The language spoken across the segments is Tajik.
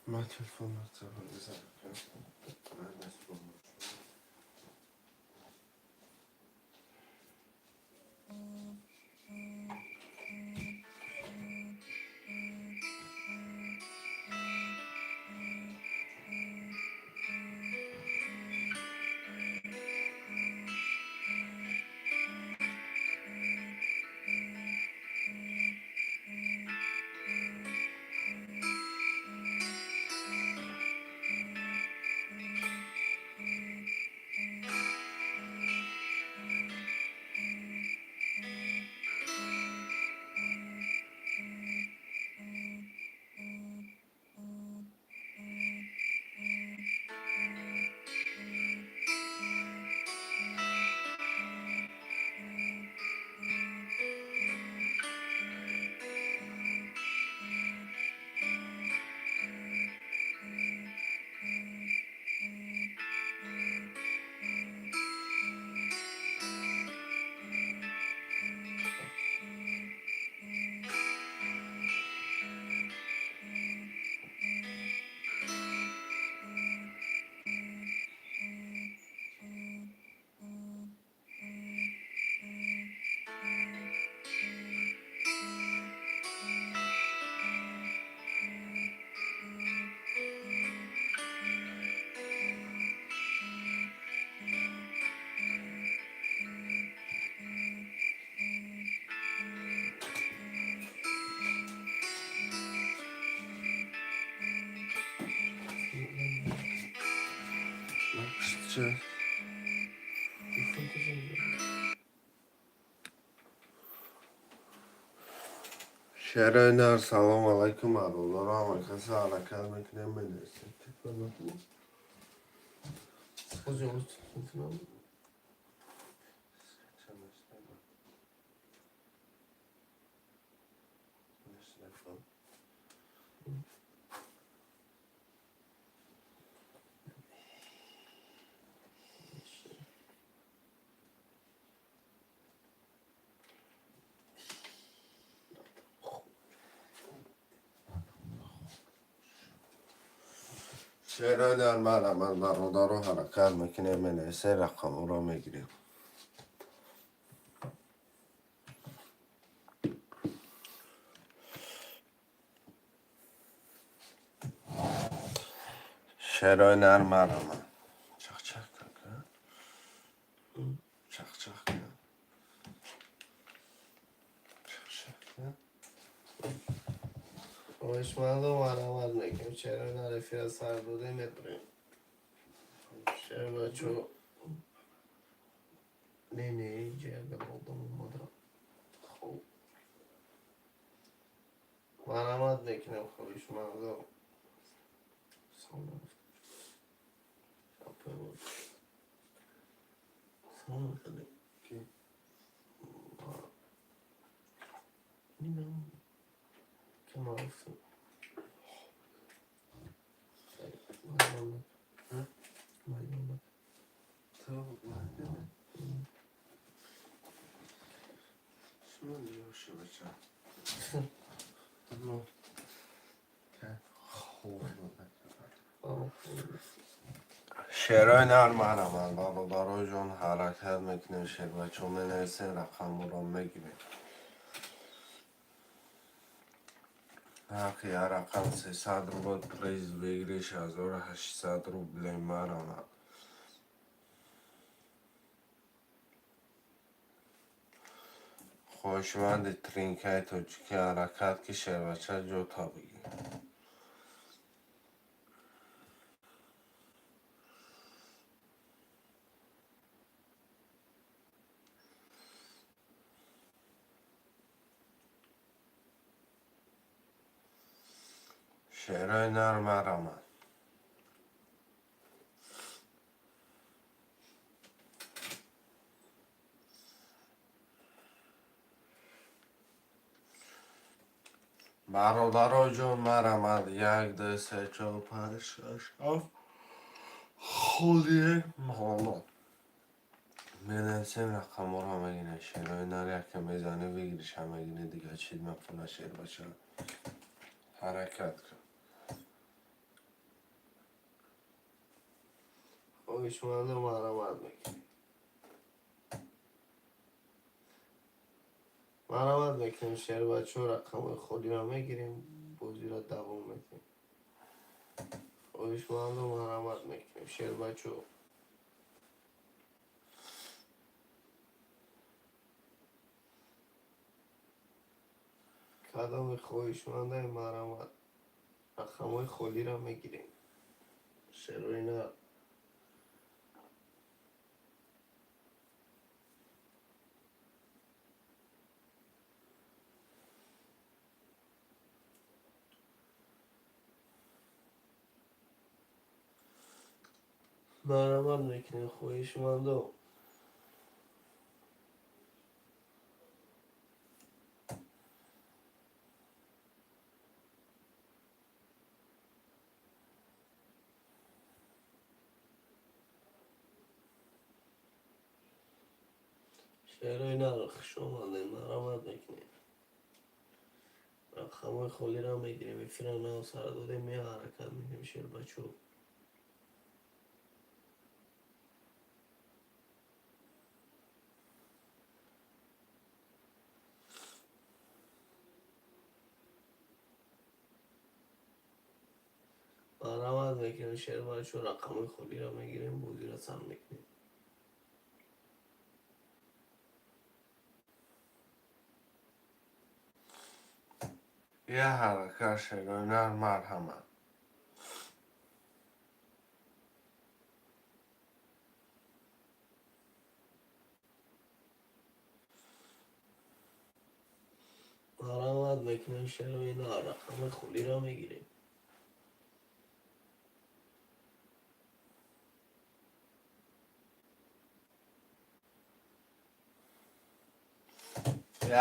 Ман телефон бизанам. Ча? Шерои нар, салом алайкум, бародаро, ҳама каса ҳаракат мекунем, менависем. Ози оз телефон. Шерои нар, марҳамат, бародаро, ҳаракат мекунем, менависем, рақамҳоро мегирем. Шерои нар, марҳамат. Чақ-чақ кун. Чақ-чақ кун. Чақ-чақ кун. Хоҳишмандо, марҳамат мекунем. Чера нар, эфира сар додем, медурем. Шербачо. Не, не, инҷа як одам омада. Хоб. Марҳамат мекунем, хоҳишмандо. Салом. Салом алейкум. Ки? Нинам. Ки маъруф. Майдонда. Майдонда. То майдона. Шумо ёши бача. Ну. Хуб. Шерои нар, марҳамат, бародаро ҷон, ҳаракат мекунем, шербачо менависем, рақамҳоро мегирем. Ҳаққи ҳар рақам 300 рубл, приз выигрыш 1800 рублей, марҳамат. Хоҳишманди тринкаи тоҷикӣ, ҳаракат ки шербача ҷота бигир. Шерои нар, марҳамат. Бародаро ҷон, марҳамат, як, ду, се, чор, панҷ, шаш, ҳафт, холие ҳоло. Менависем, рақамҳоро мегирем. Шерои нар яке мезанӣ, выигрыша мегирӣ, дига чиз мақула, шербача. Ҳаракат кун. Хоҳишмандо, марҳамат мекунем. Марҳамат мекунем, шербачаҳо, рақамҳои холиро мегирем, бозиро давом медиҳем. Хоҳишмандо, марҳамат мекунем, шербачаҳо. Кадоме хоҳишмандаи, марҳамат, рақамҳои холиро мегирем. Шерои нар. Марҳамат мекунем, хоҳишмандо. Шерои нар, хуш омадем, марҳамат мекунем. Рақамҳои холиро мегирем, эфира нав сар додем, ме ҳаракат мекунем, шербачо. Марҳамат мекунем, шербачо, рақамҳои холиро мегирем, бозиро сар мекунем. Я ҳаракат, шерои нар, марҳамат. Марҳамат мекунем, шерои нар, рақамҳои холиро мегирем.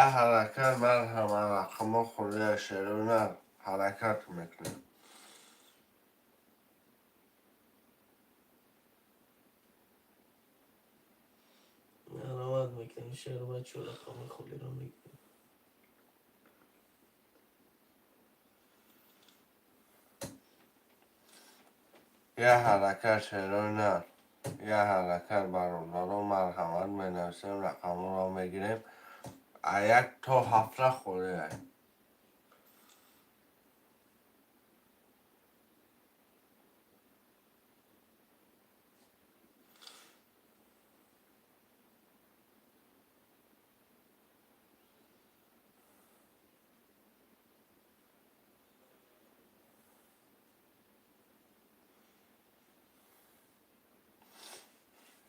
Я ҳаракат, марҳамат, рақамҳо холия, шерои нар, ҳаракат мекунем. Марҳамат мекунем, шербачо, рақамҳои холиро мегирем. Я ҳаракат, шерои нар. Я ҳаракат, бародаро, марҳамат, менависем, рақамҳоро мегирем. А як то ҳафта холия.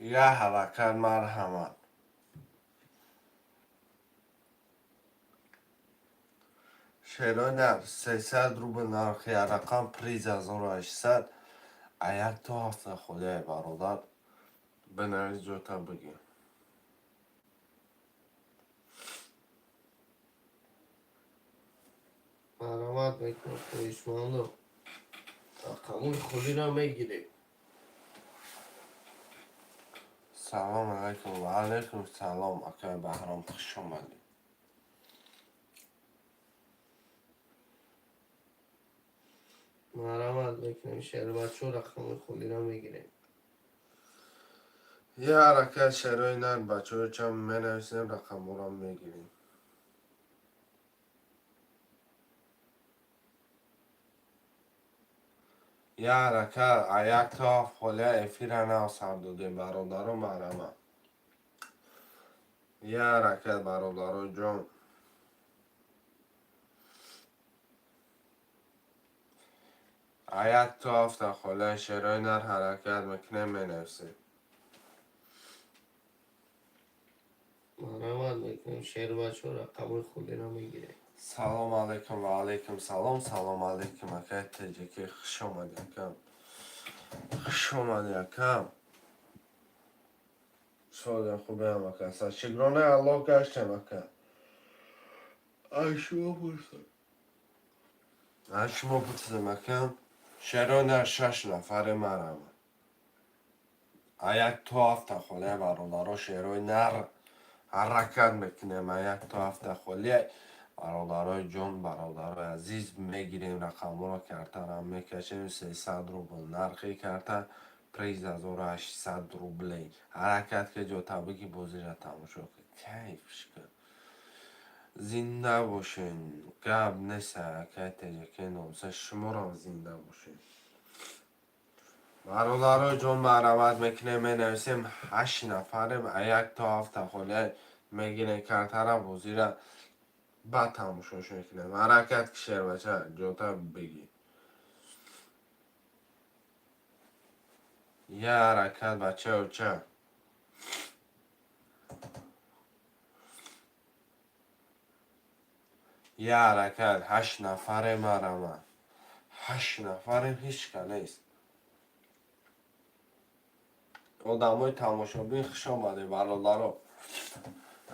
Я ҳаракат, марҳамат. Шерои нар, 300 рубл нархи рақам, приз 1800. А як то ҳафта холия, бародар. Бинавис, ҷота бигир. Марҳамат мекунем, хоҳишмандо. Рақамҳои холиро мегирем. Салом алайкум, ва алайкум салом, акай Баҳром, хуш омадед. Марҳамат мекунем, шербачо, рақамҳои холиро мегирем. Я ҳаракат, шерои нар, бачаҳо, чам менависем, рақамҳоро мегирем. Я ҳаракат, а як то ҳафт холия, эфира нав сар додем, бародаро, марҳамат. Я ҳаракат, бародаро ҷон. А як то ҳафта холия, шерои нар, ҳаракат мекунем, менависем. Марҳамат мекунем, шербачо, рақамҳои холиро мегирем. Салом алайкум, ва алайкум салом, салом алайкум, акай Теҷаки, хуш омадӣ, акам. Хуш омадӣ, акам. Соли хубеам, ака. Шукронаи Аллоҳ гаштем, ака. Аз шумо пурсам. Аз шумо пурсам, акам. Шерои нар, шаш нафаре, марҳамат. А як то ҳафта холия, бародаро, шерои нар ҳаракат мекунем. А як то ҳафта холия, бародарои ҷон, бародарои азиз, мегирем рақамҳоро, картаро мекашем. 300 рубл нархи карта, приз 1800 рублей. Ҳаракат ки ҷота биги, бозиро тамошо кун, кайфш кун. Зинда бошен, гап нест, акай теҷаке номса, шуморам зинда бошен. Бародарои ҷон, марҳамат мекунем, менависем. Ҳашт нафарем, а як то ҳафта холия мегирем картара, бозира баъд тамошош мекунем. Ҳаракат ки, шербача, ҷота бигӣ. Я ҳаракат, бачаоча. Я ҳаракат, ҳашт нафарем, марҳамат. Ҳашт нафарем, ҳеҷ ка нест. Одамои тамошобин, хуш омадед, бародаро.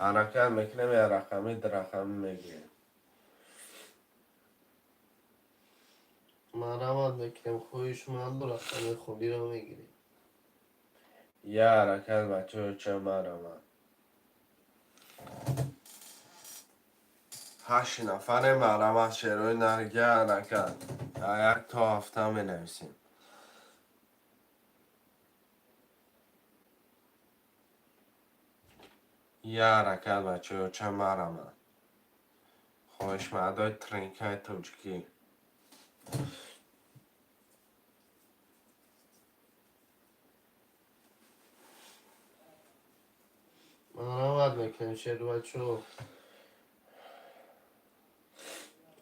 Ҳаракат мекунем, я рақами, ду рақамӣ мегирем. Марҳамат мекунем, хоҳишманду, рақами холиро мегирем. Я ҳаракат, бачаоча, марҳамат. Ҳашт нафарем, марҳамат, шерои нар, я ҳаракат. Як то ҳафта менависем. Я ҳаракат, бачаоча, марҳамат. Хоҳишмандои тринкаи тоҷикӣ. Марҳамат мекунем, шербачо,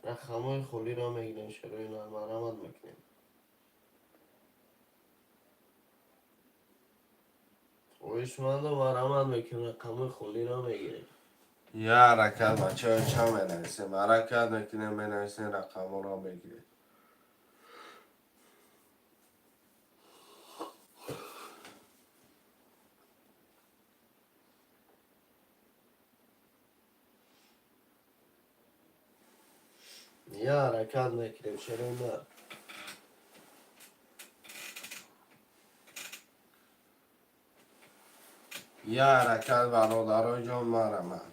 рақамҳои холиро мегирем. Шерои нар, марҳамат мекунем. Хоҳишмандо, марҳамат мекунем, рақамҳои холиро мегирем. Я ҳаракат, бачаоча, менависем. Ҳаракат мекунем, менависем, рақамҳоро мегирем. Я ҳаракат мекунем, шерои нар. Я ҳаракат, бародарои ҷон, марҳамат.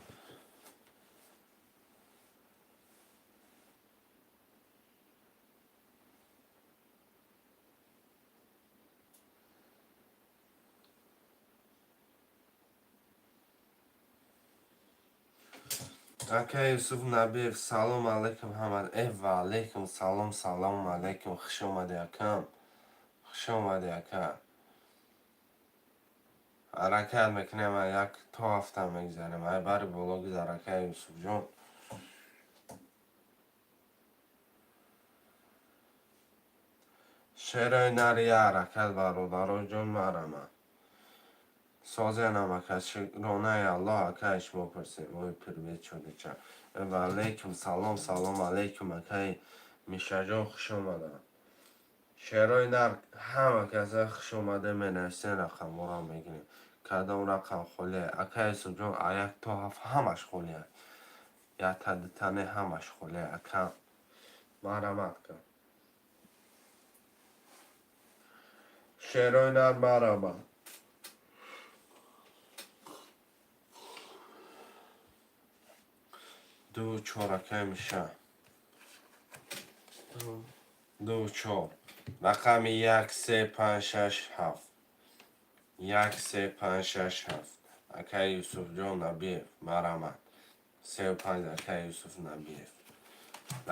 Ака Юсуф Набиев, салом алейкум ҳама. Э, ва алейкум салом, салом алейкум, хуш омадӣ, акам, хуш омадӣ, ака. Ҳаракат мекунем, як то ҳафта мегзарем. Ай бари боло гузар, ака Юсуфҷон. Шерои нар, я ҳаракат, бародарои ҷон, марҳамат. Созенам, ака, шукронаи Аллоҳ, акай, шумо пурсем. Ой, привет, чодича. Ва алейкум салом, салом алейкум, акай Мишаҷон, хуш омадам. Шерои нар, ҳама каса хуш омада, менависен, рақамҳоро мегирем. Кадом рақам холия? Ака Юсуфҷон, а як то ҳафт ҳамаш холия. Якта дута не, ҳамаш холия, ака. Марҳамат кун. Шерои нар, марҳамат. Ду чор, акай Миша. Ду чор. Рақами як, се, панҷ, шаш, ҳафт. Як, се, панҷ, шаш, ҳафт. Акай Юсуфҷон Набиев, марҳамат. Сеу панҷ, акай Юсуф Набиев.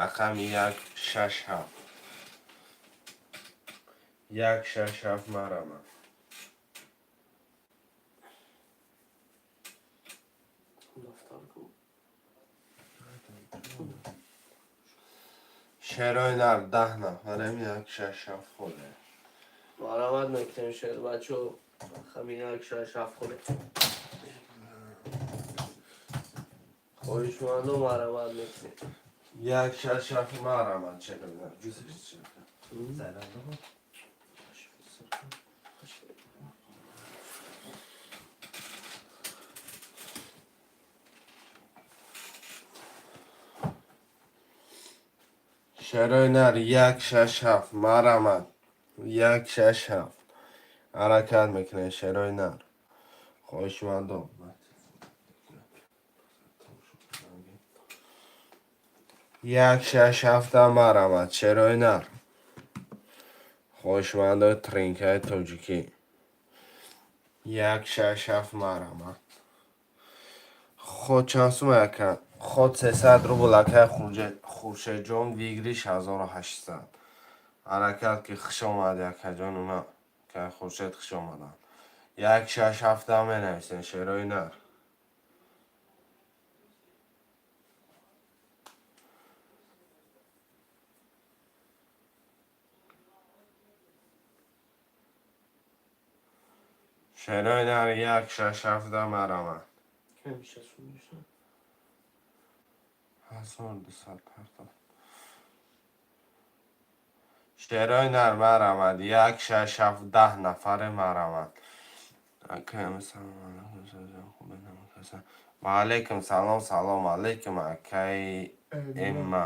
Рақами як, шаш, ҳафт. Як, шаш, ҳафт, марҳамат. Дафтар ку? Шерои нар, 10 нафарем, як, шаш, ҳафт холе. Марҳамат мекунем, шербачо, рақами як, шаш, ҳафт холе. Хоҳишмандо, марҳамат мекунем. Як, шаш, ҳафт, марҳамат, шерои нар. Зарядно. Шерои нар, як, шаш, ҳафт, марҳамат. Як, шаш, ҳафт. Ҳаракат мекунем, шерои нар. Хоҳишмандон. 1, 6, 7 марҳамат, шерои нар. Хоҳишмандои тринкаи тоҷикӣ. 1, 6, 7 марҳамат. Ход чанд сум ака? Ход 300 рубл, акай Хуршедҷон, выигрыш 1800. Ҳаракат ки, хуш омадӣ, акаҷон, уна акай Хуршед, хуш омаданд. 1, 6, 7 менависен, шерои нар. Шерои нар, 1, 6, 7 марҳамат. Кам меша сум меша? 1200 партов. Шерои нар, марҳамат. 1, 6, 7, 10 нафаре, марҳамат. Акай, салом алайкум. Ва алайкум салом, салом алайкум, акай Эмма.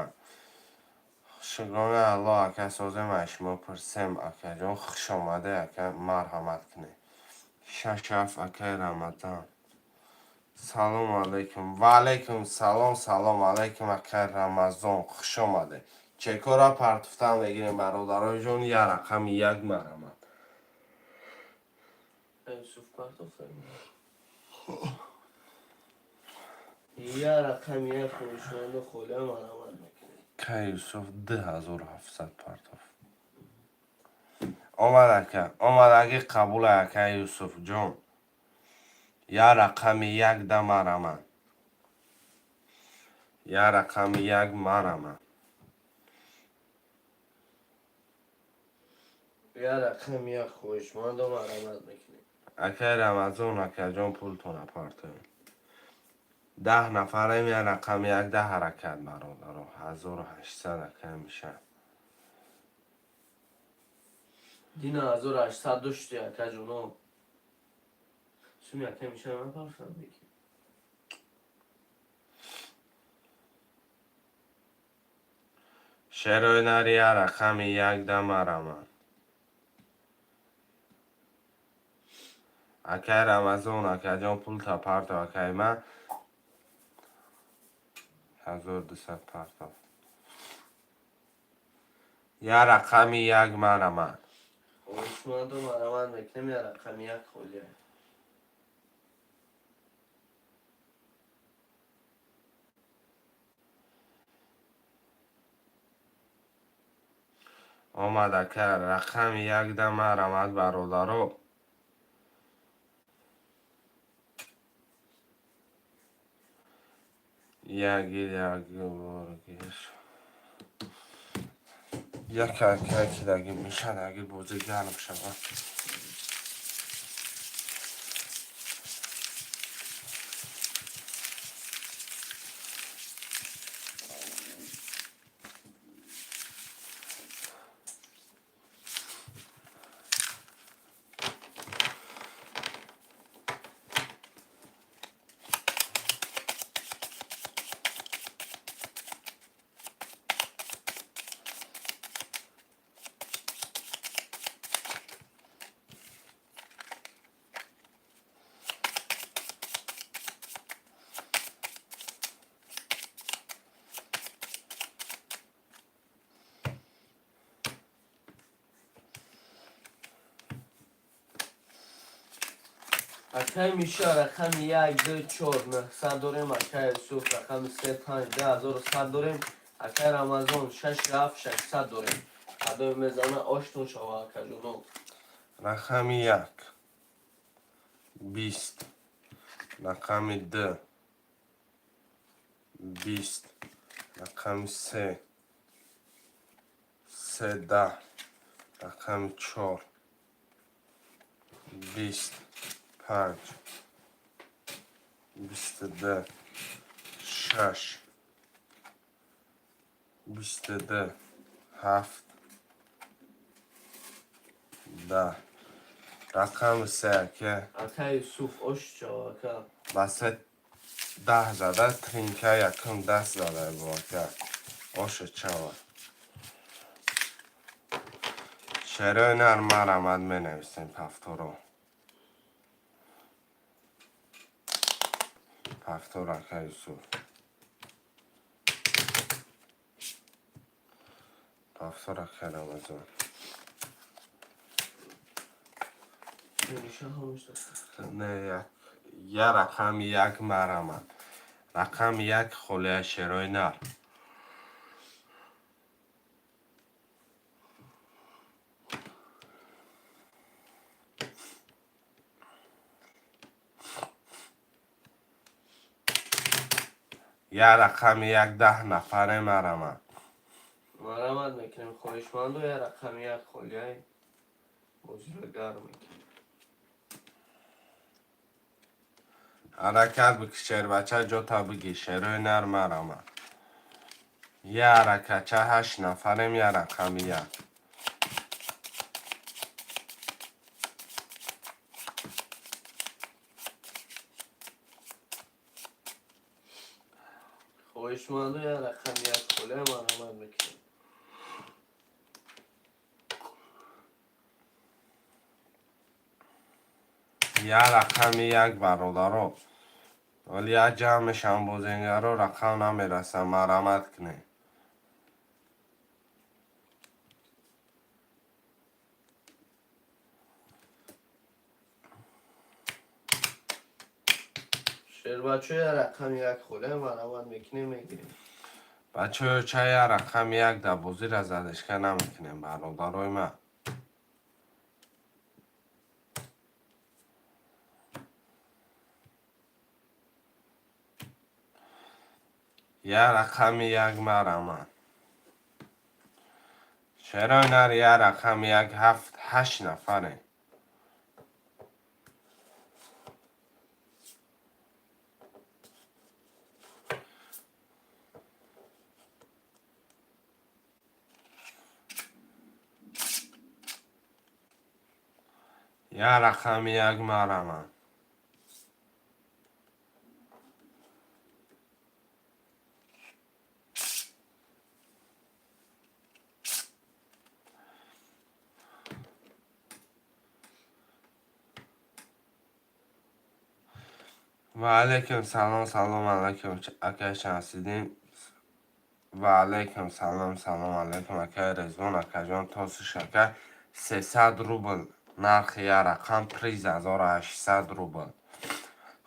Шукрона Аллоҳ, ака, созем, аз шумо пурсем, акаҷон, хуш омадед, ака, марҳамат кунед. 6, 7, акай Рамазан. Салом алайкум. Ва алайкум салом, салом алайкум, акай Рамазон, хуш омадед. Чекора партуфтан мегирем, бародарои ҷон, я рақами 1, марҳамат. Юсуф партофта. Я рақами 1, хоҳишмандо, холия марҳамат мекунем. Кай Юсуф 2700 партоф. Омад, ака, омадаги қабула, ака Юсуф ҷон. Я рақами 1 да марҳамат. Я рақами 1, марҳамат. Я рақами 1, хоҳишмандо, марҳамат мекунем. Акай Рамазон, акаҷон, пултона партоем. 10 нафарем, я рақами 1 да ҳаракат, бародаро. 1800, акай, мешавад. Дина 1800 дошти, акаҷоно. Суми ака меша напарфтам беки. Шерои нар, я рақами 1 да марҳамат. Акай Рамазон, акаҷон, пулта партов, акай ман. 1200 партов. Я рақами 1, марҳамат. Хоҳишмандо, марҳамат мекунем, я рақами 1 холия. Омад, ака, рақами 1 да марҳамат, бародаро. Як як бор гир. Як ака кидаги мешад, аги бозӣ гарм шавад. Акай Миша, рақами 1, 2, 4, 900 дорем, акай Юсуф, рақами 3, 5, 2100 дорем, акай Рамазон, 6, 7, 600 дорем. Кадоме мезана, оштон шава, акаҷоно. Рақами 1 20, рақами 2 20, рақами 3 3 10, рақами 4 25, 22 6, 22 7, 10. Рақами 3, ака. Акай Юсуф, ош шава, ака. Ба се 10 зада, тринка якум даст зада бо, ака. Оша чава. Шерои нар марамад менависем повторо. Повтор, ака Юсуф. Повтор, ака Рамазон. Не, як, я рақами як марамад. Рақами як холия шерои нар. Я рақами як 10 нафаре марамад. Марамад мекунем хоҳишманду я рақами як холияй бозиро гарм мекунем. Ҳаракат бикӣ шербача ҷота бигӣ шерои нар марамад. Я ҳаракатча ҳашт нафарем я рақами як. Хоҳишманду я рақами як холия марамад мекунем. Я рақами як бародаро. Вале як ҷамъ мешаванд бозингаро рақам намерасанд марамат кунед. Шербачо я рақами як холия марамат мекунем мегирем. Бачаҳо ча я рақами як дар бозиро задишка намекунем бародарои ман. Я рақами як марамад. Шерои нар я рақами як ҳафт ҳашт нафаре. Я рақами як марамад. Ва алайкум салом, салом алайкум акай Шамсиддин. Ва алайкум салом, салом алайкум акай Резвон, акаҷон Тосиш ака. 300 рубл нархи я рақам приз 1800 рубл.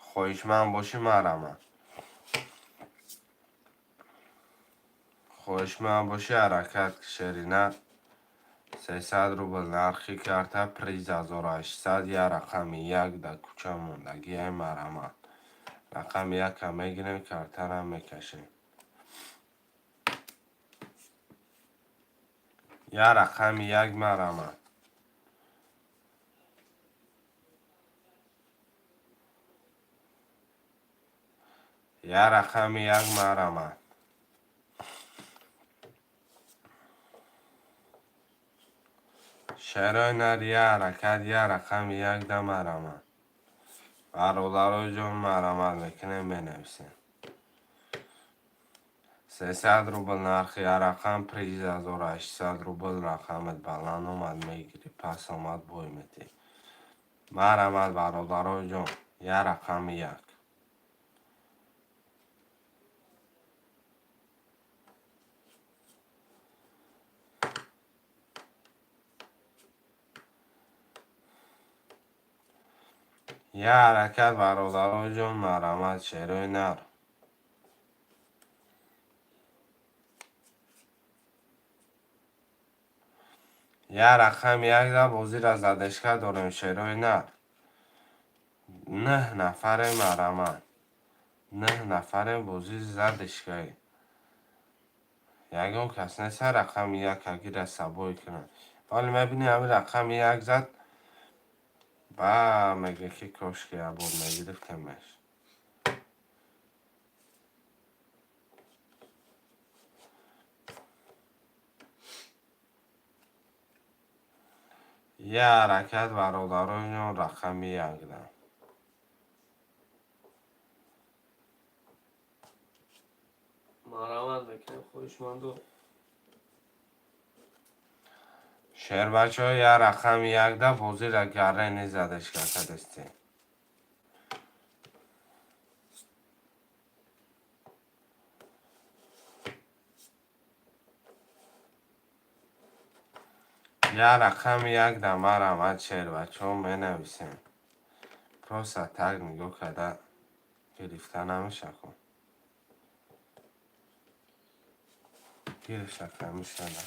Хоҳишманд бошӣ марамад. Хоҳишманд бошӣ ҳаракат шерина. 300 рубл нархи карта приз 1800 я рақами як дар кӯча мондагиай марамад. Рақами якам мегирем, картарам мекашем. Я рақами як марамад. Я рақами як марамад. Шерои нар я ҳаракат я рақами як да марамад. Бародаро ҷон марамад мекунем менависем. 300 рубл нархи я рақам приз 1800 рубл рақамат баланд омад мегирӣ пас омад бой метӣ. Марамад бародаро ҷон я рақами як. Я ҳаракат бародаро ҷон марамад шерои нар. Я рақами як да бозиро задешка дорем шерои нар. Нӯҳ нафаре марамад. Нӯҳ нафаре бози задешкаи. Ягон кас нест рақами як агира сабой кунад. Вале мебинӣ ҳамин рақами як зад ба мега ки кошки як бор мегирифтемаш. Я ҳаракат бародароҷон рақами якда. Марамат мекунем хоҳишманду. Шербачаҳо, як рақами якда бозира гарре задаш кардастем. Як рақами якда марамад, шербачаҳо, менависем. Просто так нигоҳ карда гирифта намеша ку. Гирифта камишада.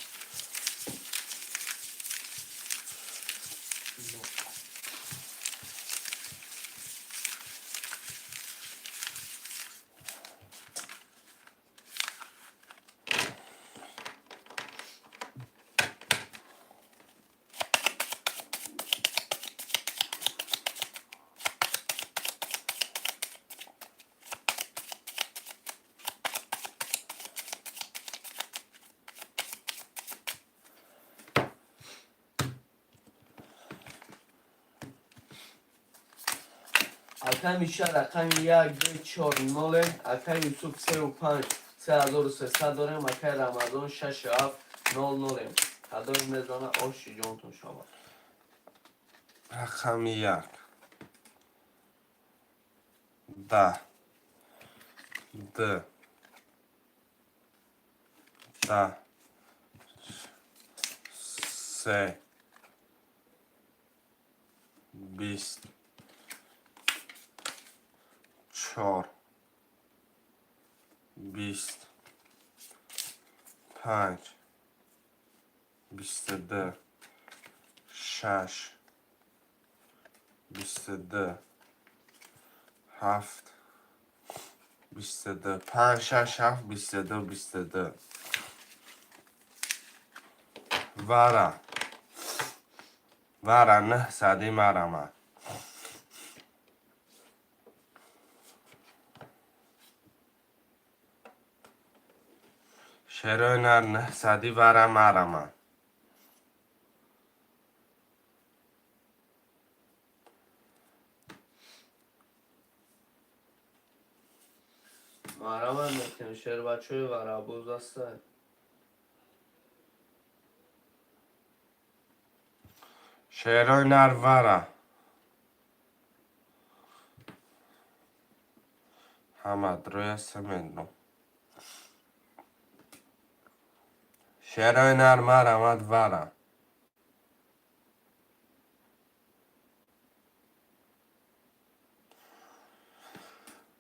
Акай Миша, рақами 1, 2, 4, 0. Акай Юсуф, 3 5, 3300 дорем. Акай Рамазон, 6 7, 0, 0. Кадоми мезана, оши ҷонтон шавад. Рақами як. Да. Д. Да. Се. 20. 4. 20. 5. 22. 6. 22. 7. 22. 5, 6, 7, 22, 22. Вара. Вара, 900 марама. Шерои нар 900 вара марама. Марамад метем, шербачои варабоз аста. Шерои нар вара. Ҳама дроя семедро. Шерои нар марамад вара.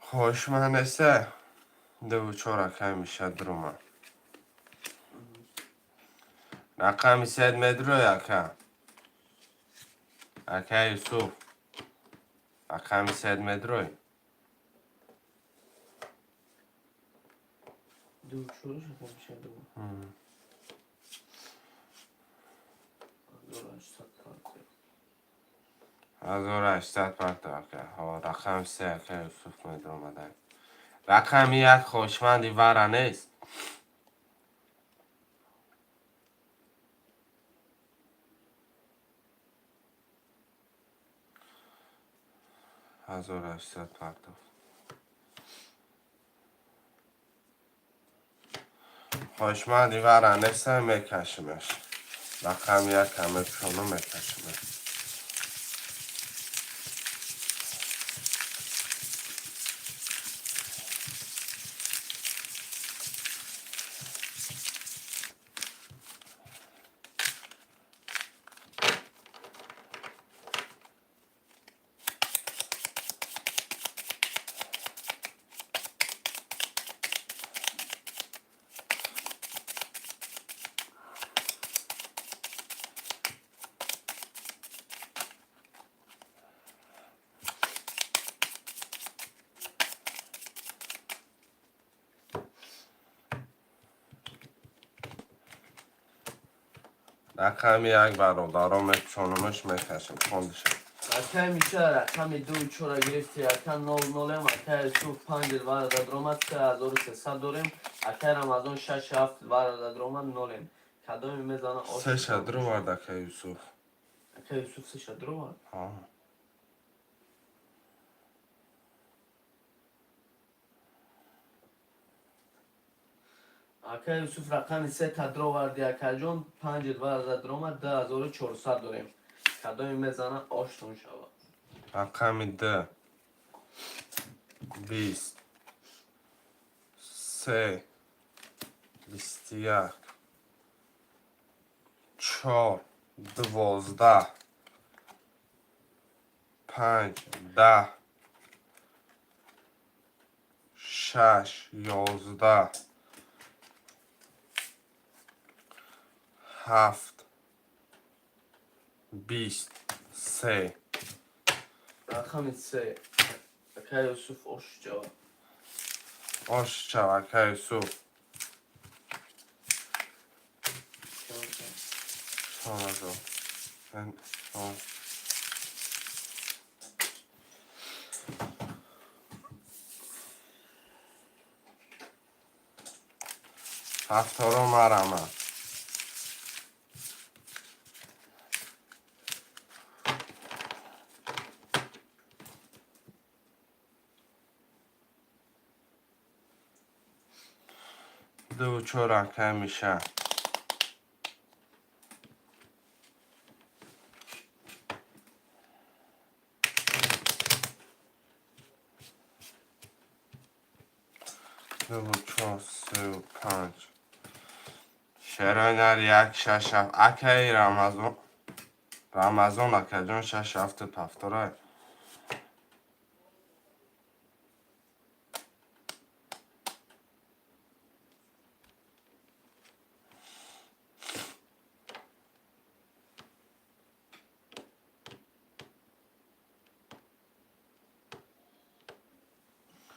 Хоҳишманд дуву чор акай миша дурума. Рақами сед медрӯй, ака. Ака Юсуф. Рақами сед медрӯй. Ду чор миша ду. 1800 партия. 1800 парта, ака. Ҳо, рақами се ака Юсуф медромадай. Рақами як хоҳишманди вара нест. 1800 партов. Хоҳишманди вара нестам, мекашимаш. Рақами як ҳама пушоно мекашимаш. Рақами як, бародаро, мепушонумаш, мекашем хондиша. Акай Миша, рақами ду чора гирифти, ака нол нолем. Акай Юсуф, панҷ вара дадромад, 3300 дорем. Акай Рамазон, шаш ҳафт вара дадромад, нолем. Кадоми мезана, ош. Сеша дуровард ака Юсуф. Акай Юсуф сеша дуровард. Ҳа. Ака Юсуф, рақами се тадроварди, акаҷон, панҷ 2000 дромад, 2400 дорем. Кадоми мезана, оштон шава. Рақами д, 20, се, 21, чор, 12, панҷ, 10, шаш, 11, ҳафт, 20, се. Рақами се, ака Юсуф, ош шава. Ош шава, ака Юсуф. 4000. Чор. Ҳафторо марама. Ду чор, ака миша. Дуву чор, севу панҷ. Шерои як, шаш, ҳафт. Акаи Рамазон. Рамазон акаҷон, шаш, ҳафту ҳафторай.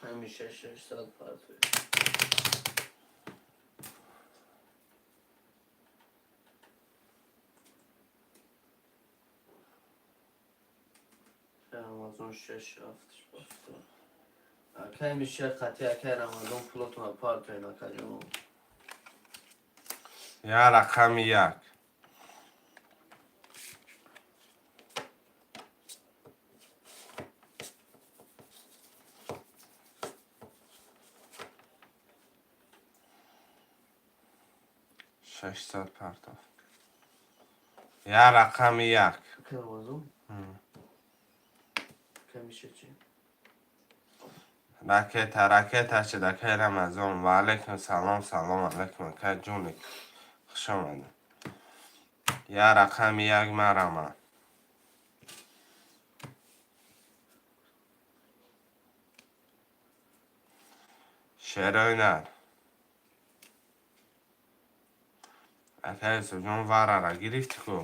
Ҳамиша 600 партои. Рамазон, шаш, ҳафт, ҳафт. Акай миша қатъи, акай Рамазон, пулотона партоен, акаҷон. Я рақами як. 600 партов. Я рақами як. Акай Рамазон? Акай миша чӣ? Ракета, ракета шид, акай Рамазон. Ва алайкум салом, салом алайкум, акай ҷоник. Хуш омадед. Я рақами як марама. Шерои нар. Акай Юсуфҷон, варара гирифтӣ ку?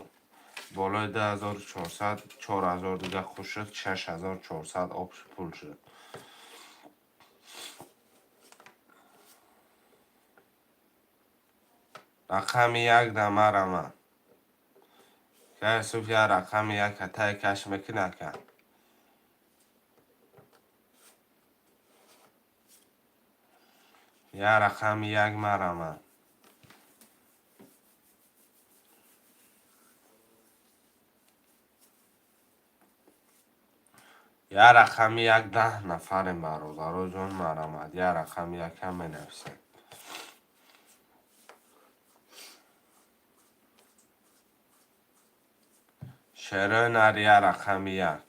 Болои 2400, 4000 дига хуш шуд, 6400 общий пул шуд. Рақами як да марама. Акай Юсуф, я рақами як тай каш мекунӣ, ака? Я рақами як марама. Я рақами як, 10 нафарем, бародаро ҷон, марамад. Я рақами якам менависем. Шерои нар, я рақами як.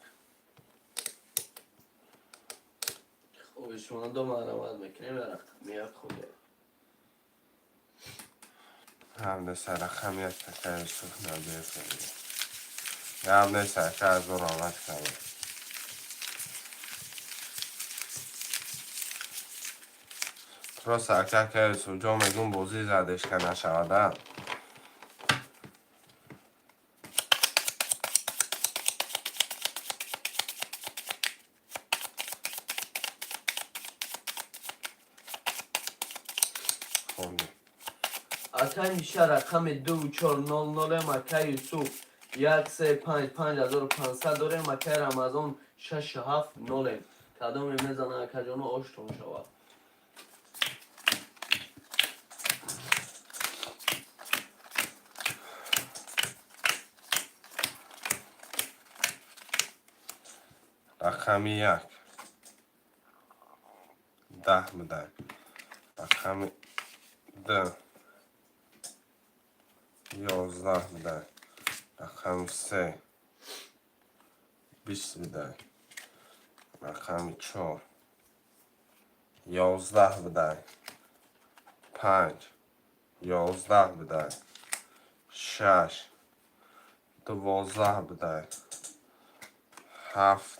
Хуб, шумо ду марамад мекунем, рақами як хубе. Ҳамдеса рақами як, ака Юсуф Набиев. Гап нест, ака, азор омад кардем. Просто ака Юсуфҷон, мегум, бозӣ задешка нашавада. Хонди. Акай миша, рақами ду чор нол нолем, акай Юсуф, як, се, панҷ, 5500 дорем, акай Рамазон, шаш, ҳафт, нолем. Кадоме мезана, акаҷоно, оштон шавад. Рақами як 10 будай. Рақами Ду 11 будай. Рақами се 20 будай. Рақами чор 11 будай. Панҷ 11 будай. Шаш 12 будай. Ҳафт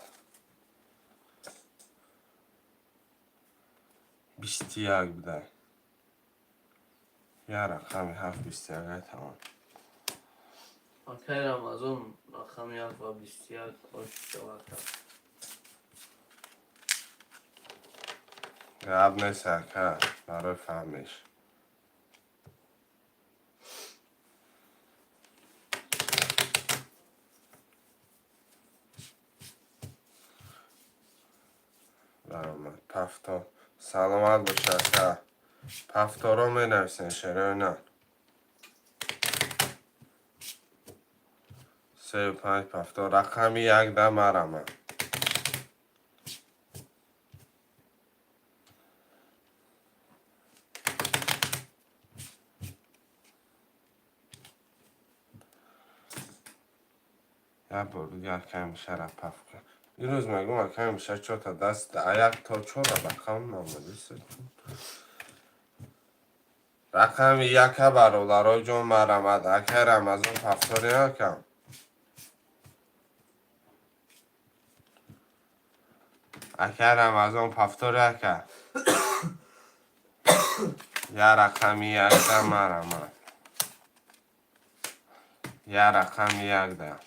21 будай. Я рақами ҳафт 21 тамом. Акай Рамазон, рақами ҳафт ва 21, ош шава, ака. Гап нест, ака, барои фаҳмиш. Баромад пафтор. Саломат бош, ака. Пафторо менависен, шерои на. Сею панҷ пафтор. Рақами як да марама. Як бор дигар акай мешара паф кун. Ирӯз мегӯм, акай меша, чорта даст як то чора рақам намадист. Рақами яка, бародарои ҷон, марамад. Акай Рамазон, пафтори акам. Акай Рамазон, пафтори ака. Я рақами якда марамад. Я рақами якда.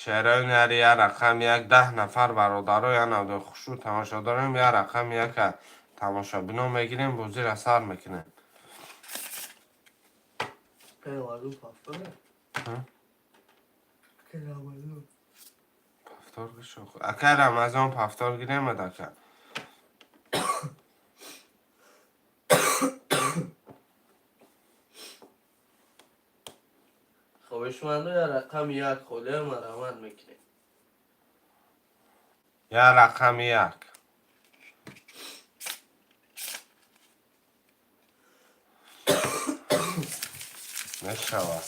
Шерои нари, я рақами як. 10 нафар бародаро янавдо хушу тамошо дорем. Я рақами яка тамошобино мегирем, бозира сар мекунем. Акай Рамазон, пафтор. Ҳа? Акай Рамазон. Пафтор гишо. Акай Рамазон, пафтор гиремад, ака. Хоҳишмандо, я рақами як холия марамат мекунем. Я рақами як. Мешавад.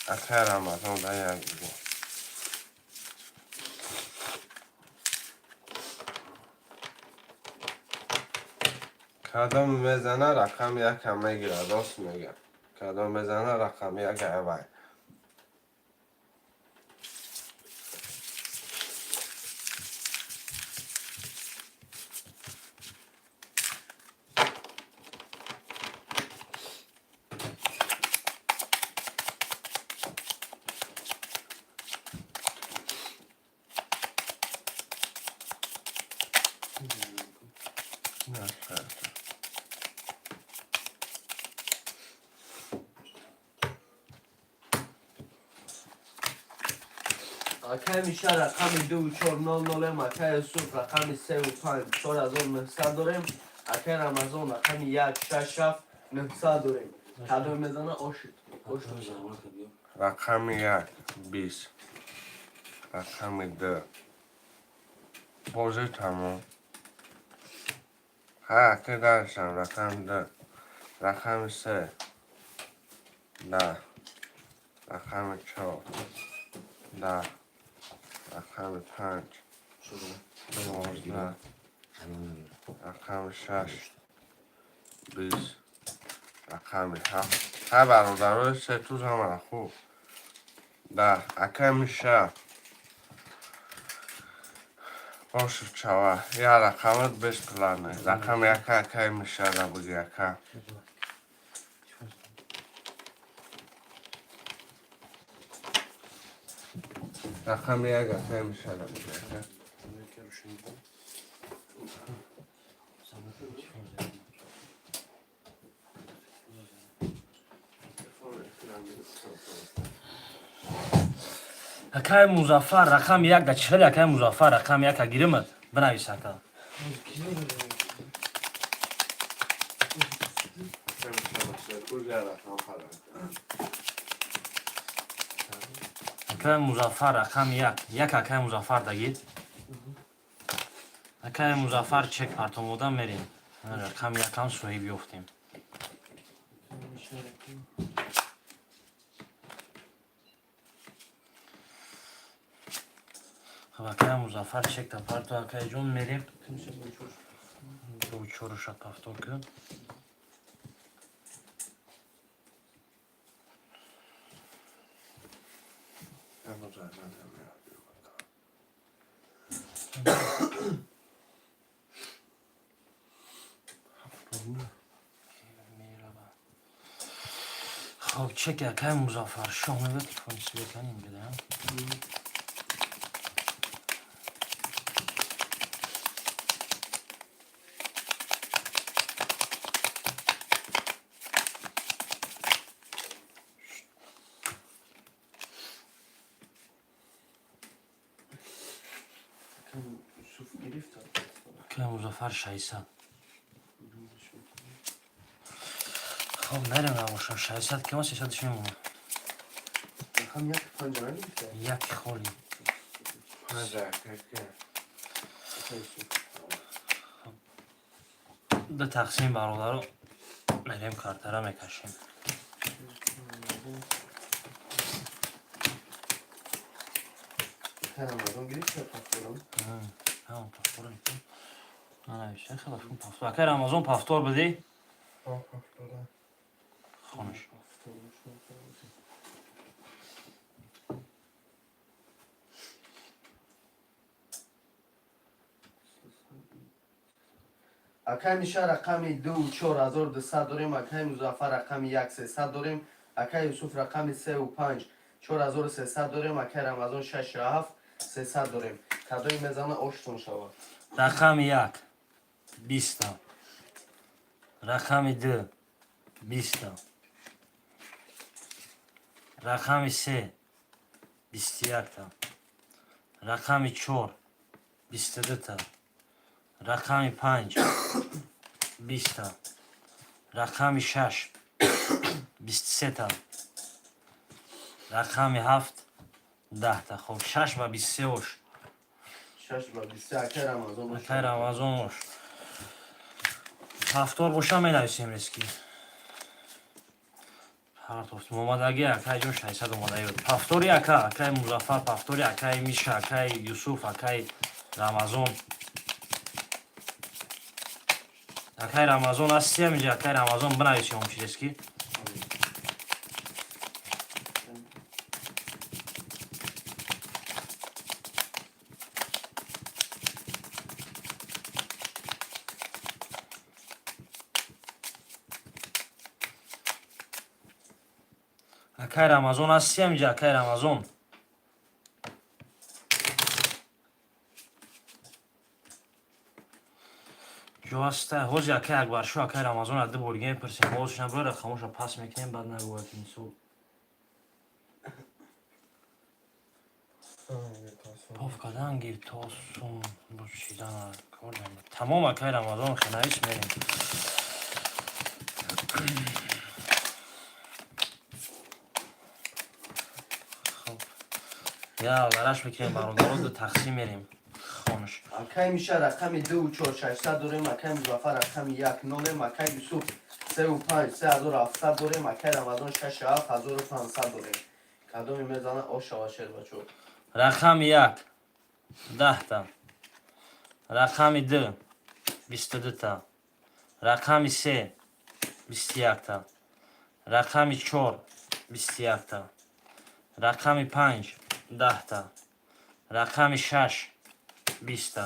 Акай Рамазон, да як дига. Кадом мезана, рақами якам мегирад, рост мегӯям. Кадом мезана, рақами як авай. Акай Миша, рақами ду чор нол нолем. Акай Юсуф, рақами севу панҷ 4900 дорем. Акай Рамазон, рақами як шаш ҳафт 900 дорем. Кадом мезана, ошид ошид. Рақами як 20. Рақами ду. Бозӣ тамом. Ҳа, ака даршам, рақами ду. Рақами се. 10. Рақами чор. 10. Рақами панҷ. 12. Рақами шаш. 20. Рақами ҳафт. Ҳа, бародарои се туз ҳамара хуб. 10. Акай Миша. Бошед чава. Я рақамат бесплатный. Рақами яка акай Мишара буги, ака. Рақами як акай Мишара буги, ака. Акай Музаффар, рақами як да чихели. Акай Музаффар, рақами яка гиримад, бинавис, ака. Акай Миша, се туз я рақам харад. Акай Музаффар рақами як. Як акай Музаффар дагид. Акай Музаффар чек партомода мерем. Рақами якам соҳиб ёфтем. Хоб, акай Музаффар чекта парто, акай ҷон, мерем. Ду чоруша повтор кун. Ҳамон зарядам меояд. Мерава. Хоб, чеки акай Музаффар шоҳ мебиёд, телефони свет канем бидаям. Юсуф гирифта. Акай Музаффар 600. Хоб, мерем, набошам 600 кима 300 мемонад. Рақам як панҷ нагирифта. Як холи. Панҷ ака ки. Акай Юсуф. Ду тақсим, бародаро, мерем, картара мекашем. Акай Рамазон гирифта повторам. Ҳамон повтор мекунем. Нанавиша, хела фун повтор. Акай Рамазон, повтор бидӣ? Повтора. Хонаш. Повтор. Акай Миша рақами ду 4200 дорем, акай Музаффар рақами як 300 дорем, акай Юсуф рақами сеу панҷ 4300 дорем, акай Рамазон шашу ҳафт 300 дорем. Кадои мезана, оштон шавад. Рақами як 20-та. Рақами ду 20-та. Рақами се 21-та. Рақами чор 22-та. Рақами панҷ 20-та. Рақами шаш 23-та. Рақами ҳафт 10-та. Хоб, шаш ба 23 ош. Шаш ба 23, акай Рамазон. Акай Рамазон ош. Повтор боша, менависем рески. Партофт омадаги, акай ҷон, 600 омадаги. Повтори ака, акай Музаффар, повтори акай Миша, акай Юсуф, акай Рамазон. Акай Рамазон ҳасти ҳаминҷа, акай Рамазон, бинависи он чизески. Акай Рамазон ҳасти ҳаминҷа, акай Рамазон. Ҷо ҳаста, ҳози акай Акбаршо, акай Рамазон ду бор дига мепурсем, ҳозиш набура, рақамоша пас мекунем, баъд нагӯяд ки мисол. Поф кардан гир то сум бучидан кор намед. Тамом, акай Рамазон, хенавис, мерем. Хоб. Я лараш мекунем, бародаро, ду тақсим мерем. Хонаш. Акай Миша рақами ду чор 600 дорем, акай Музаффар рақами як нолем, акай Юсуф сеу панҷ 3700 дорем, акай Рамазон шашу ҳафт 1500 дорем. Кадоме мезана, ош шава, шербачо. Рақами як 10-та. Рақами ду 22-та. Рақами се 21-та. Рақами чор 21-та. Рақами панҷ 10-та. Рақами шаш 20-та.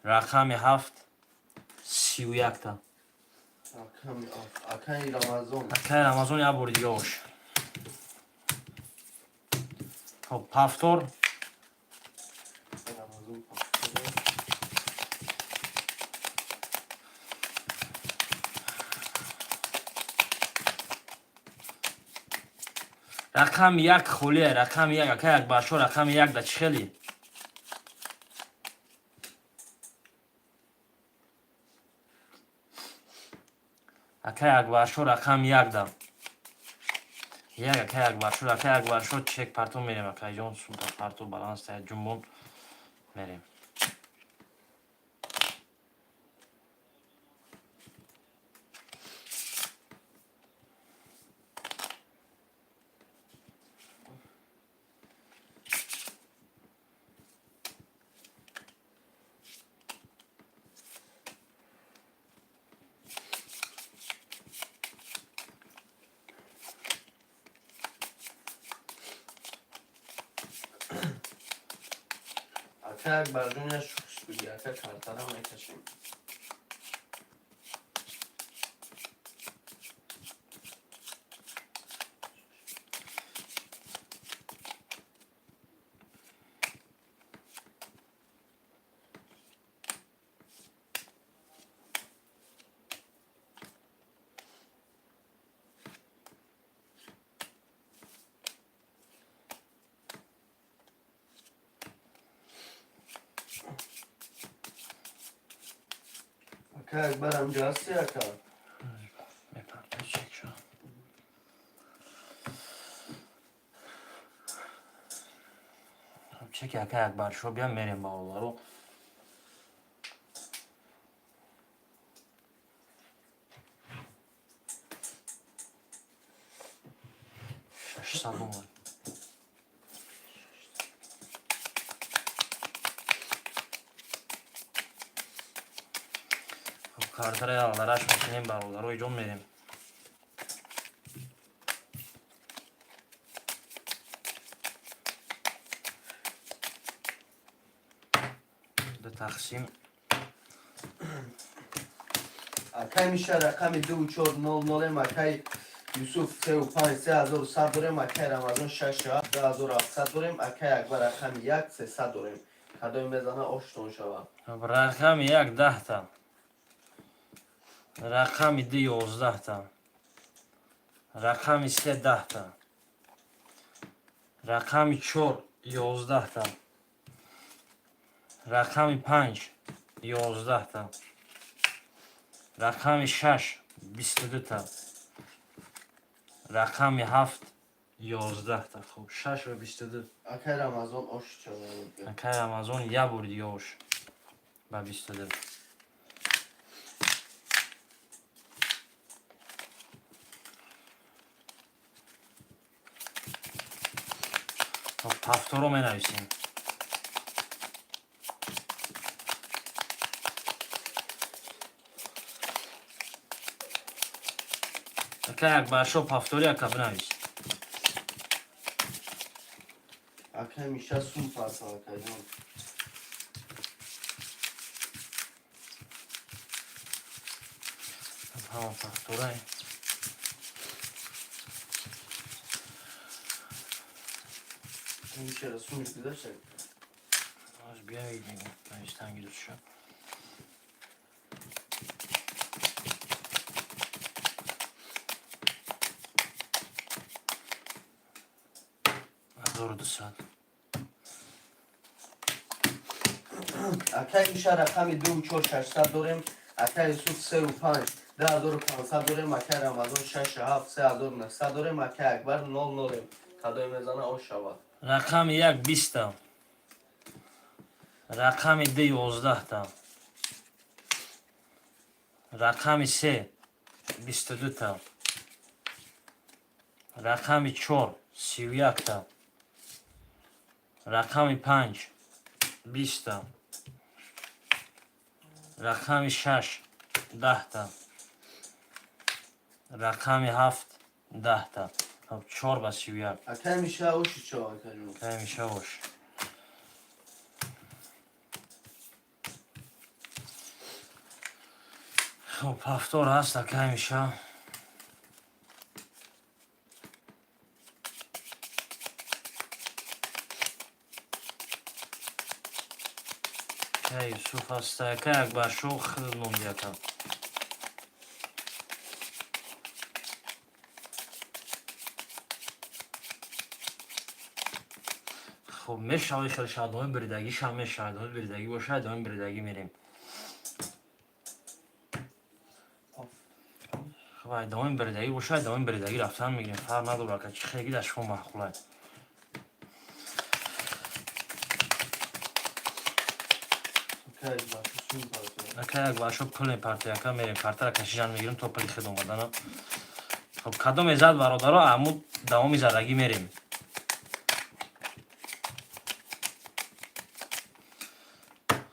Рақами ҳафт 31-та. Рақами ҳафт, акай Рамазон. Акай Рамазон, як бори дига ош. Хоб, повтор. Рамазон повтор. Рақами як холия, рақами як, акай Акбаршо, рақами як да чӣ хели? Акай Акбаршо, рақами як да. Як ака Акбаршо, ака Акбаршо, чек парту мерем, акайҷон, сумта парту баланс та ҷумбон мерем. Ака Акбарҷон, я шухш буди, ака, картара мекашем. Ака Акбар, ҳамҷо ҳасти, ака? Мепарта чек шо. Хоб, чеки ака Акбаршо бия, мерем бародаро. 600 омад. Хоб, картараи алдараш мекунем, бародарои ҷон, мерем. Ду тақсим. Акай Миша, рақами ду чор нол нолем, акай Юсуф, сеу панҷ, 3100 дорем, акай Рамазон, шаш ҳафт, 2700 дорем, акай Акбар, рақами як, 300 дорем. Кадоме мезана, оштон шавад. Рақами як 10-та, рақами ду 11-та, рақами се 10-та, рақами чор 11-та, рақами панҷ 11-та, рақами шаш 22-та, рақами ҳафт 11-та. Хуб, шаш ва 22. Акай Рамазон, ош шавад. Акай Рамазон, як бор дига ош ба 22. Хоб, ҳафторо менависем. Ака Акбаршо, повтори, ака, бинавис. Акай Миша, сум парса, акайҷон. Ҳама повторай. Мишара сумш гузашта. Аз биявид, навистан гирифтша. 1200. Акай Миша, рақами ду чор 600 дорем, акай Юсуф, сеу панҷ, 2500 дорем, акай Рамазон, шаш ҳафт, 3900 дорем, акай Акбар, нол нолем. Кадоме мезана, ош шавад. Рақами як 20-та, рақами ду 11-та, рақами се 22-та, рақами чор 31-та, рақами панҷ 20-та, рақами шаш 10-та, рақами ҳафт 10-та. Хоб, чор ба 31. Акай Миша, оши чо, акайҷон. Акай Миша, ош. Хоб, повтор ҳаст, акай Миша. Акай Юсуф ҳаст, акай Акбаршо, хел номди, ака. Хоб, мешавад хел шаҳдоми биридагӣ шам, мешавад доми биридагӣ бошад, доми биридагӣ мерем. Хуб, ай давоми биридагӣ боша, ай давоми биридагӣ рафтан мегирем, фарқ надорад, ака, чӣ хелги дар шумо маъқулай. Ака, як башо пул мепарте, ака, мерем картара кашижан мегирем то пули хед омадана. Хуб, кадоме зад, бародаро, аму давоми задагӣ мерем.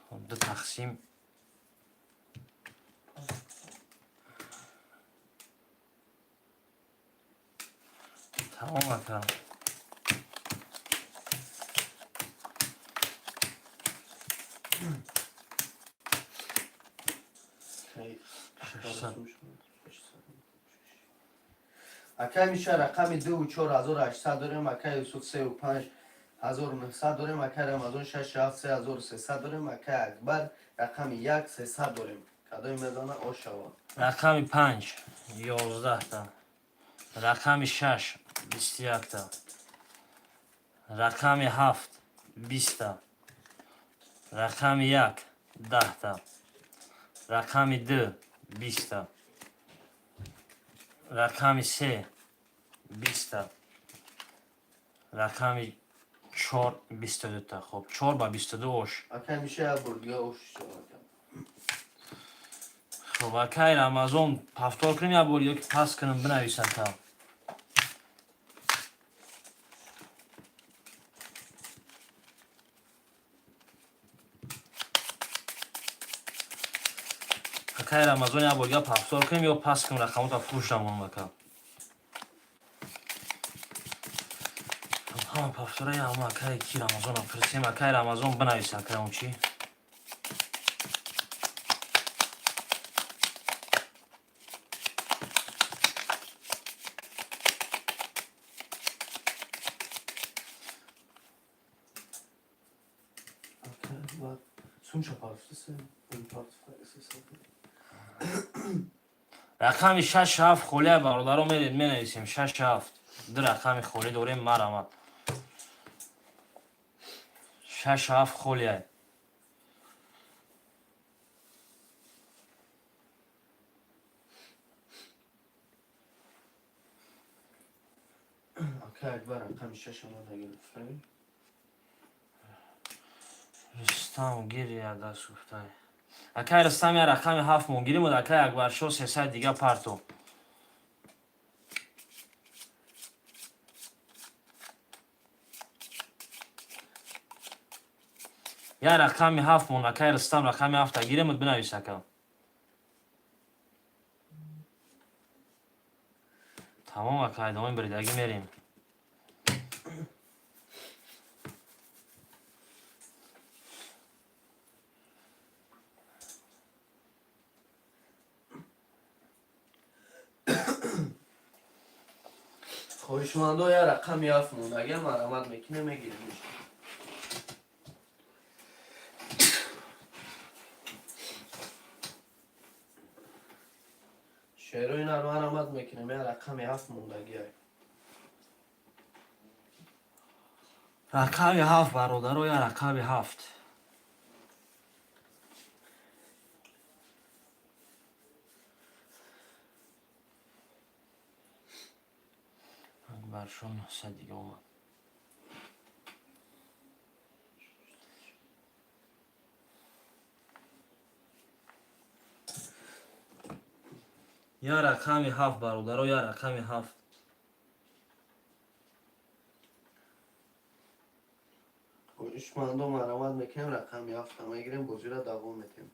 Хуб, ду тақсим. Тамом, ака. Акай Миша, рақами ду 4800 дорем, акай Юсуф, сеу 5900 дорем, акай Рамазон, шаш ҳафт 3300 дорем, акай Акбар, рақами як 300 дорем. Кадоми мезана, ошава. Рақами панҷ 11-та, рақами шаш 21-та, рақами ҳафт 20-та, рақами як 10-та, рақами ду 20-та, рақами се 20-та, рақами чор 22-та. Хуб, чор ба 22 ош. Акай Миша, як бор дига ош шава. Хуб, акай Рамазон, повтор кунем як бор ё ки пас кунем, бинависам та? Акай Рамазон, як бор дига повтор кунем ё пас кунем рақамота, фурӯш намонам, ака? Ҳама повтора ҳама. Акай ки Рамазона пурсем. Акай Рамазон, бинавис, акай, он чӣ? Акай Акбар сумша партуфтасе. Рақами шаш ҳафт холия, бародаро, меред, менависем. Шаш ҳафт, ду рақами холӣ дорем, марамад. Шаш ҳафт холия. Акай Акбар, рақами шаш омада гирифтаи. Рустам, гири даст гуфтай. Акай Рустам, я рақами ҳафт мо гирим. Акай Акбаршо, 300 дига парто. Я рақами ҳафт мон, акай Рустам, рақами ҳафта гиремуд, бинавис, ака. Тамом, ака, идомаи биридагӣ мерем. Хоҳишмандо, я рақами ҳафт мондагия, марамат мекунем, мегирем. Шерои нар, марамат мекунем, я рақами ҳафт мондагия. Рақами ҳафт, бародаро, я рақами ҳафт. Акбаршо 900 дига омад. Я рақами ҳафт, бародаро, я рақами ҳафт. Хоҳишмандо, марамат мекунем, рақами ҳафта мегирем, бозиро давом метем.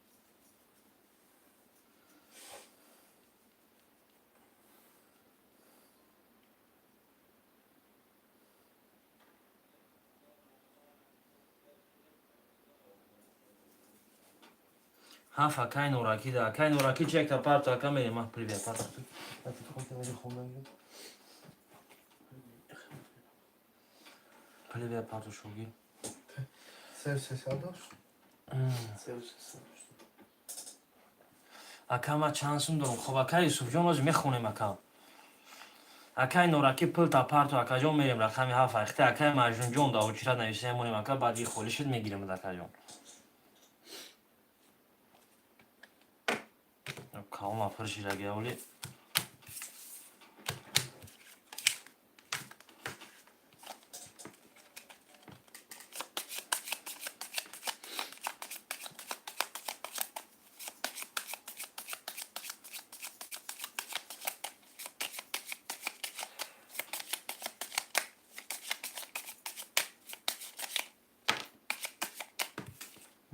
Ҳафт, акай Нуракӣ да. Акай Нуракӣ, чекта парто, ака, мерем. Ман привет парто. Привет парто, шогир. Сев сесадош. Сев сесад. Ака, ман чанд сум дорам? Хоб, акай Юсуфҷон, оз мехонем, ака. Акай Нуракӣ, пулта парто, акаҷон, мерем рақами ҳафт. Айхте, акай Маҷнунҷон, да очират нависа мемонем, ака, баъди холӣ шуд, мегирем, акаҷон. Калома пур шидагиаволи.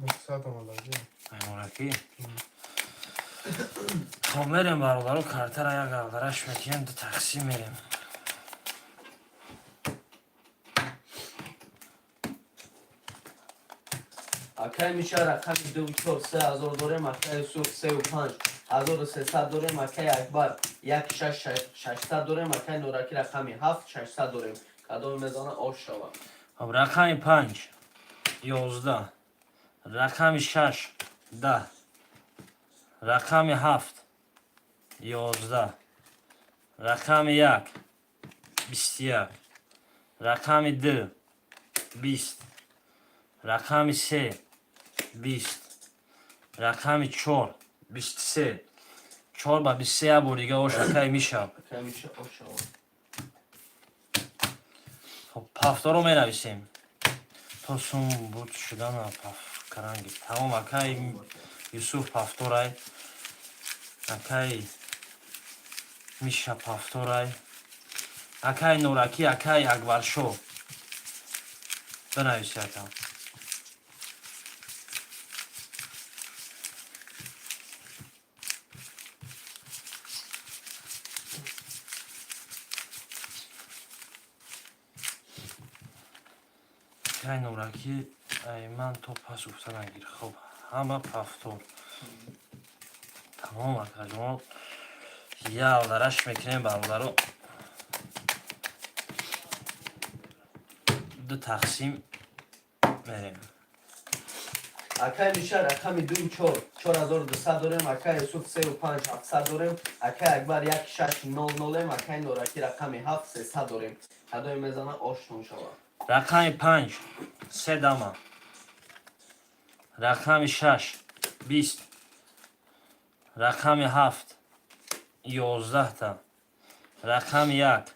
900 омадаги. Нораки. Хоб, мерем, бародаро, картара як алдараш мекунем, ду тақсим мерем. Акай Миша, рақами ду, чор, 3000 дорем. Акай Юсуф, сеу панҷ, 1300 дорем. Акай Акбар, як, шаш, 600 дорем. Акай Нораки, рақами ҳафт, 600 дорем. Кадоме мезана, ош шава. Хоб, рақами панҷ 11, рақами шаш 10, рақами ҳафт 11, рақами як 21, рақами ду 20, рақами се 20, рақами чор 23, чор ба 23. Як бор дига ош, акай Миша. Акай Миша, ош шава. Хоб, пафторо менависем то сум буд шудана пафкаранги. Тамом, акай Юсуф пафторай, акай Миша пафторай, акай Нуракӣ, акай Акбаршо бинависи, ака. Акай Нуракӣ, ай ман то пас гуфта нагир. Хоб, ҳама пафтор. Тамом, акаҷон, ялдараш мекунем, бародаро, ду тақсим мерем. Акай Миша, рақами ду, чор, 4200 дорем. Акай Юсуф, сеу панҷ, 700 дорем. Акай Акбар, як, шаш, нол нолем. Акай Нораки, рақами ҳафт, 300 дорем. Кадоме мезана, оштон шава. Рақами панҷ се дама, рақами шаш 20, рақами ҳафт 11та, рақами як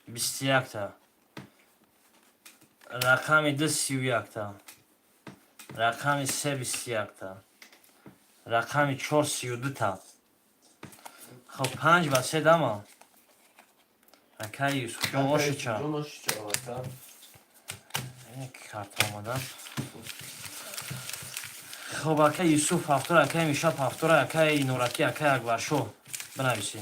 21та, рақами ду 31та, рақами се 21та, рақами чор 32та. Хоб, панҷ ба се дама, акай Юсуфҷон, ошича. Ҷон, ошича, ака. Карта омада. Хоб, акай Юсуф ҳафтора, акай Миша ҳафтора, акай Нуракӣ, акай Акбаршо бинависӣ.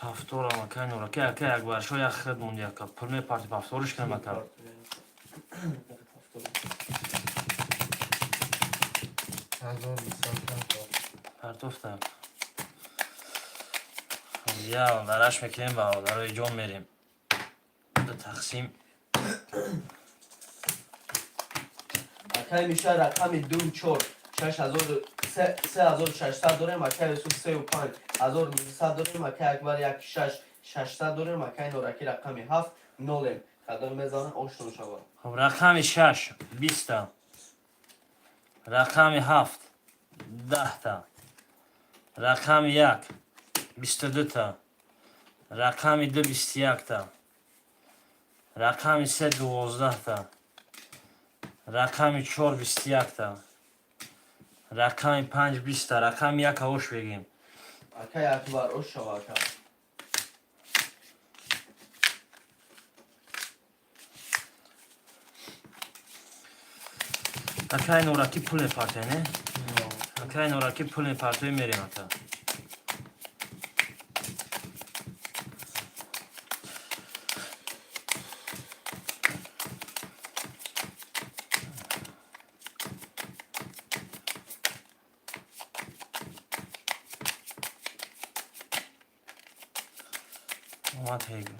Ҳафторам, акай Нуракӣ, акай Акбаршо, як хид монди, ака, пул мепарти, пафториш кунам, ака. 1200. Партофта. Я дараш мекунем, бародарои ҷон, мерем ду тақсим. Акай Миша, рақами ду, чор, 6600 дорем. Акай Юсуф, сеу панҷ, 1900 дорем. Акай Акбар, як, шаш, 600 дорем. Акай Нораки, рақами ҳафт, нолем. Кадом мезана, ошно шава. Хоб, рақами шаш 20та, рақами ҳафт 10та, рақами як 22та, рақами ду 21та, рақами се 12та, рақами чор 21та, рақами панҷ 20та, рақами як ош бегем. Акай Акбар, ош шава, ака. Акай Нораки, пул мепартоe, не? Акай Нораки, пул мепартоe, мерем, ака. Омад ҳегу.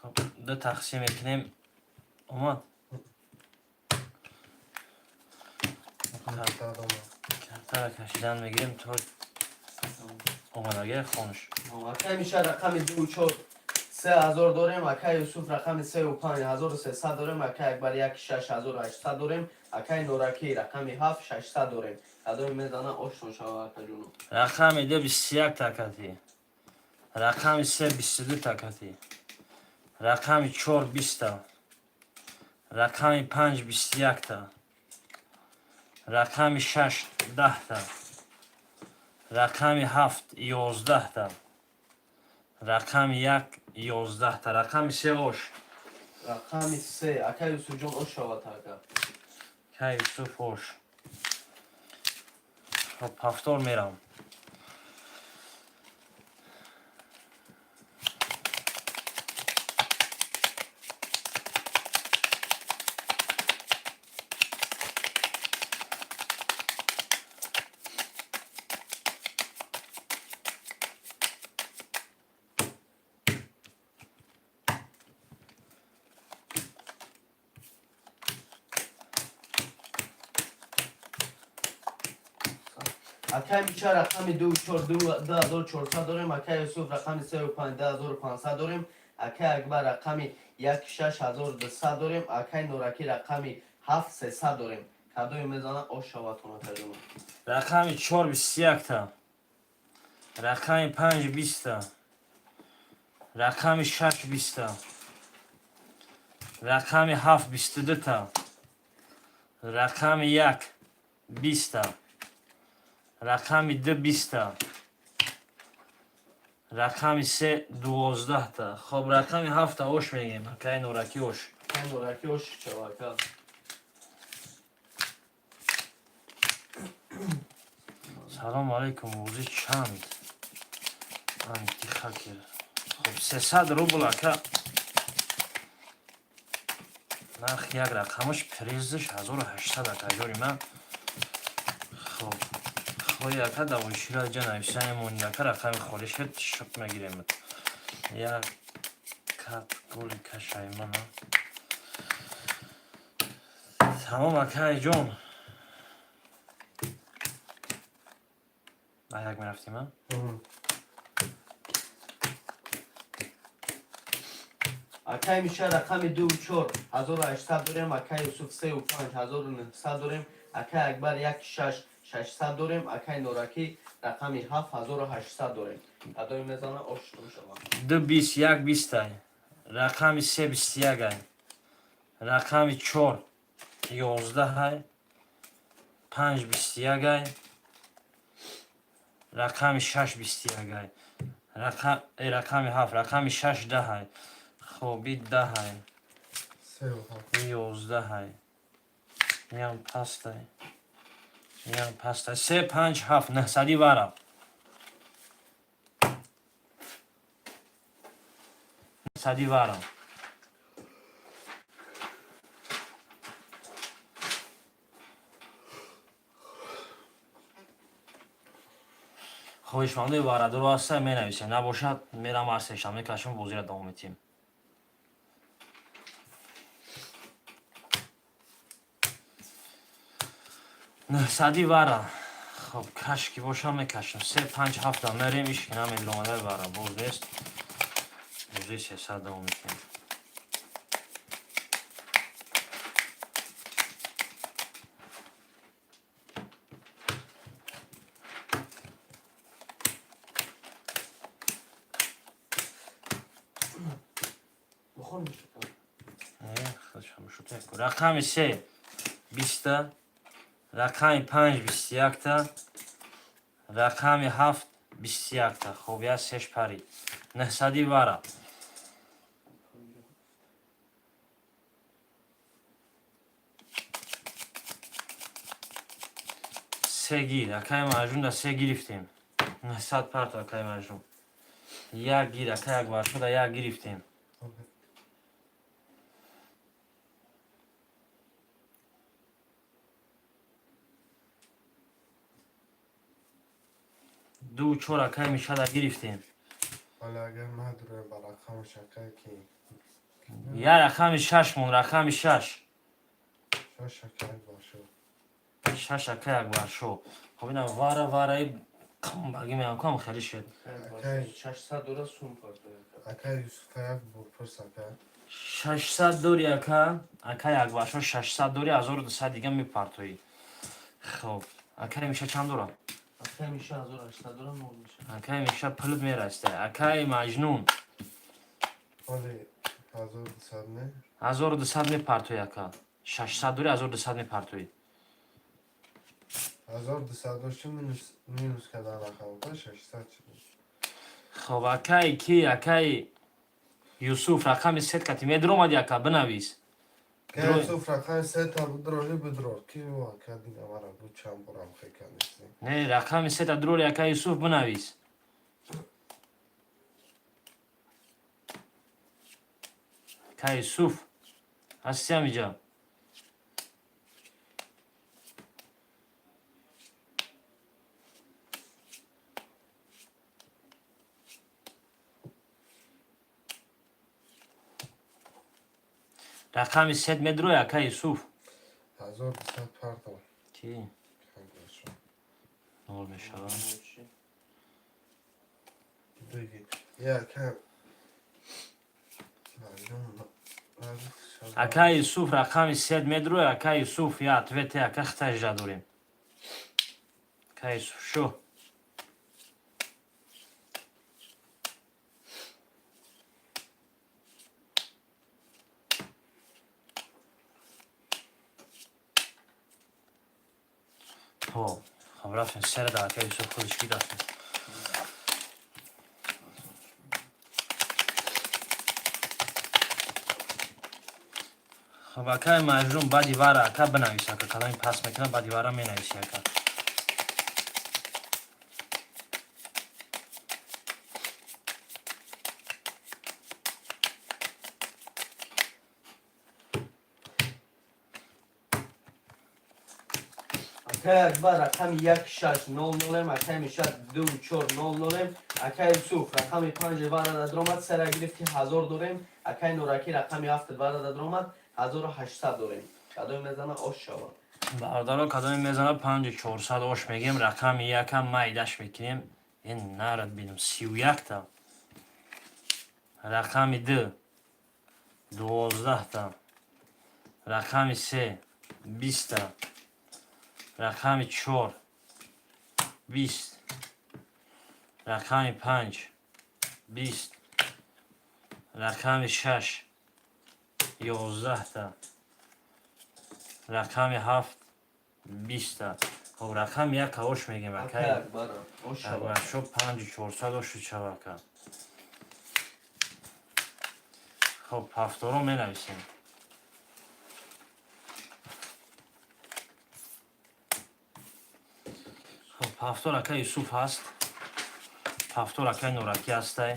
Хоб, ду тақсим мекунем. Омад. 500 омад. Картара кашидан мегирем то омадагия хонш. Акай Миша, рақами ду, чор, 3000 дорем. Акай Юсуф, рақами сеу панҷ, 1300 дорем. Акай Акбар, як, шаш, 1800 дорем. Акай Нораки, рақами ҳафт, 600 дорем. Кадоме мезана, ошно шава, акаҷону. Рақами ду 21 такати, рақами се 22 такати, рақами чор 20та. Рақами панҷ 21-та. Рақами шаш 10-та. Рақами ҳафт 11-та. Рақами як 11-та. Рақами се ош. Рақами се, ака Юсуфҷон, ош шавад, ака. Ка Юсуф, ош. Хоб, ҳафтор мерам. Акай Мича, рақами ду чор, 2400 дорем. Акай Юсуф, рақами сею панҷ, 2500 дорем. Акай Акбар, рақами як шаш, 1200 дорем. Акай Норакӣ, рақами ҳафт, 300 дорем. Кадоме мезана, ош шавадтон, акаҷон. Рақами чор 21-та. Рақами панҷ 20-та. Рақами шаш 20-та. Рақами ҳафт 22-та. Рақами як 20-та. Рақами ду 20-та. Рақами се 12-та. Хоб, рақами ҳафта ош мегем. Акай Норакӣ, ош. Акай Норакӣ, ош шава, ака. Салому алайкум, бозӣ чанд? Антихакер. Хоб, 300 рубл, ака. Нархи як рақамаш, призаш 1800, акаҷори ман. Хоб, хои, ака, давошира ҷа нависаемон, ака, рақами холӣ шуд, шук мегирем. Як кат голи кашай мана. Тамом, акайҷон. Ба як мерафтем, а? Акай Миша, рақами ду чор, 1800 дорем. Акай Юсуф, сею панҷ, 1900 дорем. Акай Акбар, як шаш, 600 дорем. Акай Норакӣ, рақами ҳафт, 1800 дорем. Кадоме мезана, оштон шавад. Ду бист, як бистай. Рақами се 21-ай. Рақами чор 11-ай. Панҷ 21-ай. Рақами шаш 21-ай. Рақами ҳафт, рақами шаш 10-ай. Хоб, и 10-ай. Сею ҳафт. И 11-ай. Иам пастай. Иам пастай. Се, панҷ, ҳафт, 900-и вара. 900-и вара. Хоҳишмандаи варадоро ҳаста, менависем, набошад, мерам ҳар сешанбе кашм, бозиро давом метиҳем. 900-и вара. Хоб, каш ки бошам, мекашам. Се, панҷ, ҳафта мерем, ишки намедиромада, вара боз нест. Бозии 300 давом метиҳем. Бухор. Рақами се 20-та, рақами панҷ 21-та, рақами ҳафт 21-та. Хоб, як сеш парид. 900-и вара. Се гир, акай Маҷнун, да се гирифтем. 900 парто, акай Маҷнун. Як гир, акай Акбаршо, да як гирифтем. Ду чор, акай Мишада гирифтем. Вале агар надурем ба рақами шакай ки Я рақами шаш мон, рақами шаш. Шаш, шакай бошо. Шаш, акай Акбаршо. Хоб, ина вара вараи қамбагӣ меам, хеле шед. 600 дора сум партояд. Акай Юсуфа, як бор пурс, ака. 600 дори, ака, акай Акбаршо, 600 дори, 1200 дига мепартоӣ. Хоб, акай Миша чанд дора? Акай Миша 1800 дора, нол меша. Акай Миша, пулт мераста, акай Маҷнун. Вале 1200 не? 1200 мепартои, ака. 600 дори, 1200 мепартои. 1200 дошти, минус кардан рақам 600 шуд. Хоб, акаи ки, акаи Юсуф, рақами сет кати медиромади, ака, бинавис. Ка Юсуф, рақами сета бидроли, бидрор. Ки ака, дига мара бу чанд борам хека нестем. Не, рақами сета дроли, ака Юсуф, бинавис. Ака Юсуф, ҳасти ҳамиҷа? Рақами сет медрои, ака Юсуф? 1200 партов. Ки нол мешавад. Биги. Я ка Ака Юсуф, рақами сет медрои, ака Юсуф? Я ответе, ака, хитажда дорем. Ака Юсуф, шо? Хоб, рафтем, сера да ака Юсуф худаш гирафтем. Хоб, акаи Маҷрум, баъди вара, ака, бинавис, ака, кадоми пас мекунад, баъди вара менависи, ака. Акай Акбар, рақами як шаш нол нолем, акай Миша ду чор нол нолем, акай Юсуф, рақами панҷ вара дадромад, сера гирифти, 1000 дорем, акай Нуракӣ, рақами ҳафт вара дадромад, 1800 дорем. Кадоми мезана, ош шавад. Бародаро, кадоме мезана, панҷу чорсад ош мегем. Рақами якам майдаш мекунем, ин нарад бинам, 31-та. Рақами ду 12-та, рақами се 20-та, рақами чор 20, рақами панҷ 20, рақами шаш 11-та, рақами ҳафт 20-та. Хоб, рақами як ош мегем. Акай акай Акбарам, ош шавад. Акбаршо, панҷу чорсад ошу чавака. Хоб, ҳафторо менависем. Хоб, ҳафтор ака Юсуф ҳаст, ҳафтор акаи Нуракӣ ҳастай.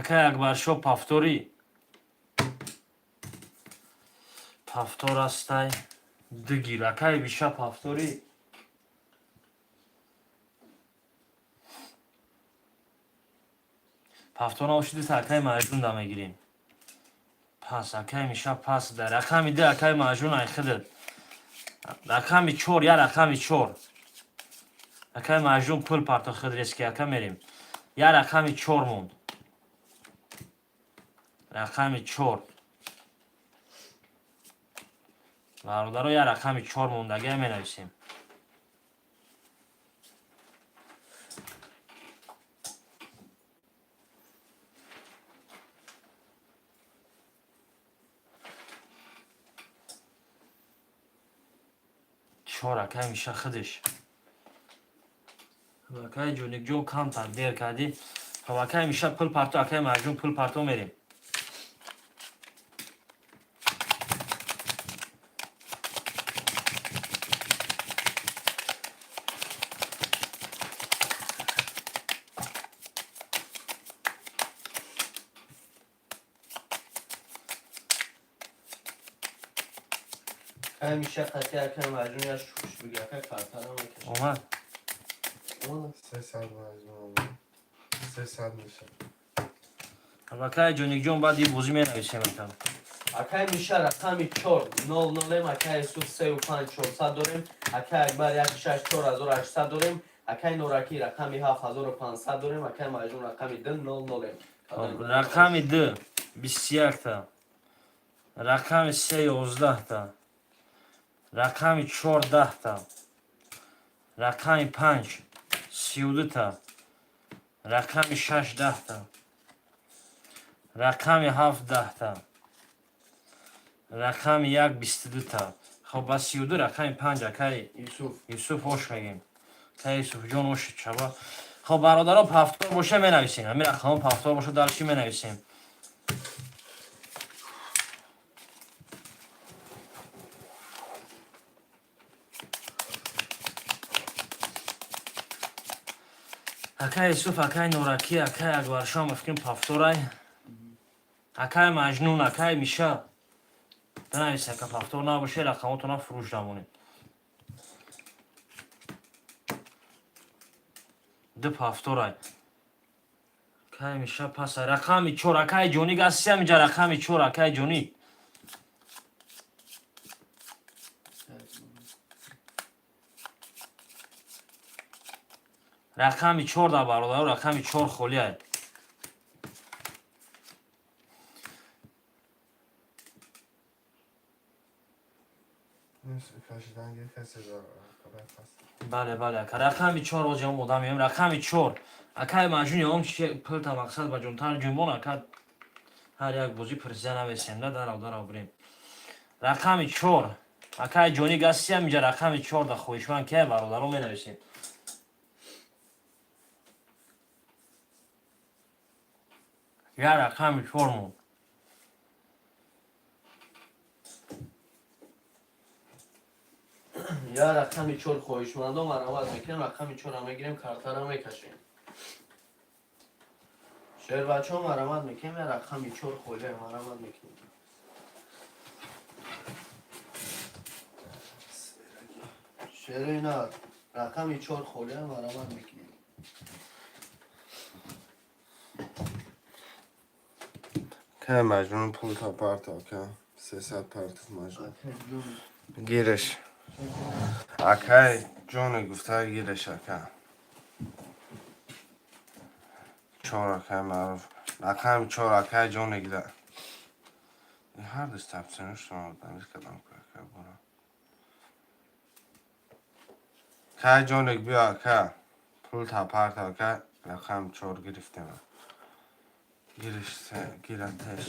Акай Акбаршо, пафтори, пафтор ҳастай, дугир. Акай Биша, пафтори? Пафтор навоши, дута акаи Маҷнун да мегирем. Пас, акаи Миша, пас да рақами ду, акаи Маҷнун, айхидат. Рақами чор, я рақами чор, акаи Маҷнун, пул парто хид резки, ака, мерем. Я рақами чор монд, рақами чор, бародаро, я рақами чор мондагия менависем. Чор, акай Миша худаш. Акай Ҷоникҷон, камтар дер кардӣ. Хоб, акай Миша, пул парто, акай Маҷнун, пул парто, мерем. Акай Миша қати акай Маҷнун яш хуш биги, акай, карта намекашад. Омад. 300 Маҷнун, 300 меша. Акай Ҷоникҷон, баъди бозӣ менависем, ака. Акай Миша, рақами чор нол нолем, акай Юсуф, сею панҷ 400 дорем, акай Акбар, як шаш 4800 дорем, акай Нуракӣ, рақами ҳафт 1500 дорем, акай Маҷнун, рақами ду нол нолем. Рақами ду 21-та. Рақами се 11-та. Рақами чор 10-та. Рақами панҷ 32-та. Рақами шаш 10-та. Рақами ҳафт 10-та. Рақами як 22-та. Хоб, ба 32 рақами панҷ акай Юсуф. Юсуф ош мегем. Акай Юсуфҷон, оши чаба. Хоб, бародаро, повтор боша, менависем. Ҳамин рақамҳо повтор боша, дар чӣ менависем? Акай Юсуф, акай Нуракӣ, акай Акбаршоҳ, мефикрем, повторай. Акай Маҷнун, акай Миша, бинавис, ака повтор набоше, рақамотона фурӯш намонем. Ду повторай. Акай Миша паса. Рақами чор, акай Ҷони гасти ҳаминҷа, рақами чор, акай Ҷони. Рақами чор да, бародаро, рақами чор холиай. Кашиданги касе дар пас. Бале, ака, рақами чор. Ози ом одам меем. Рақами чор, акай Маҷнун, ом чи пулта мақсад ба ҷонтар ҷунбон, ака. Ҳар як бозӣ пурсида навесем да, дарав дарав бирем. Рақами чор, акай Ҷони гасти ҳаминҷа, рақами чор да хоҳишманд ки, бародаро, менависем. Я рақами чормон. Я рақами чор хоҳишмандо марамат мекунем, рақами чорро мегирем, картаро мекашем. Шербачаҳо, марамат мекунем, я рақами чор холия, марамат мекунем. Шерина, рақами чор холия, марамат мекунем. Ка Маҷнун, пул та парто, ка. 300 партов Маҷнун. Гиреш. Акай ҷоне гуфта, гиреш, ака. Чор, акай маъруф. Рақами чор, акай ҷоне гида. Ҳар ду стапсенушон дамиз кардам ку, ака бора. Кай ҷонек, биё, ака. Пул та парто, ака. Рақами чор гирифтем. Гириш, гиратеш.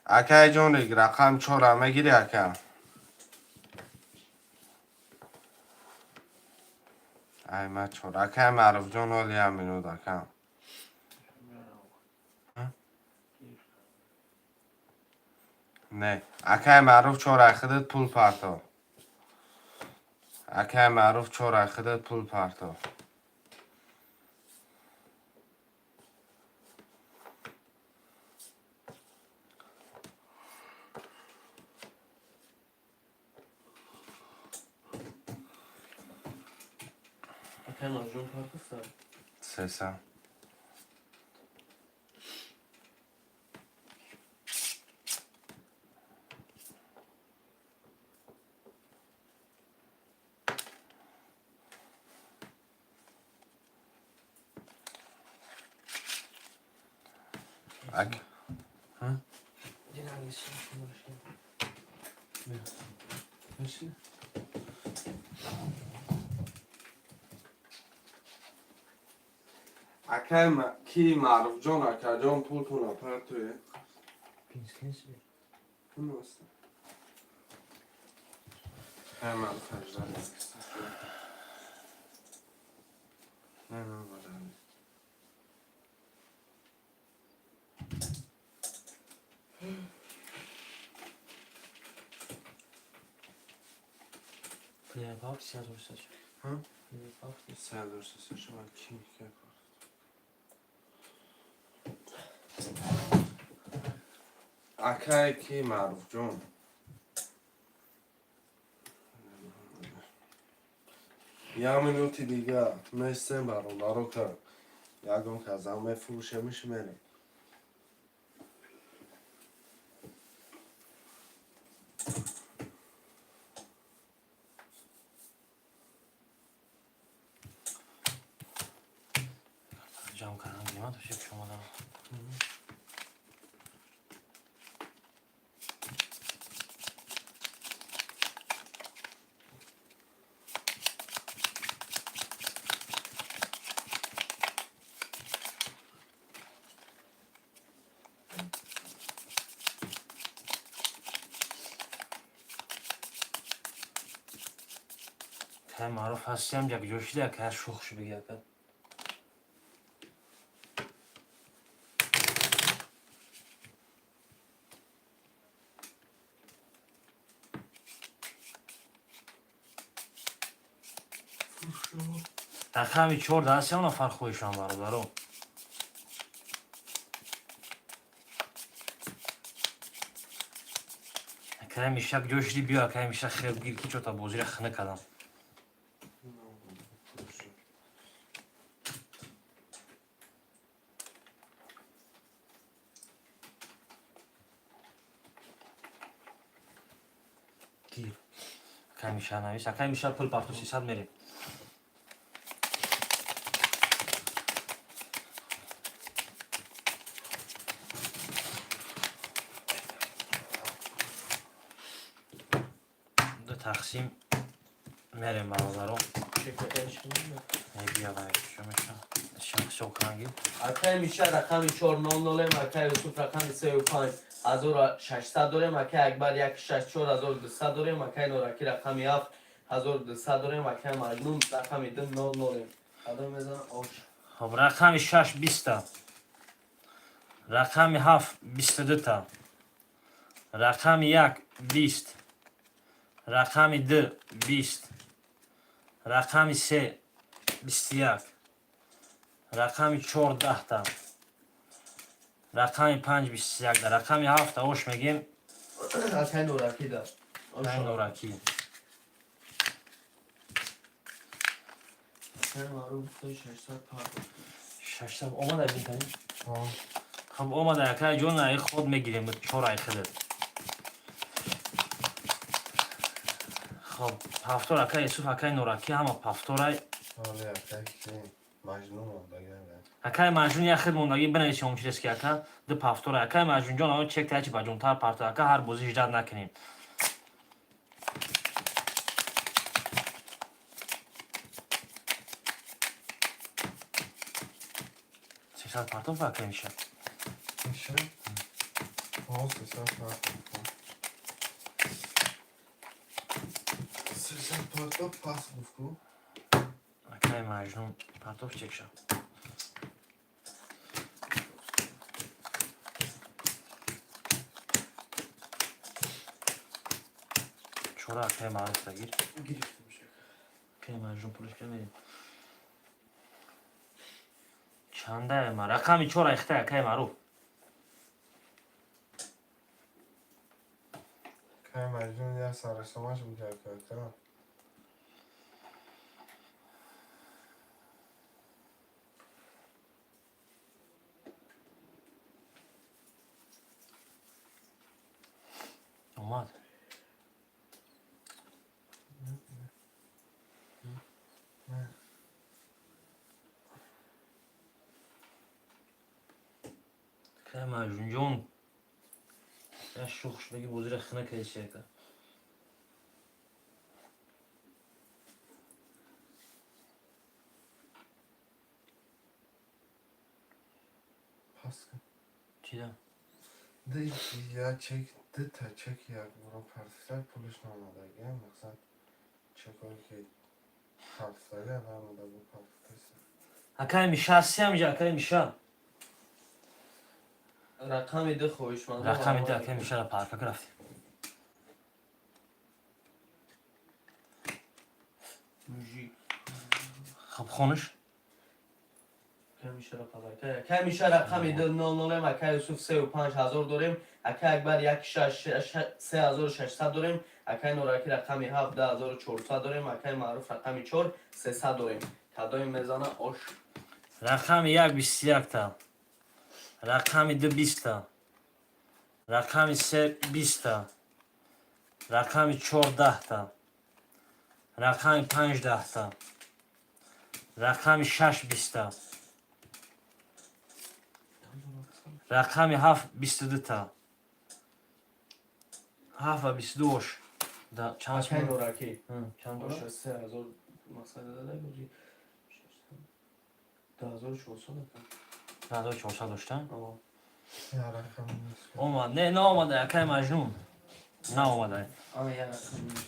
Акай ҷонек, рақами чора мегири, ака? Ай ма чор. Акай Маъруфҷон, ҳоли як минут, ака. Не. Акай Маъруф, чора худат пул парто. Акай Маъруф, чора худат пул парто. Акай Маҷнун партофта. 300. Ак. Динангис. Акай ки Маъруфҷон, акаҷон, пултона партое. Кун аст? Акай Маъруф, 18. Не, не, не. Ҳа? 300 шума ки ки акай ки Маъруфҷон. Як минути дига местем, бародаро, ка ягон казан мефурӯшемиш, мерем. Ҷамъ кардан гирем, то шек шумо. Акай Маъруф ҳастиам, якҷо шида, акай шухш биги, ака. Рақами чор даст ям нафар хоҳишам, бародаро. Акай Миша, ҷо шиди, биё, акай Миша, хел гир ки чота бозира хина кардам. Гир. Акай Миша, навис. Акай Миша, пул парту, 300 мерем. Ду тақсим мерем, бародаро. Акай Миша, рақами чор нол нолем, акай Юсуф, рақами сею панҷ 1600 дорем, акай Акбар, як шаш 4200 дорем, акай Нораки, рақами ҳафт 1200 дорем, акай Маҷнун, рақами ду нол нолем. Кадом мезана ош? Хоб, рақами шаш 20-та, рақами ҳафт 22-та, рақами як 20, рақами ду 20, рақами се 21, рақами чор 10-та, рақами панҷ 21-та, рақами ҳафта ош мегем. Акай Нораки да. Акай Нораки. Акай Маъруф 600 пар. 600 омада бинтани. Хоб, омада, акай ҷон, ай худ мегирем, чор ай худат. Хоб, пафтор, акай Юсуф, акай Нораки, ҳама пафторай. Акай Маҷнун як хел мондагӣ, бинависи омчирес ки ака ду пафтора. Акай Маҷнунҷон, ано чек таячи ба ҷонтар парто, ака, ҳар бозӣ ждать накунем. 300 партов, акай Миша? Миша? О, 300 партов. 300 партов пас гуфт ку. Акай Маҷнун, партов чекша. Чора, акай Маъруф, дагир. Гирифтем шак. Акай Маҷнун, пулиш кемерем. Чанда ма? Рақами чора ихта, акай Маъруф. Акай Маҷнун як сарасомаш буд, ака. Омад. Не. Акай Маҷнунҷон, як шухш беги, бозира хина кардеси, ака. Пас кун. Чида? Ди я чек, дита чек як буро партифта, пулиш наомадаги, мақсад чекое ки партифтага наомада бу партифтаси. Акай Миша ҳастиам ҷа, акай Миша? Рақами ду хоҳишманд. Рақами ду, акай Мишара парка рафтем. Мужик. Хоб, хониш. Акай Мишара подарка. Акай Миша, рақами ду нол нолем, акай Юсуф, сею панҷ ҳазор дорем, акай Акбар, як шаш 3600 дорем, акай Нораки, рақами ҳафт 2400 дорем, акай Маъруф, рақами чор 300 дорем. Кадоме мезана ош? Рақами як 21-та, рақами ду 20-та, рақами се 20-та, рақами чор 10-та, рақами панҷ 10-та, рақами шаш 20-та, рақами ҳафт 22-та, ҳафт ва 22 ош. Да, чанд? Акай Нораки. Чанд? Ош 3000 мақсад дада бозӣ. 2400, ака. 1400 дошта? О. Я рақам нест. Омад, не, наомада, акай Маҷнун, наомада. А, я рақам нест.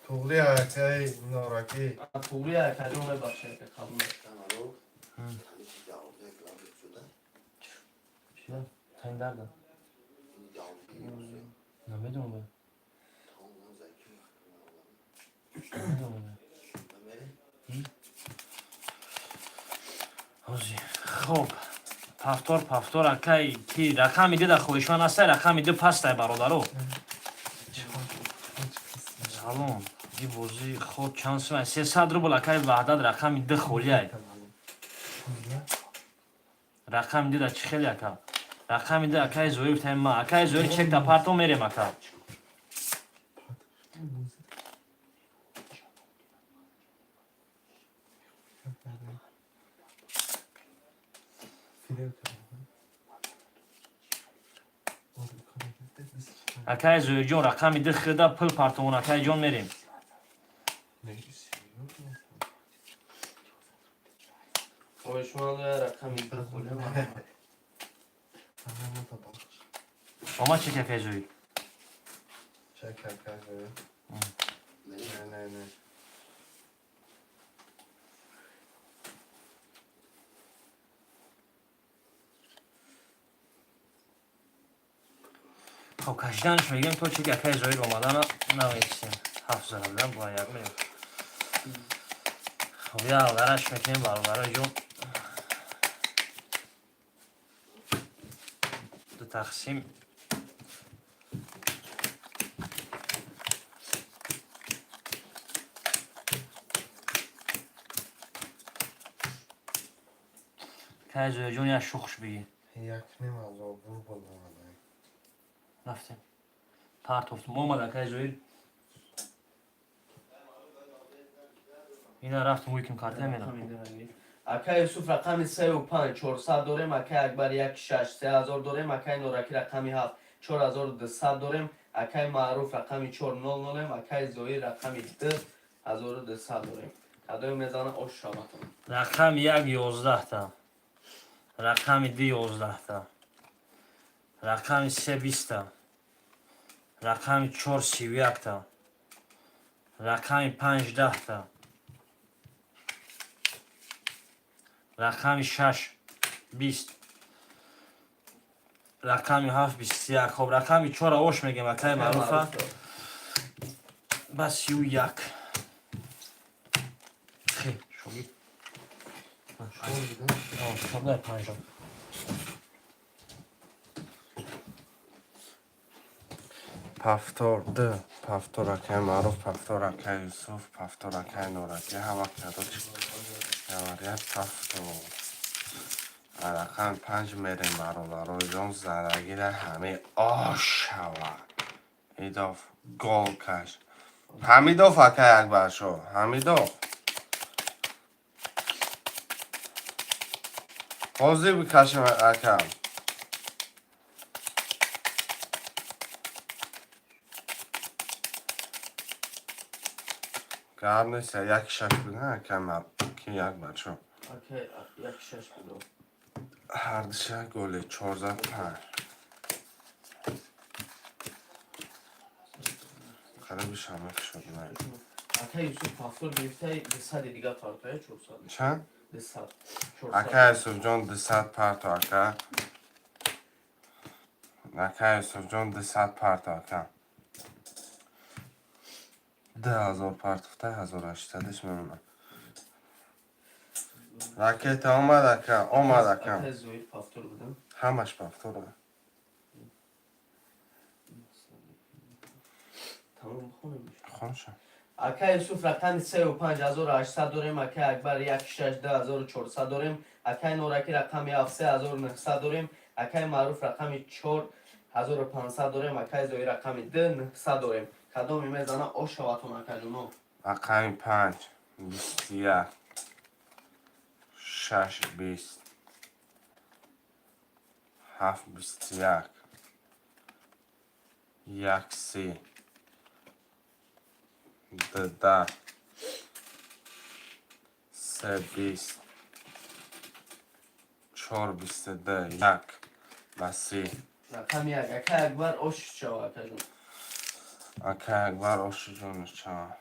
То Туғри акай Норакӣ. Туғри акаҷон, мебахшед, ака, қабул накардам. Чия? Тани дарда. Намедонам. Намедонам. Ҳози. Хоб. Повтор, повтор, акай ки рақами дида хоҳишманд ҳастай, рақами ду пастай, бародаро. Салом. И бозӣ ход чанд сум? 300 рубл, акай Ваҳдат, рақами ду холиай. Рақами дида чӣ хеле, ака? Рақами ду акай Зоир таим ма. Акай Зоир, чекта парто, мерем, ака. Акай Зоирҷон, рақами ду хида пул партомон, акай ҷон, мерем. Хоҳишманд рақами ду холӣ. Омад чек, акай Зоир. Чек, акай Зоир. Не, не, не. Хоб, кашиданаш мегирем то чеки акай Зоир омадана намесем. Ҳафт зарабдан бо як мерем. Хоб, я алдараш мекунем, бародарои ҷон. Ду тақсим. Акай Зоирҷон, як шухш бигӣ. 1,5 ҳазор рубл омада. Рафтем. Партофтум. Омад, акай Зоир. Ина рафтум, уйким карта мена. Акай Юсуф, рақами сею панҷ 400 дорем, акай Акбар, як шаш 3000 дорем, акай Норакӣ, рақами ҳафт 4200 дорем, акай Маъруф, рақами чор нол нолем, акай Зоир, рақами ду 1200 дорем. Кадоме мезана, ош шаватон. Рақами як 11-та. Рақами ду 11-та. Рақами се 20-та. Рақами чор 31-та. Рақами панҷ 10-та. Рақами шаш 20. Рақами ҳафт 21. Хоб, рақами чора ош мегем, акай Маъруфа. Ба 31. Хе, шогирд. Шобдай панҷо. Повтор д, повтор, акай Маъруф, повтор, акай Юсуф, повтор, акай Норакӣ. Ҳама, короче говоря, повтор. Рақами панҷ мерем, бародароҷон, зарагира ҳамаи ош шавад. Идов гол каш. Ҳамидов, акай Акбаршо, Ҳамидов. Ҳозир бикашем, акам. Гап нест, як шаш буда, акам, ки як бачо. Акай як шаш будо. Ҳардуша голи 14-5. Қариби шама шуд. Акай Юсуф, повтор гирифтай, дусади дига партоя, 400. Чанд? 200. Ака Юсуфҷон, 200 парто, ака. Ака Юсуфҷон, 200 парто, ака. 2000 партофта, 1800-ш мемонад. Ракета омад, ака, омад, ака. Акай Зоир, повтор будам. Ҳамаш повтора. Тамом, бихонем. Хонша. Акай Юсуф, рақами сею панҷ 1800 дорем, акай Акбар, як шаш 2400 дорем, акай Норакӣ, рақами ҳафт 3900 дорем, акай Маъруф, рақами чор 1500 дорем, акай Зоир, рақами ду 900 дорем. Кадоме мезана, ош шаватон, акаҷоно. Рақами панҷ 21, шаш 20, ҳафт 21, як 30, ду 10, се 20, чор 22, як ба 30. Рақами як, акай Акбар, ош шава, акаҷон. Акай Акбар, оши ҷонаш чава.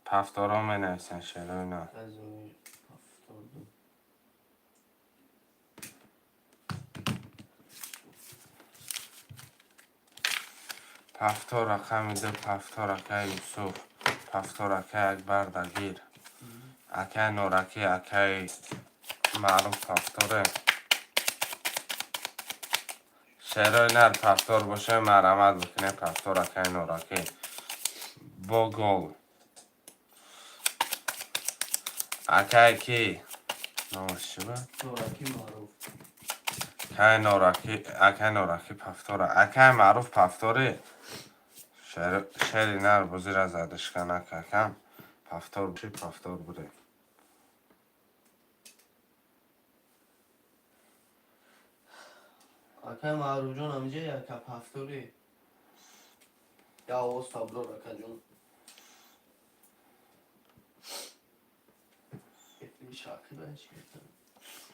Пафторо менависен, шерои на. Акай Зоир 72. Пафтор рақами ду, пафтор, акай Юсуф. Пафтор, акай Акбар, дагир. Акай Норакӣ, акай Маъруф, пафторе. Шерои нар, пафтор боша, марҳамат бикунед, пафтор, акай Норакӣ. Бо гол. Акай ки? Номаш чӣ буд? Норакӣ Маъруф. Акай Норакӣ, акай Норакӣ пафтора. Акай Маъруф, пафтори? Шери нар бозира задишка накакам. Пафтор боши, пафтор буде. Акай Маъруфҷон, ҳамиҷа яка пафтори. Я овоз таблор, акаҷон.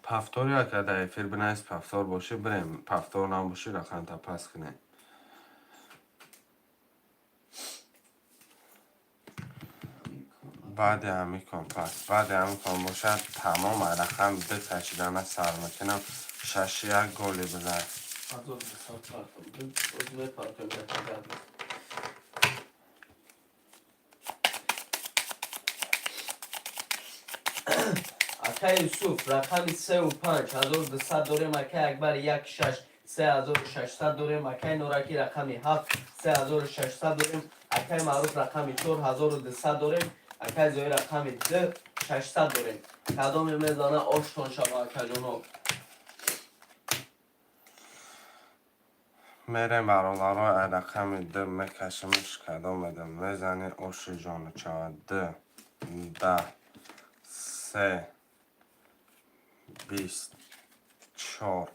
Пафтори, ака, дар эфир бинавис, пафтор бошӣ, бирем, пафтор набошӣ, рақамта пас кунем. Баъди ҳамин кон пас, баъди ҳамин кон бошад, тамом, рақам ду кашидана сар мекунам. Шаши як голи бизан. 1200 партом. Оз мепартом яка гап. Акай Юсуф, рақами сеу панҷ, 1200 дорем. Акай Акбар, як шаш, 3600 дорем. Акай Норакӣ, рақами ҳафт, 3600 дорем. Акай Маъруф, рақами чор, 1200 дорем. Акай Зоир, рақами ду, 600 дорем. Кадоме мезана, оштон шава, акаҷоно. Мерем, бародаро, рақами д мекашимш. Кадом медам мезани, оши ҷону чава? Д, да, се, 20, чор,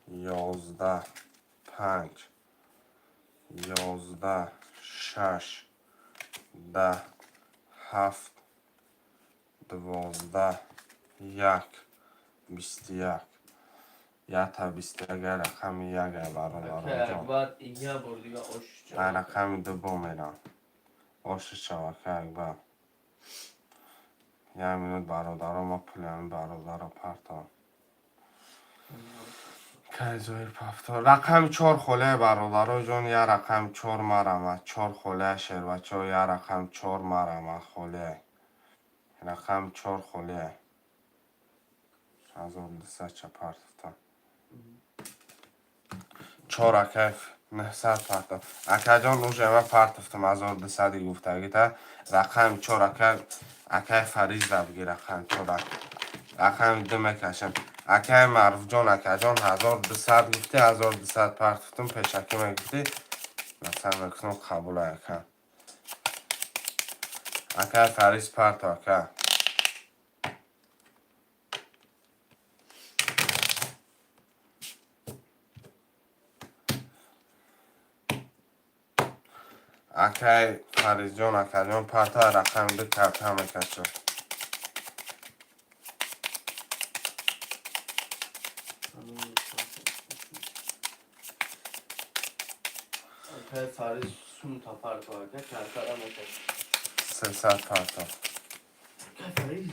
11, панҷ, 11, шаш, 10, ҳафт, 12, як, 21, якта 21. Рақами як, ай Акай бародароҷон. Акбар, як бор дига ош Ай рақами ду бо мерам. Оши шава, акай Акбар. Як минут, бародаро, ма пули ҳамин бародаро партом. Кай Зоир пафтор. Рақами чор холия, бародароҷон, як рақами чор марама. Чор холия, шербачо, як рақами чор марама холия. Рақами чор холия. 1200 ча партофтам. Чор, акай, 900 партоф. Акаҷон, уже ма партофтам 1200 гуфтагита. Рақами чор, акай, акай Фаризда бигир рақами чор. Рақами ду мекашам. Акай Маъруфҷон, акаҷон, 1200 гуфтӣ, 1200 партофтум, пешакӣ мегуфтӣ. Масалан мекунам, қабул, ака. Акай Фариз, парто, ака. Акай Фаризҷон, акаҷон, парто, рақами ду карта мекашам. Акай Фариз, сумта парто, ака, картара мекаш. 300 парто. Акай Фариз.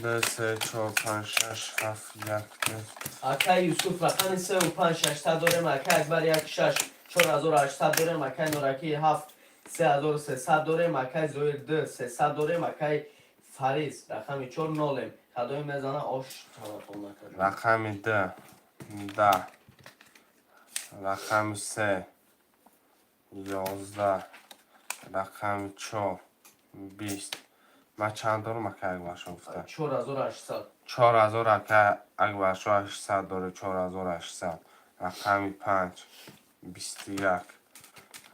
Ду, се, чор, панҷ, шаш, ҳафт, як, ду. Акай Юсуф, рақами сеу панҷ, 600 дорем. Акай Акбар, як шаш, 4800 дорем. Акай Норакӣ, ҳафт, 3300 дорем. Акай Зоир, ду, 300 дорем. Акай Фариз, рақами чор, нолем. Кадоме мезана, ош телефон накард. Рақами ду, 10, рақами се, 11, рақами чор, 20. Ман чанд дорам, акай Акбаршо, гуфта? 4800. 4000, акай Акбаршо, 800 дорӣ, 4800. Рақами панҷ, 21,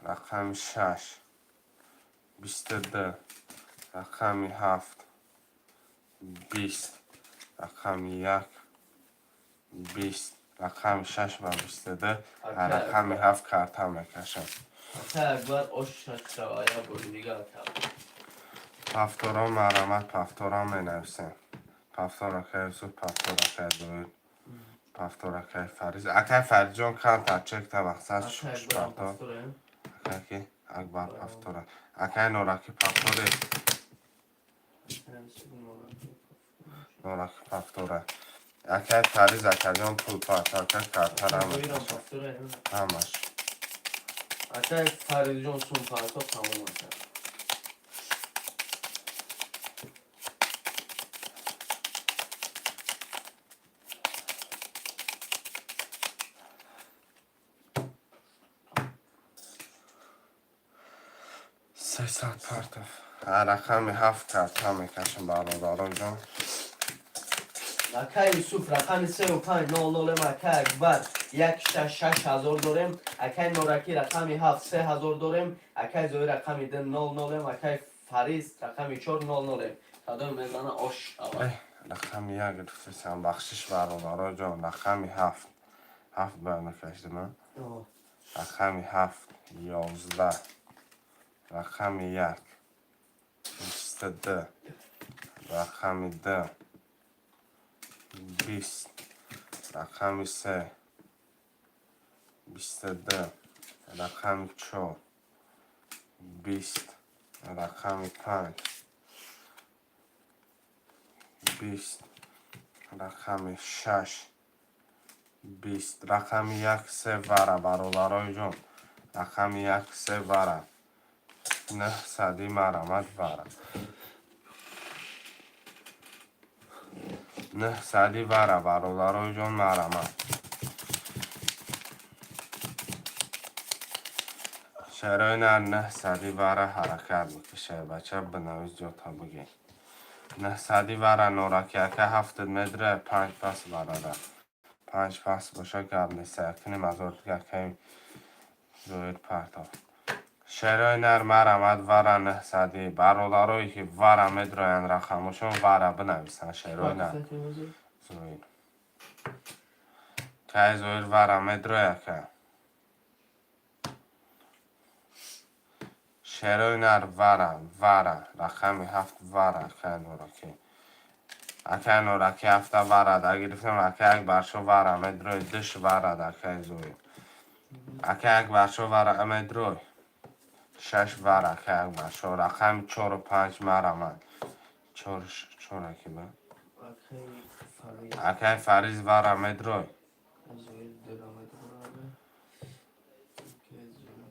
рақами шаш, 22, рақами ҳафт, 20, рақами як, 20, рақами шаш ва 22. Рақами ҳафт карта мекашам. Акай Акбар, ош шава, як бори дига, ака. Пафторон, марҳамат, пафторон менависем. Пафтор, акай Юсуф, пафтор, акай Зоир. Повтор, акай Фариз. Акай Фаризҷон, камтар чекта мақсад Акай шуш Акбарам парто. повторем. Акай ки Акбар повтора. Акай Нораки повторе. Нораки повтора. Акай Фариз акаҷон пул парто. Акай картара Зоирам ҳамаш. повторем. Ҳамаш. Акай Фаризҷон сум парто, тамом ака. 300 партов. Рақами ҳафт карта мекашем, бародароҷон. Акай Юсуф рақами сеу панҷ нол нолем, акай Акбар як шаш шаш ҳазор дорем, акай Норакӣ рақами ҳафт се ҳазор дорем, акай Зоир рақами ду нол нолем, акай Фариз рақами чор нол нолем. Садои мезана ош аввал. Э, рақами як гирифтесам, бахшиш, бародароҷон. Рақами ҳафт. Ҳафт бояд мекашидим, а? Рақами ҳафт 11, рақами як 22, рақами ду 20, рақами се 22, рақами чор 20, рақами панҷ 20, рақами шаш 20, рақами як се вара, бародарои ҷон, рақами як се вара, нӯҳсади марамат вара, нӯҳсади вара, бародарои ҷон, марамат. Шерои нар нӯҳсади вара ҳаракат бикушай, бача, бинавис, ҷота бигир. Нӯҳсади вара, Нораки ака, ҳафтод метра, панҷ пас варара, панҷ пас боша, гап нест, якним ҳазор дига акаи Зоир партофт. Шерои нар марамат вара нӯҳсадӣ. Бародарое ки вара медроянд, рақамошон вара бинависанд. Шерои нар Зоир кай, Зоир вара медроя ка. Шерои нар вара, вара, рақами ҳафт вара. Акай Нораки, акай Нораки, ҳафта вара да гирифтем. Акай Акбаршо вара медрой, душ вара да. Акай Зоир, акай Акбаршо вара медрой, шаш вара. Акай Акбаршо рақами чору панҷ марамад, чор, чораки ба. Акай Фариз. Акай Фариз вара медрой. Зоир дера медораме. Акай Зоир.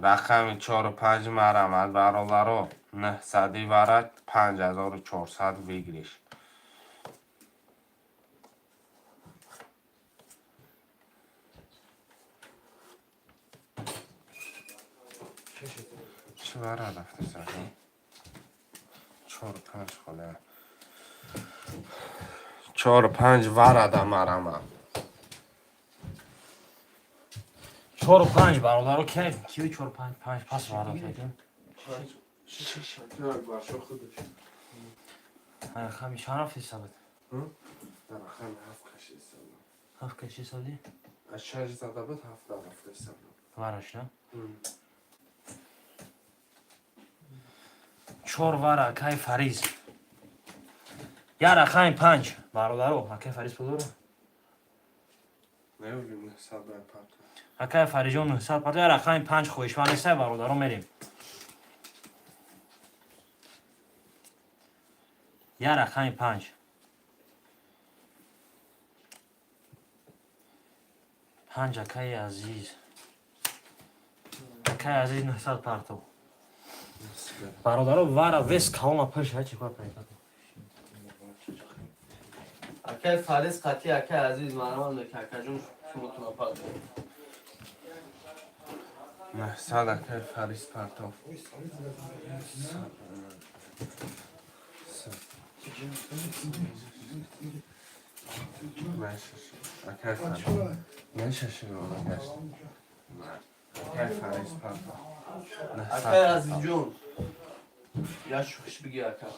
Рақами чору панҷ марамад, бародаро, нӯҳсади вара, 5400 выигрыш. Чӣ вара рафтеса? Чору панҷ холе, чору панҷ вара да марамад. Чору панҷ, бародаро, кайф киви чору панҷ, панҷ пас вара кардем. Шакир Акбаршо худаш. Рақами чанд рафти сабат? Дар рақами ҳафт кашисам. Ҳафт каши сабди? Аз шаш зада буд, ҳафт да рафтесам. Вараш на чор вара, акай Фариз. Я рақами панҷ, бародаро, акай Фариз пул дора? Неюлим, 900 бай парто. Акай Фаризҷон, 900 парто. Я рақами панҷ хоҳишманд нестай, бародаро, мерем. Я рақами панҷ. Панҷ, акаи Азиз. Акаи Азиз 900 парто. Бародаро, вара вес калона паш ҳачи кор пайда. Акай Фариз қатӣ акай Азиз марамад мека, акаҷон, шумотона парто. 900, акай Фариз партоф. Акай Фариз. Мешаши гашт. Акай Фариз партоф. Акай Азизҷон. Я шӯхиш биги, ака.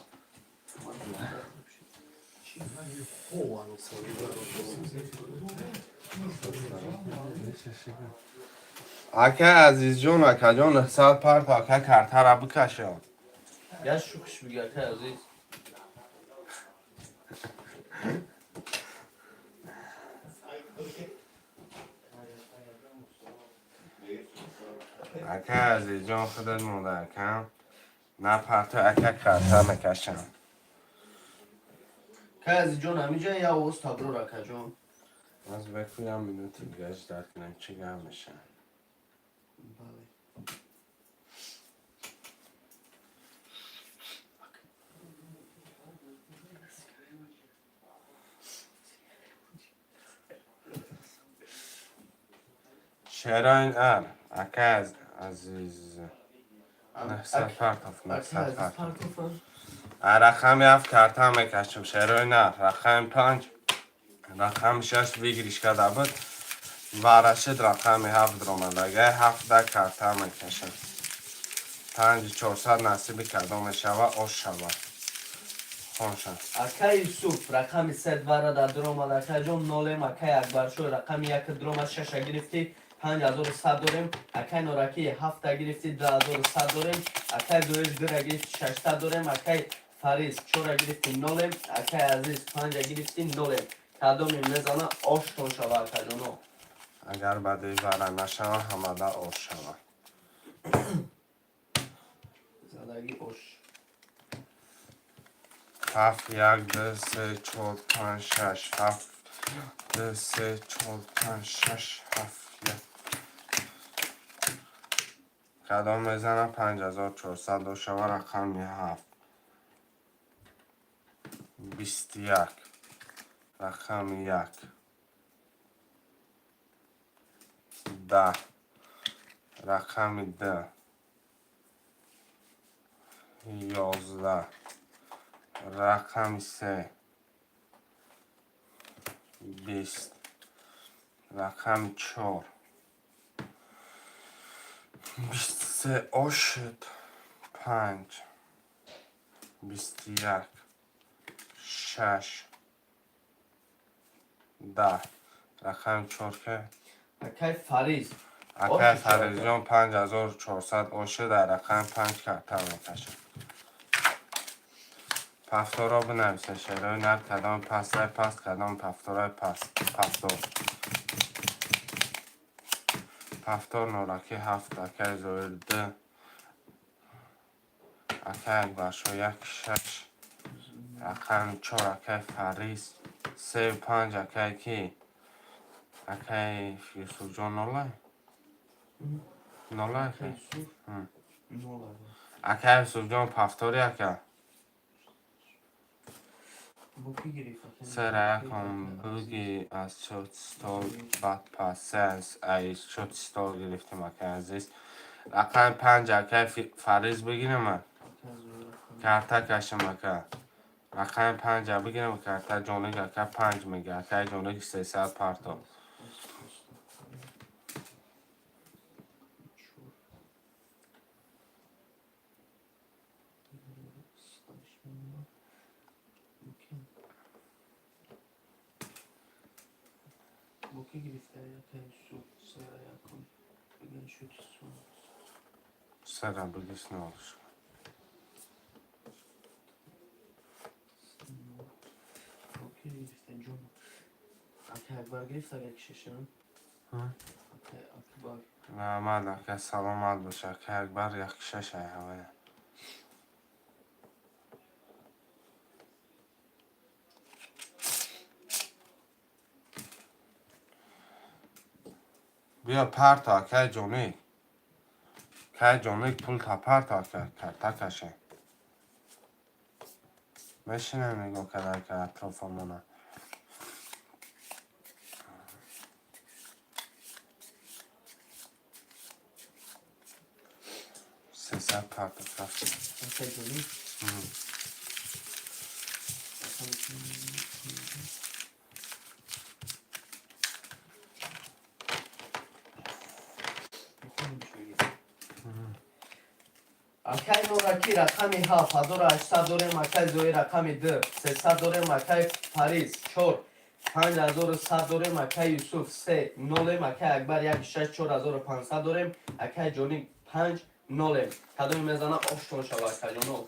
Акай Азизҷон, акаҷон, 900 парто, акай, картара бикашо. Я шӯхиш биги, акай Азиз. Ака Азизҷон, худат монда, акам. На парто, ака, карта мекашам. Акай Азизҷон, ҳамиҷа я овоз таброр, акаҷон. Аз бекуям минути дига ждать кунем, чӣ гап меша. Бале. Шероин ар, ака азиз. 900 партов, Ака 900 Азиз партов. партофан. Рақами 7 карта мекашам, шероин ар. Рақами 5, рақами 6 выигрыш карда буд. Варашид, рақами 7 ромадага, 7-да карта мекашам. 5400 насиби кадом мешава, ош шава. Хонша. Акай Юсуф, рақами 3 вара дар дуромад, акаҷон, нолем. Акай Акбаршо, рақами 1 дуромад, шаша гирифтӣ, 5100 дорем. Акай Нораки, ҳафта гирифтӣ, 2100 дорем. Акай Зоир, дура гирифтӣ, 600 дорем. Акай Фариз, чора гирифтӣ, нолем. Акай Азиз, панҷа гирифтӣ, нолем. Кадоме мезана, оштон шава, акаҷоно. Агар баъди вара нашава, ҳамада ош шава. Задаги ош. Ҳафт, як, ду, се, чор, панҷ, шаш, ҳафт, ду, се, чор, панҷ, шаш, ҳафт, як. Кадом мезана, 5400 дошава? Рақами 7, 21, рақами 1, 10, рақами 2, 11, рақами 3, 20, рақами 4, 23 ошуд, 5, 21, 6, 10, рақами 4 ке? Акай Фариз. Акай Ошуд. Фаризҷон, 5400 ошуд, дар рақами 5 карта мекашад. Пафторо бинависа, шерои нар, кадом пастай паст, кадом пафторои паст. Пафтор, пафтор. Нораки 7, акай Зоир 2, акай Акбаршо 1, 6, рақами 4, акай Фариз 3, 5, акай ки, акай Юсуфҷон нолай, нолай. Акай Юсуф. Нола. Акай Юсуфҷон, пафтори, ака. Бо ки гирифт, акай? Сера яком буги аз счёт стол, баъд пас се аз счёт стол гирифтем, акай азиз. Рақами 5, акай Фариз, бигирем. Акай Зоир рақами Карта кашам, ака. Рақами 5-а бигирем, карта. Ҷоник ака 5 мега, акай Ҷоник, 300 парто. Чор. Бо ки гирифта, акай Юсуф? Сера якум. Биган шуд сум. Сера бигис, нолш. Бо ки гирифта, ҷон? Акай Акбар гирифта, агар ки шашам. Акай Акбар. Раҳмат, ака, саломат бош, акай Акбар, як шаш ай ҳавая. Биё, парто, акай Ҷоник. Акай Ҷоник, пул та парто, ака, карта каше. Мешинем, нигоҳ карда, ака, атрофамона. 300 парто рафт. Акай Ҷоник. Рақами Акай Нораки, рақами 7, 1800 дорем. Акай Зои, рақами 2, 300 дорем. Акай Фариз, 4, 5100 дорем. Акай Юсуф, 3, нолем. Акай Акбар, 1, 6, 4500 дорем. Акай Ҷоник, 5, нолем. Кадоме мезана, оштон шава, акаҷоно.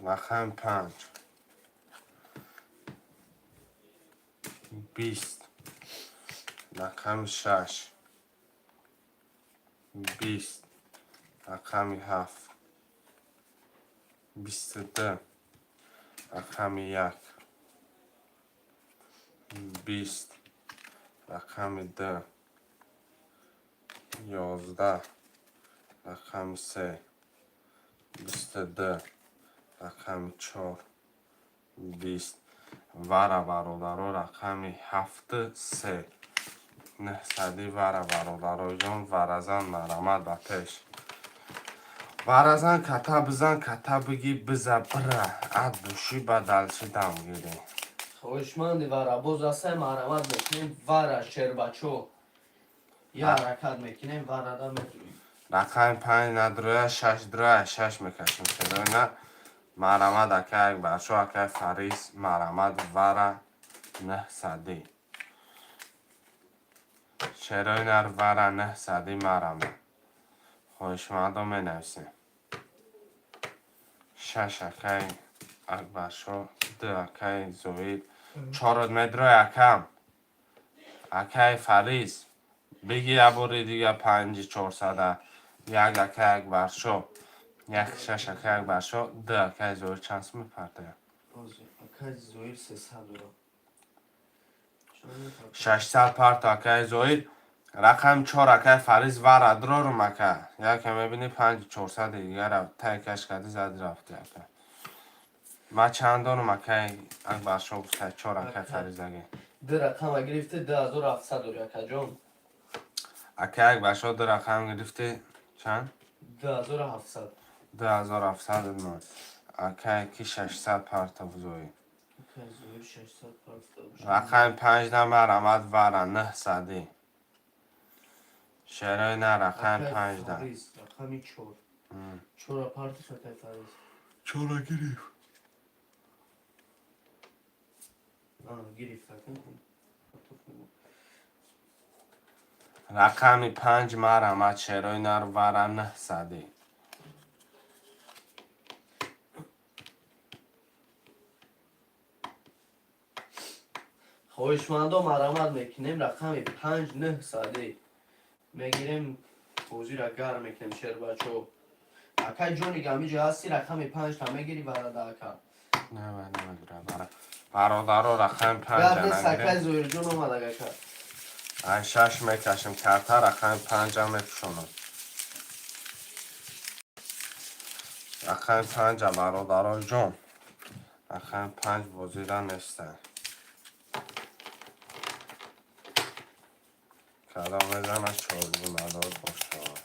Рақами 5. 20, рақами 6, 20, рақами 7, 22, рақами 1, 20, рақами 2, 11, рақами 3, 22, рақами 4, 20. Вара, бародаро, рақами 7, 3, 900-и вара, бародароҷон. Варазан, марамат ба пеш. Варазан, ката бизан, ката биги, биза, бира, ад души ба далчи дам гирӣ. Хоҳишманди варабоз ҳастем, марамат мекунем. Вара, шербачо, я ҳаракат мекунем, варада метурем. Рақами 5 надроя, 6 дроя, 6 мекашем. Шероина, марамат, акай Акбаршо, акай Фарис, марамат, вара 900-и. Шерои нар, вара 900-и, марамат. Хоҳишмандо менависем. 6, акай Акбаршо, 2, акай Зоид, 4 медрои, акам. Акай Фарис, биги я бори дига 5 400-а. 1, акай Акбаршо, 1, 6, акай Акбаршо, 2, акай Зоид, чанд сум мепартояд? Акай Зоир 300 дорам. 600 парто, акай Зоид. Рақами 4, акай Фарис, вара дрорум, ака. Яке мебини, 5 400 дигара тай каш кардӣ, зади, рафти, ака. Ма чанд дорум, акай Акбаршо гуфта, 4, акай Фаризаги. Ду рақама гирифти, 2700 дори, акаҷон. Акай Акбаршо, ду рақам гирифти, чанд? 2700. 2700 мон. Акай ки 600 партов, Зоид. Акай Зоир 600 партов. Рақами 5 намарамад, вара 900-и. Шерои на, рақами Акай 5 да. Фарис, рақами 4. Чора партов, акай Фарис. Чора гирифт. Гирифт, ака. Рақами 5, марамад, шерои нар, вара 900-и. Хоҳишмандо, марамат мекунем, рақами 5, 900-и мегирем, бозира гарм мекунем, шербачо. Акай ҷони, гамиҷа ҳасти, рақами 5 та мегири, варада, ака. Не, намегирам. Бародаро, рақами 5. Гап нест, акай Зоирҷон омадаг, ака. Ай 6 мекашем карта, рақами 5-а мепӯшонам. Рақами 5-а, бародаро ҷон. Рақами 5 бозида нестанд. Кадом мезанад, чоргу надод бошад.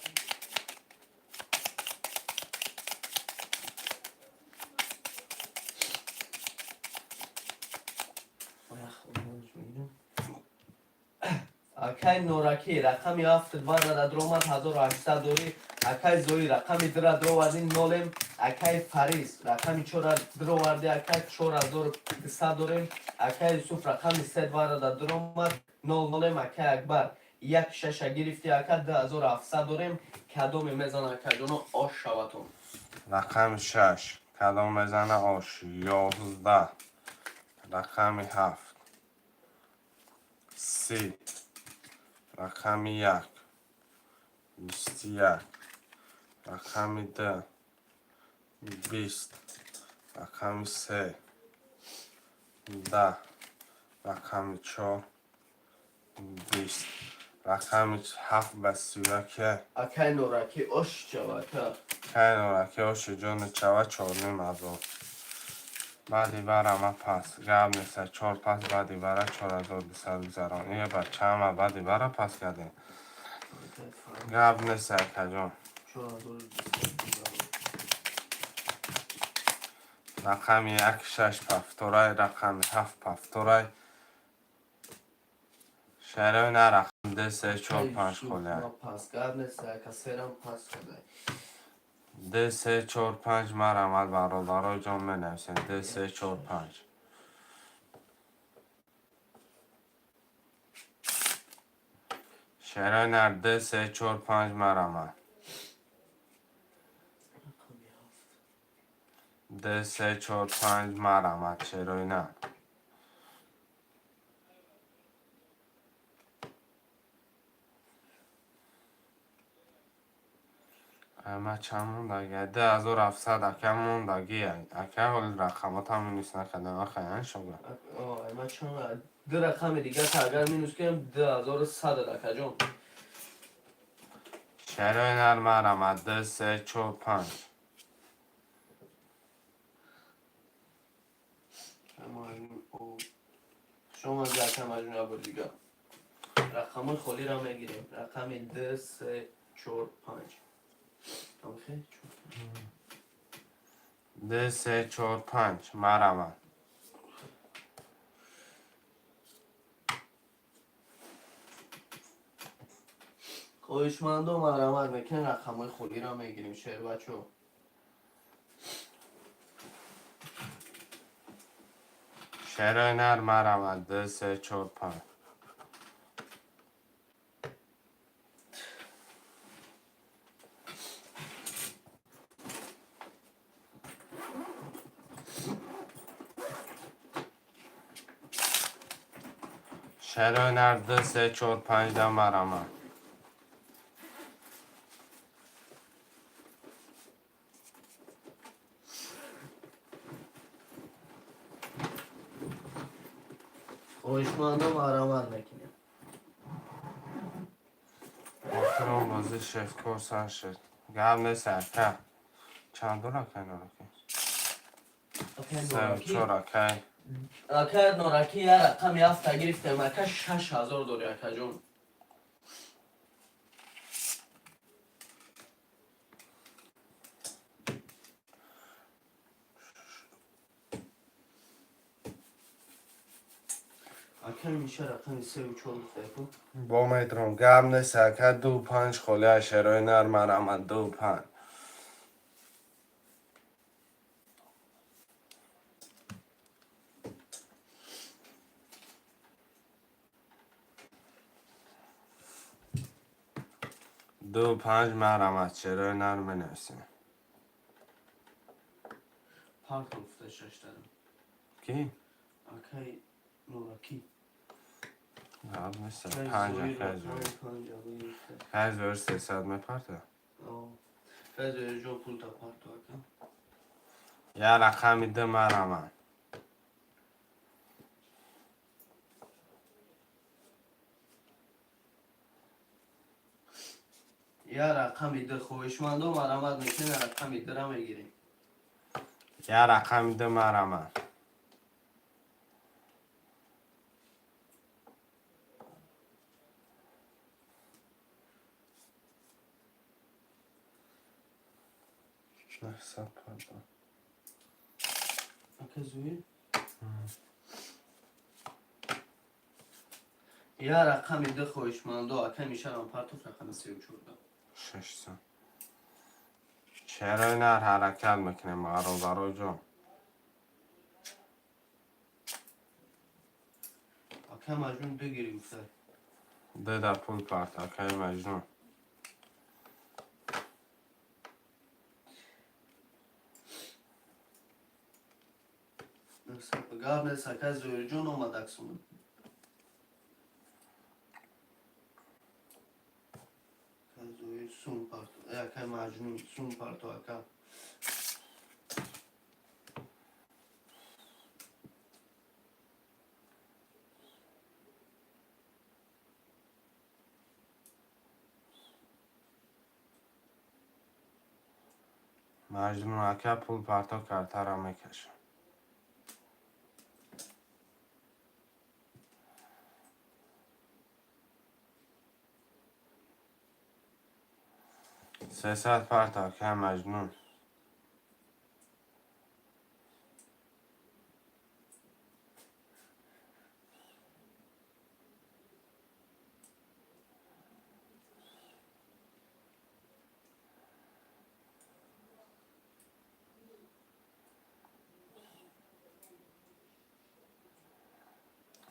Акай Норакӣ, рақами 7, варада дромад, 1800 дорӣ. Акай Зоир, рақами 2-ра дроварди, нолем. Акай Фарис, рақами 4-ра дроварди, акай, 4200 дорем. Акай Юсуф, рақами 3, варада дромад, нол нолем. Акай Акбар, 1, 6-а гирифти, ака, 2700 дорем. Кадоме мезана, акаҷоно, ош шаватон. Рақами 6 кадом мезана, ош. 11, рақами 7, 30, рақами 1, 21, рақами 2, 20, рақами 3, 10, рақами 4, 20, рақами 7 ба 31. Акай Норакӣ, ош шава, ака. Кай Нораки, оши ҷони чава, 4500. Баъди вара ма пас гап неста, чор пас, баъди вара 4200 гузарон. Ие, бачаама, баъди вара пас кардем. Гап неста, акаҷон. 4200 гузарон. Рақами 1, 6 пафторай, рақами 7 пафторай. Шарои на, рақам 2, 3, 4, 5 холия. Ма пас гап неста, ака, серам пас шуда. 2, 3, 4, 5, марамад, бародарои ҷон, менависем, 2, 3, 4, 5. Шарои нар, 2, 3, 4, 5, марамад. Рақами 7. 2, 3, 4, 5, марамад, шерои нар. Ама чанд мондаги? 2700, ака, мондаги. Ака, ҳоли рақамотам минус накардам, ахаян шога. Ама чанд, ду рақами дига агар минус кунем, 2100, акаҷон. Шерои нар, марама, ду, се, чор, панҷ. Шумо ака Маҷнун, як бор дига рақамҳои холиро мегирем. Рақами ду, се, чор, панҷ. Амхе? Ду, се, чор, панҷ, марама. Хоҳишмандо, марҳамат мекунем, рақамҳои холиро мегирем, шербачо. Шерои нар, марама, ду, се, чор, панҷ. Шерои нар, ду, се, чор, панҷ да, марама. Хоҳишмандо, марҳамат мекунем. Охирон бозӣ шефкор сар шуд. Гап нест, ака. Чанд дор, акай Нораки? Се, чор, акай. Ака Нораки, я рақами ҳафта гирифтем, ака, 6000 дори, акаҷон. Ака, миша рақами севу чор гуфтаку. Бо метром, гап нест, ака, ду, панҷ холи шерои нар, марама, ду, панҷ. Ду, панҷ, марама, шерои нар менависем. Парто гуфта шаштадам. Ки? Акай Нораки. Гап нест, панҷ, акай Зоир. Акай Зоир 300 мепарта. Акай Зоирҷон, пулта парто, ака. Я рақами ду, марама. Я рақами ду, хоҳишмандо, марҳамат мекунем, рақами дура мегирем. Я рақами ду, марама. 900, пардон. Ака Зоир, я рақами ду, хоҳишмандо, ака мишарам партоф рақами севу чорда. 600. Шерои нар, ҳаракат мекунем, бародароҷон. Ака Маҷнун ду гири гуфта. Ду да пул парт, акаи Маҷнун. Гап нест, ака Зоирҷон, омад аксун. Ака Зоир сум парто, ака Маҷнун сум парто, ака. Маҷнун ака пул парто, картара мекашам. 300 парто, ака Маҷнун.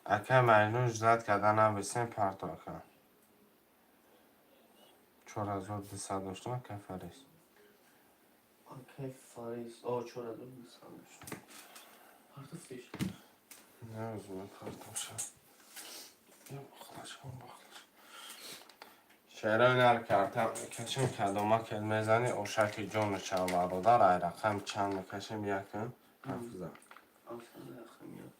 Ака Маҷнун, ждать карда набисем, парто, ака. 4200 доштам, ака Фарис. Акай Фарис, о, 4200 дошт, партофтиш. Не, партоша. Шерои нар карта мекашем, кадома кел мезани, ошаки ҷону чав, бародар. Ай рақам чанд мекашем? Якм ҳафза. Рақам як.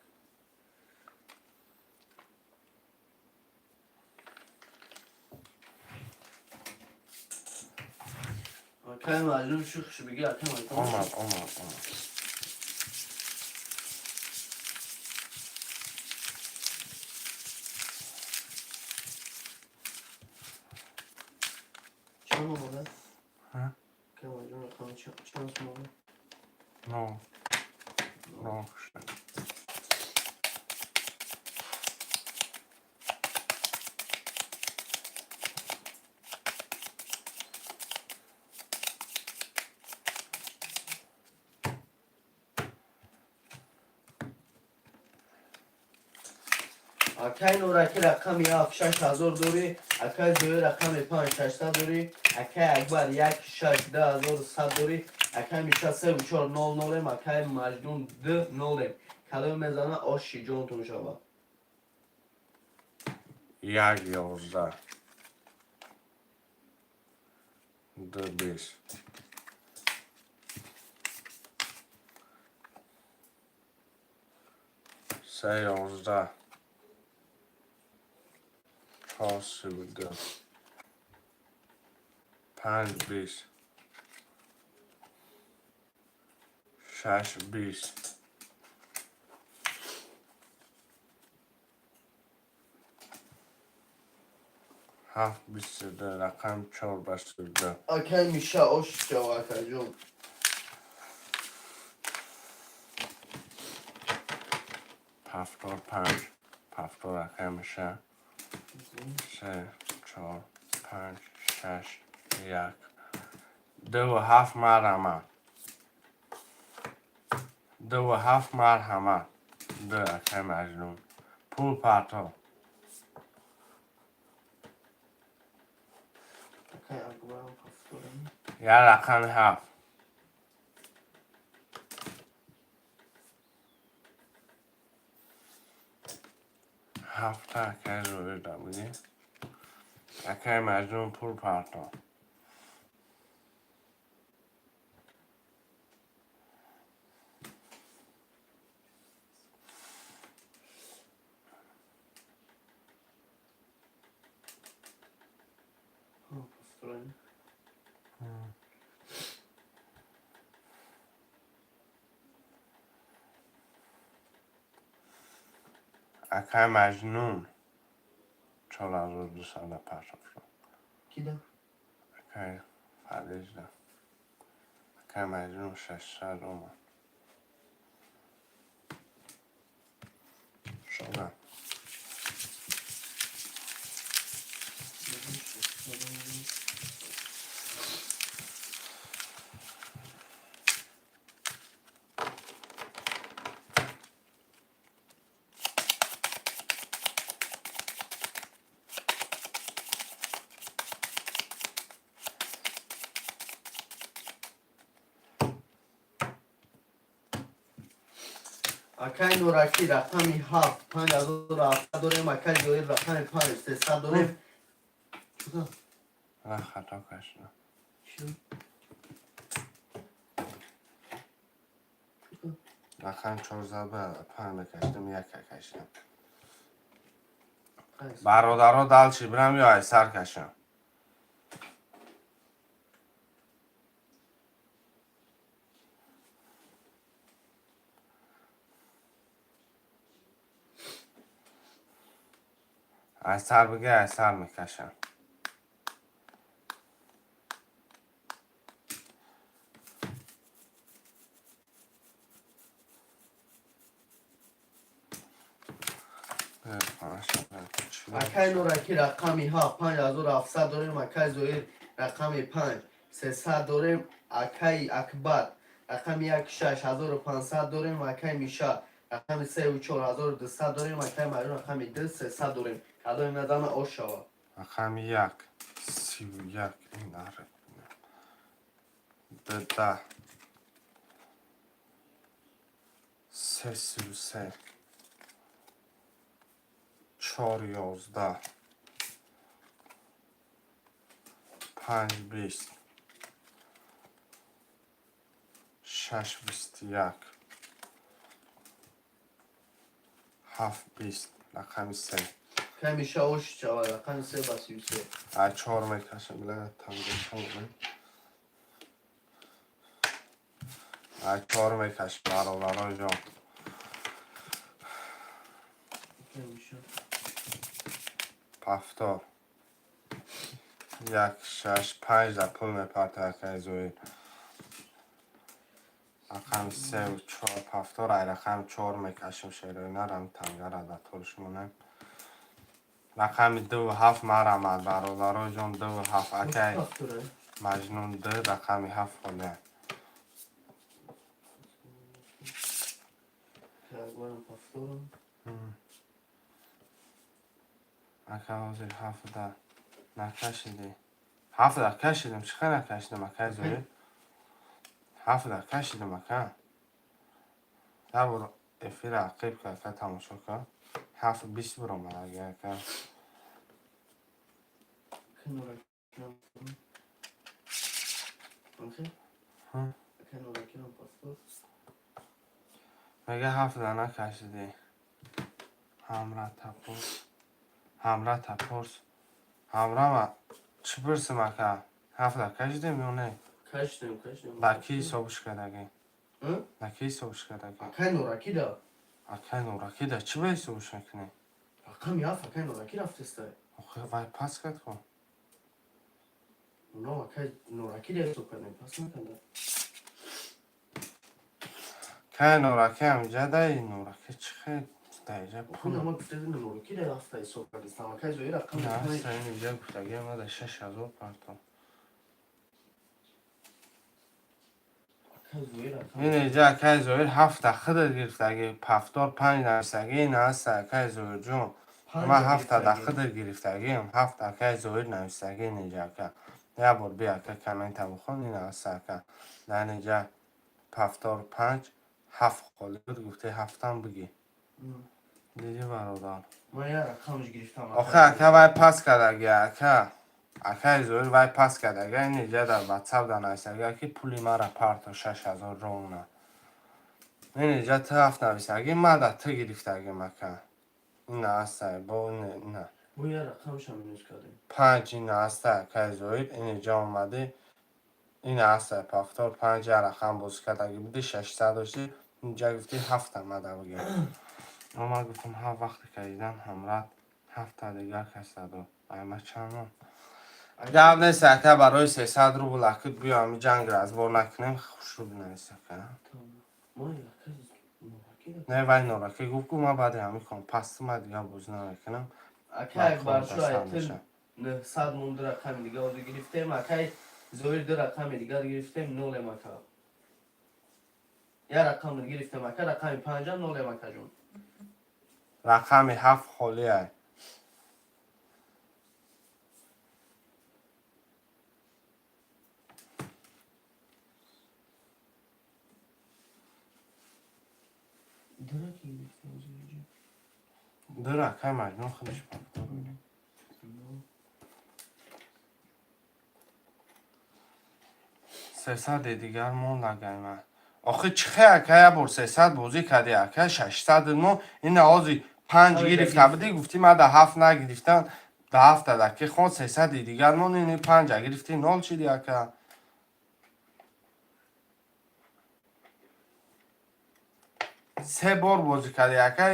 Акай Маҷнун, шухш биги, акай Маҷнун. Омад, омад, омад. Чанд омада? Ҳа? Акай Маҷнун, рақами чанд сум омад? Но но. Акай Нураки, рақами ҳафт, 6000 дорӣ. Акай Зоир, рақами панҷ, 600 дорӣ. Акай Акбар, як, шаш, 2100 дорӣ. Акай Миша, севу чор, нол, нолем. Акай Маҷнун, д, нолем. Каломе мезана, оши ҷонтон шавад. Як, 11, ду, 20, се, 11, чор, 32, панҷ, 20, шаш, 20, ҳафт, 22, рақам чор ба 32. Акай Миша, ош шава, акайҷон. 75, 70. Акай Миша, се, чор, панҷ, шаш, як, дуву ҳафт. Марҳамат, дуву ҳафт. Марҳамат, ду. Акай Маҷнун, пул парто. Акай Акбарам ҳафторам. Як, рақами ҳафт. Ҳафта акай Зоида будӣ. Акай Маҷнун, пул парто. Ҳафторам. Акай Маҷнун, 4200 партоф шуд. Кида? Акай Фарижда. Акай Маҷнун, 600 омад. Шуда. Акай Нуракӣ, рақами ҳафт, 5700 дорем. Акай Зоир, рақами панҷ, 300 дорем. Чуда? Ла, хато кашидам. Чӣ? Чуда? Рақам 14 ба панҷ мекашидам, яка кашидам. Қайс? Бародаро, дальше бирам ё айсар кашам? Айсар бига, айсар мекашам. Акай Нуракӣ, рақами ҳафт, 5700 дорем. Акай Зоир, рақами панҷ, 300 дорем. Акай Акбар, рақами як, 6500 дорем. Акай Миша, рақами севу чор, 1200 дорем. Акай Маҷнун, рақами ду, 300 дорем. Кадоме мезана, ош шавад. Рақами як, 31, ин аре д, 10, се, 33, чор, 11. Панҷ 20. Шаш 21. Ҳафт 20. Рақами се. Ками шаош чава, рақами се ба 33. А чор мекашам, била танга. А чор мекашам, бародаро ҷон. Ками. Повтор. Як, шаш, панҷ да пул мепарта акаи Зоир. Рақами севу чор, повтор, ай рақами чор мекашем шерои нарам тангара да толш монем. Рақами дуву ҳафт марамад, бародаро ҷон, дуву ҳафт акай Маҷнун ду, рақами ҳафт холия. Ака ҳозир ҳафтда накашидӣ. Ҳафтда кашидам, чӣ хел накашидам, акай Зоир? Ҳафтда кашидам, ака. Як бор эфира ақиб ка, ака, тамошо кар. Ҳафт 20 биромад, ака. Мега ҳафтда накашидӣ. Ҳамра тапурс. Ҳамра тапурс. Ҳамрама чӣ пурсим, ака? Ҳафтда кашидем ё не? Кашидем, кашидем. Ба кӣ ҳисобш кардагӣ? Ба кӣ ҳисобш кардагӣ? Акай Нуракида. Акай Нуракида чӣ ба ҳисобш мекунӣ? Рақами ҳафт акай Нураки рафтеста. Охи вай пас кард ку. Но акай Нуракида ҳисоб кардем, пас накарда. Кай Нураки ҳамиҷа даи Нураки чӣ хел даиҷа пул. Ма гуфтедем Нуракида ҳафта ҳисоб кардестам. Акай Зоир рақами На, инҷа гуфтагӣ омада 6000 партом. Ин иҷа акай Зоир ҳафта худат гирифтагӣ, повтор панҷ нависагӣ, ин аста акай Зоирҷон. Ман ҳафта да худат гирифтагиам, ҳафта акай Зоир нависагӣ ин иҷа ака. Як бор бия ака коммента бихон, ин аста ака. Дар ин иҷа повтор панҷ, ҳафт холӣ буд, гуфти ҳафтам бигӣ. Дидӣ бародар? Ман як рақамш гирифтам. Охи ака вай пас кардагӣ ака. Акаи Зоир вай пас кардага, ин иҷа дар ватсап да нависага ки пули мара парто 6000 ровна. Ин иҷа ту ҳафт нависагӣ, ман да ту гирифтагим ака. Ин аста бо ина. Бо як рақамшам минус кардем. Панҷ ин аста акаи Зоир, ин иҷа омадӣ. Ин аста повтор панҷ як рақам бозӣ кардагӣ буди, 600 доштӣ, инҷа гуфти ҳафта мада бигир. Ман гуфтам ҳа вақте кардидан ҳамрат ҳафта дигар кас дадо. Ай ма чанд мон? Гап нест ака, барои 300 рубл акид биё ҳами ҷанг разбор накунем, хушрӯ бинавис ака. Не, вай Нуракӣ гуфт ку ман баъди ҳами ком пасти ман дигар бозӣ намекунам. Ака Акбаршо айтил 900 мон ду рақами дигар озу гирифтем, акай Зоир ду рақами дигар гирифтем, нолем ака. Як рақам гирифтем ака, рақами панҷам нолем акаҷон. Рақами ҳафт холия. Ду ракаи Маҷнун худаш повтор. 300-и дигар мондагай ман. Охи чӣ хел ака як бор 300 бозӣ кардӣ ака, 600 мо ина ҳози панҷ гирифта будӣ, гуфтӣ ман да ҳафт нагирифтам, да ҳафта да ки хон 300-и дигар мон ини панҷа гирифтӣ нол шидӣ ака. Се бор бозӣ кардӣ ака,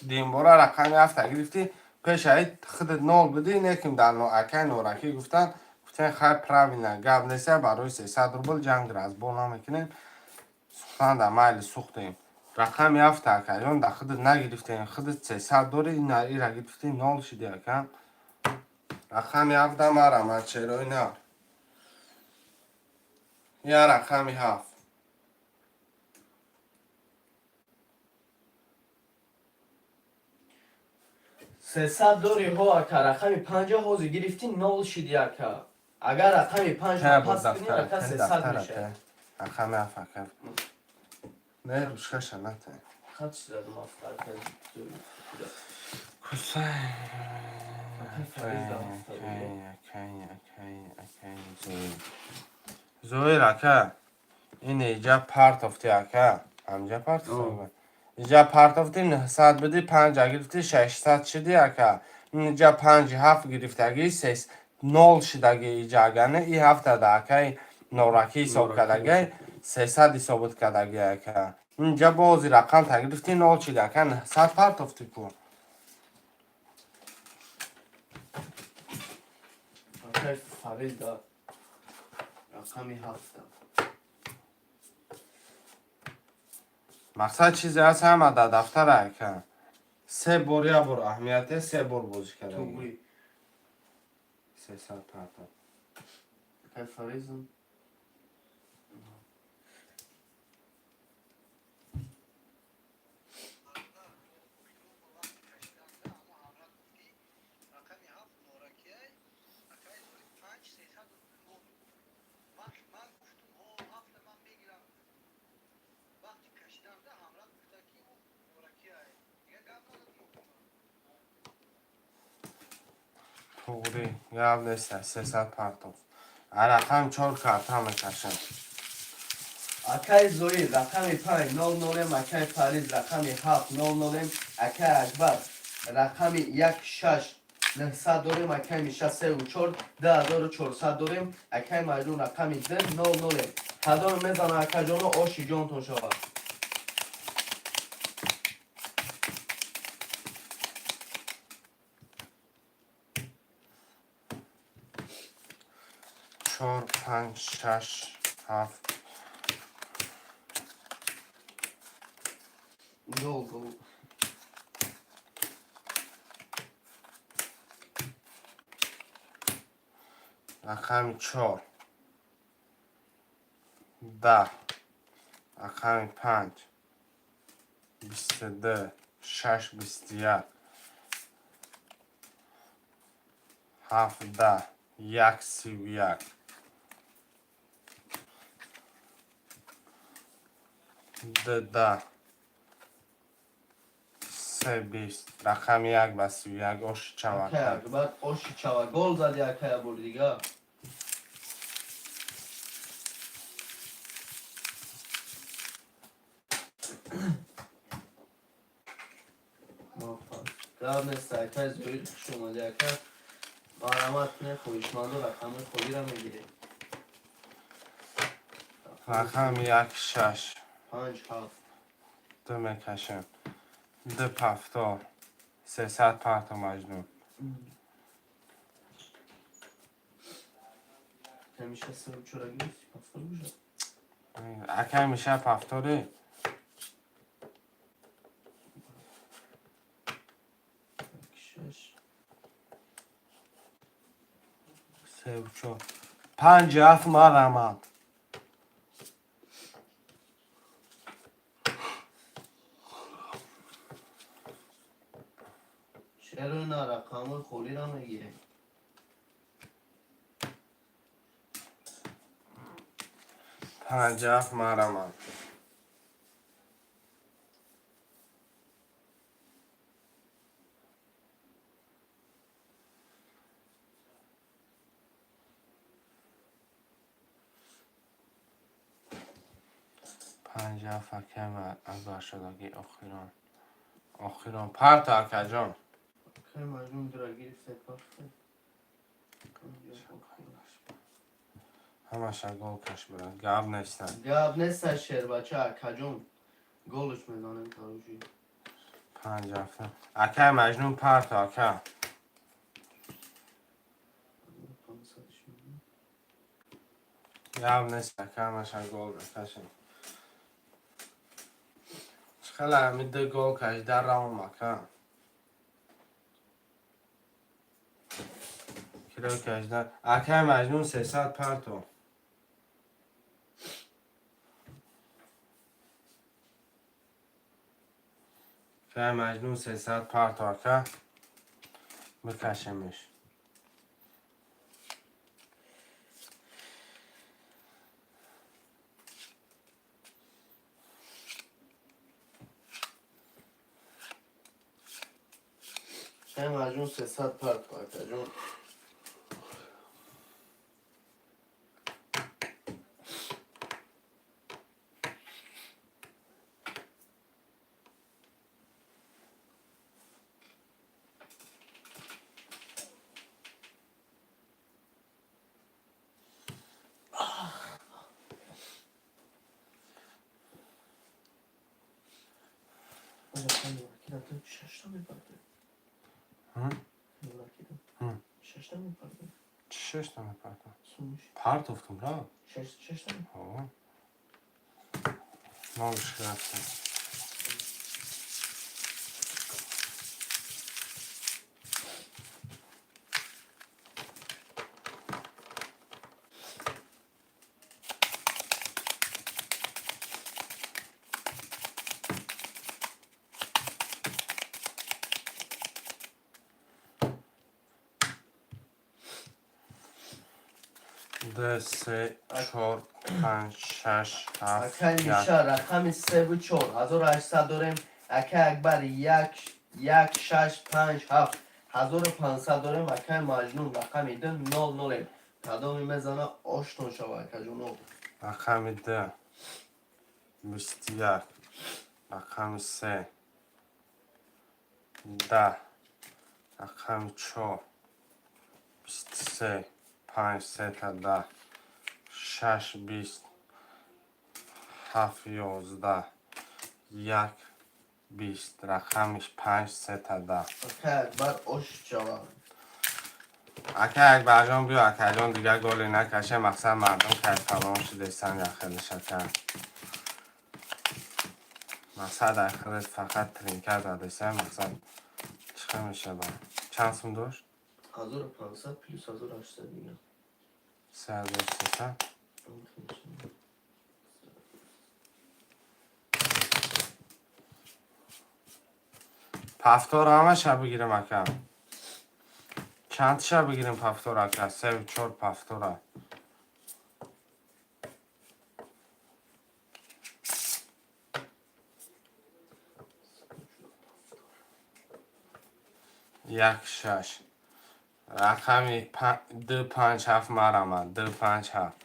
димбора рақами ҳафта гирифтӣ, пешаи худат нол будӣ, неким дар акаи Нуракӣ гуфтан, гуфтен хай правильно гап нест, барои 300 рубл ҷанг разбор намекунем. Сухтан да майли сухтем. Рақами ҳафта акаҷон да худат нагирифтем, худат 300 дорӣ, ина ира гирифтӣ нол шидӣ ака. Рақами ҳафта марамад шерои нар. Я рақами ҳафт. 300 дорӣ ҳо ака, рақами панҷа ҳозир гирифтӣ нол шидӣ ака. Агар рақами панҷ пас кунӣ ака 300 мешавад. Рақами ҳафт ака. Не, ручкаша нате. Хат задам ҳафт ака. Кусай. Ака Зоир ака, ин иҷа партофти ака. Ҳамҷа партофти. Иҷа партофти 900 буди, 5 гирифти, 600 шиди ака. Инҷа 5 7 гирифтаги, 3 0 шидаги иҷа агане и ҳафта да акаи нораки ҳисоб кардаги, 300 ҳисобот кардаги ака. Инҷа бози рақам та гирифти 0 шида ака, 900 партофти ку. Акай Фарида рақами ҳафта. Мақсад чизе ҳаст ҳама дар дафтара ака. Се бор як бор аҳамияте, се бор бозӣ кардаги. Тугри. 300 партофт. Акай Фаризм. Туғри, гап нест, 300 партофт. Рақам 4 карта мекашам. Акай Зоир рақами 5 00, акай Фариз рақами 7 00, акай Акбар рақами 1 6 900 дорем, акай Миша 3 4 2400 дорем, акай Маҷнун рақами 2 00. Кадом мезана акаҷоно, оши ҷонтон шавад. Чор, панҷ, шаш, ҳафт. Гол, гол. Рақами 4. 10. Рақами 5. 22. 6, 21. 17. 1, 31. 2, 10. 3, 20. Рақами 1 ба 31 оши Акай чавакар. Акбар оши чава гол зади акай бори дига. Гап нест, акай Зоир, хуш омади ака. Марҳамат кунед, хоҳишманду рақами холиро мегирем. Рақами 1, 6. 5 7. 2 мекашем. 2 пафтор. 300 парто Маҷнун. Ҳамеша сиру чора гирифти, пафтор бошад. Акай миша пафтори. 6. 3, 4. 5, 7 марҳамат. Чаро на рақами холиро мегирем? 5, 7 марҳамат. 5, 7 акай акбаршудагӣ охирон. Охирон. Парто акаҷон. Акай Маҷнун дура гирифте пафте. Ҳамаша гол каш брат. Гап нестан. Гап нест, шербача акаҷон. Голш мезанем короче. 5, 7. Акай Маҷнун парто ака. 500. Гап нест ака, ҳамаша гол кашем. Хела ҳами ду гол кашида равм ака. Кило кашида. Акай Маҷнун 300 парто. Акай Маҷнун 300 парто ака. Бикашемеш. Маҷнун, 300 парт, акаҷон. Шашта мепарде. Шашта мепарде. Чӣ шашта мепартам? Партофтум, ра? Шашта? Нолш рафтем. Д, се, чор, панҷ, шаш, ҳафт, Акай як. Миша, рақами севу чор, 1800 дорем. Акай Акбар, як, як, шаш, панҷ, ҳафт, 1500 дорем. Акай Маҷнун, рақами ду, нол, нолем. Кадоми мезана, оштон шава, акаҷоно. Рақами д, 21, рақами се, 10, рақами чор, 23, панҷ, сета 10, шаш, 20, ҳафт, 11, як, 20, рақамиш панҷ, сета 10. Акай Акбар, ош шава. Акай Акбарҷон, биё, акайҷон, дигар голе накаше. Мақсад, мардум кайфалон шудестан, яхелиш, ака. Мақсад, айхелет фақат тринка задеса. Мақсад, чӣ хел мешава? Чанд сум дошт? 1500 плюс 1800 дига. 3300. Повтор ҳамаша бигирем, ака? Чандша бигирем повтор, ака? Севу чор повтора. Як, шаш, рақами ду, панҷ, ҳафт, марама. Ду, панҷ, ҳафт,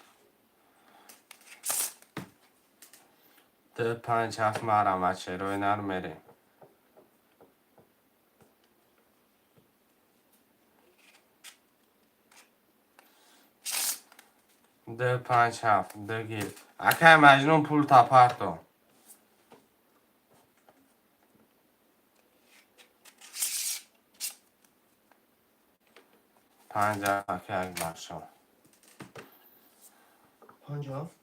ду, панҷ, ҳафт, марама. Черои нар мерем. Ду, панҷ, ҳафт, ду гир. Акай Маҷнун, пул тапарто. Панҷ, ҳафт, акай Акбаршо. Панҷ, ҳафт.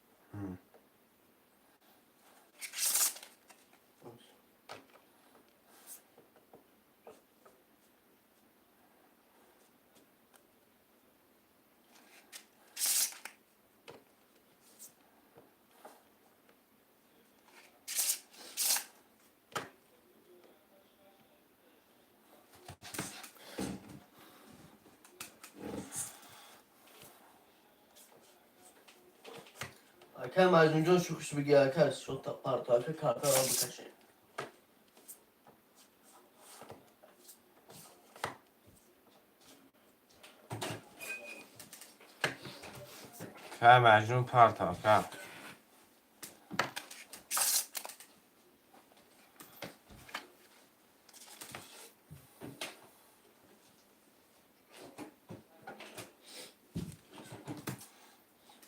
Акай Маҷнунҷон, шӯхиш биги, ака, шота парто, ака, картаро бикаше. Акай Маҷнун, парто, ака.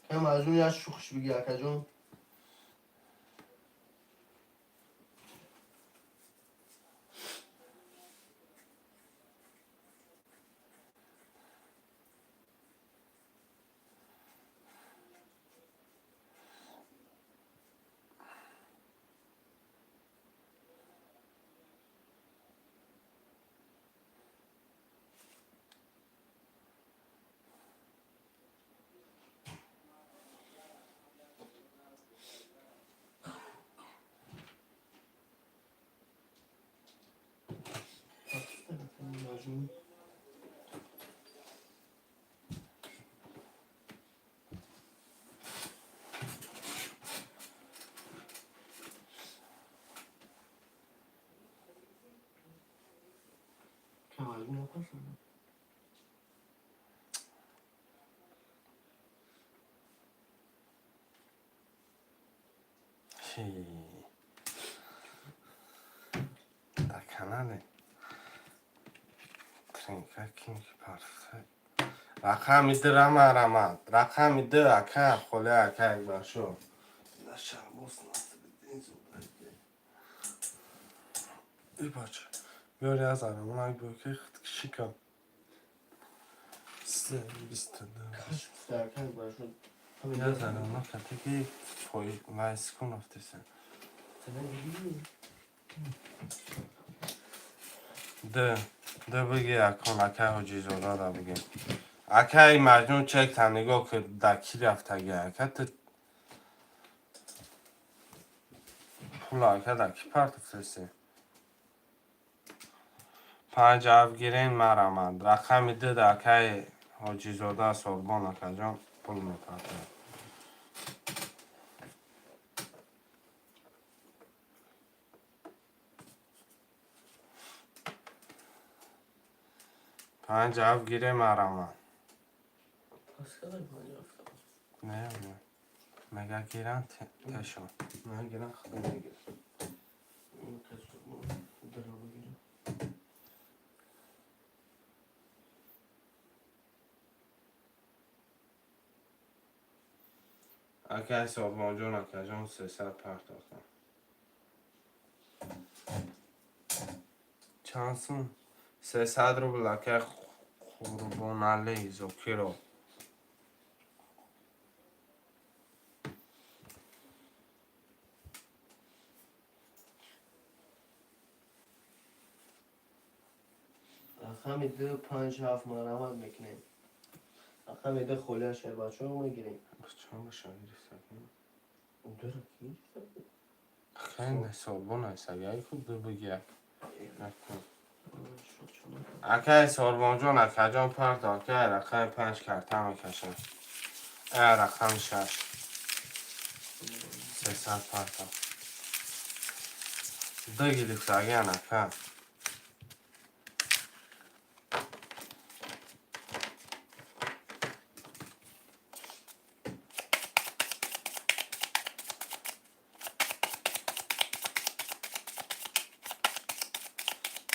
Акай Маҷнун, як шӯхиш биги, акаҷон. Маҷнун. Мажнун. Дар канале тринка ким ки парфта. Рақами ду рамарамад. Рақами ду ака холи ака Акбаршо. На Шаҳбоз Насриддин зодаги. И бача. Биёри аз арамон бо ки худкушӣ кам. Се 22. Ака Акбаршо. Аз арамон катаки фой вайс кун афтиса. Д. Д биги акон ака Ҳоҷизода да биги. Акаи Маҷнун чекта нигоҳ ки да ки рафтаги ака ту пула ака да ки партофтеси. Панҷ ҳафт гирен марамад. Рақами ду да акаи Ҳоҷизода Сорбон акаҷон пул мепартояд. Панҷ ҳафт гире марамад. Не, не. Мега гиран тешон. Нагиран худо мегирад. Акаи Сорбонҷон акаҷон 300 партохтам. Чанд сум? 300 рубл акаи Қурбоналӣ Зокиров. Рақами ду панҷ ҳафт марамат мекунем. Рақами ду холия шербачо мегирем. Чанд боша гирифта? Дура ки гирифта? Хеле Сорбон аст. Агар ку ду биги як. Накун. Акаи Сорбонҷон акаҷон парто акаи рақами панҷ карта мекашам. Рақами шаш. 300 парто. Ду гирифтагиан ака.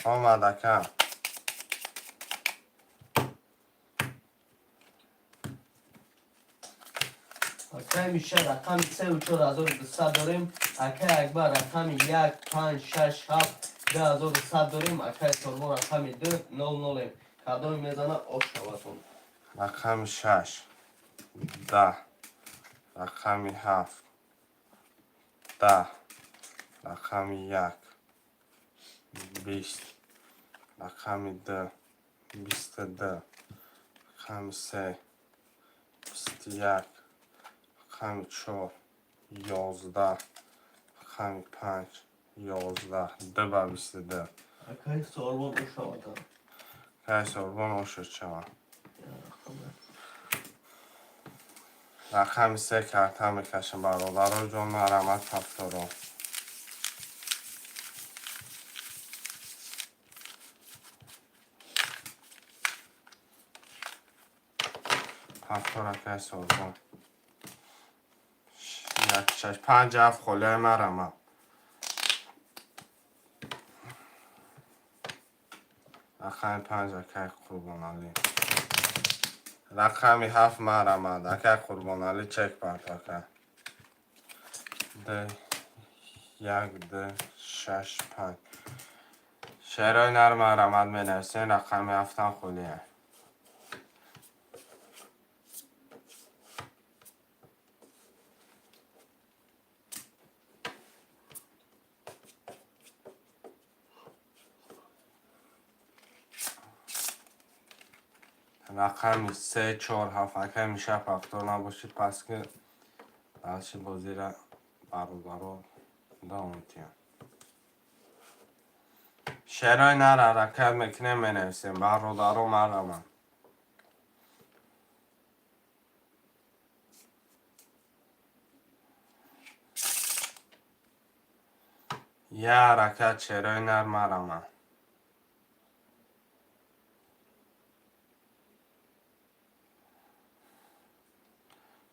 Омад ака. Акаи Миша рақами сеу 4200 дорем. Акаи Акбар рақами як панҷ шаш ҳафт 2100 дорем. Акаи Сорбон рақами ду нол нолем. Кадоме мезана ош шаватон. Рақами шаш. 10. Рақами ҳафт. 10. Рақами як. 20. Рақами ду. 22. Рақами се. 21. Рақами чор. 11. Рақами панҷ. 11. Ду ба 22. Акаи Сорбон ош шаватон. Акаи Сорбон ошуд шавад. Рақами се карта мекашам бародаро ҷон марамат ҳафторо. Ҳафтор акаи Сорбон. Як шаш панҷ ҳафт холияи марамат. Рақами панҷ акаи Қурбоналӣ. Рақами ҳафт марамад. Акаи Қурбоналӣ чек парт ака. Д як д шаш панҷ. Шерои нар марамад менависем. Рақами ҳафтам холия. Рақами се чор ҳафт акаи Миша ҳафтор набошид пас ки дальше бозира бародаро давом метиҳам. Шерои нар ҳаракат мекунем менависем. Бародаро марамад. Я ҳаракат шерои нар марамад.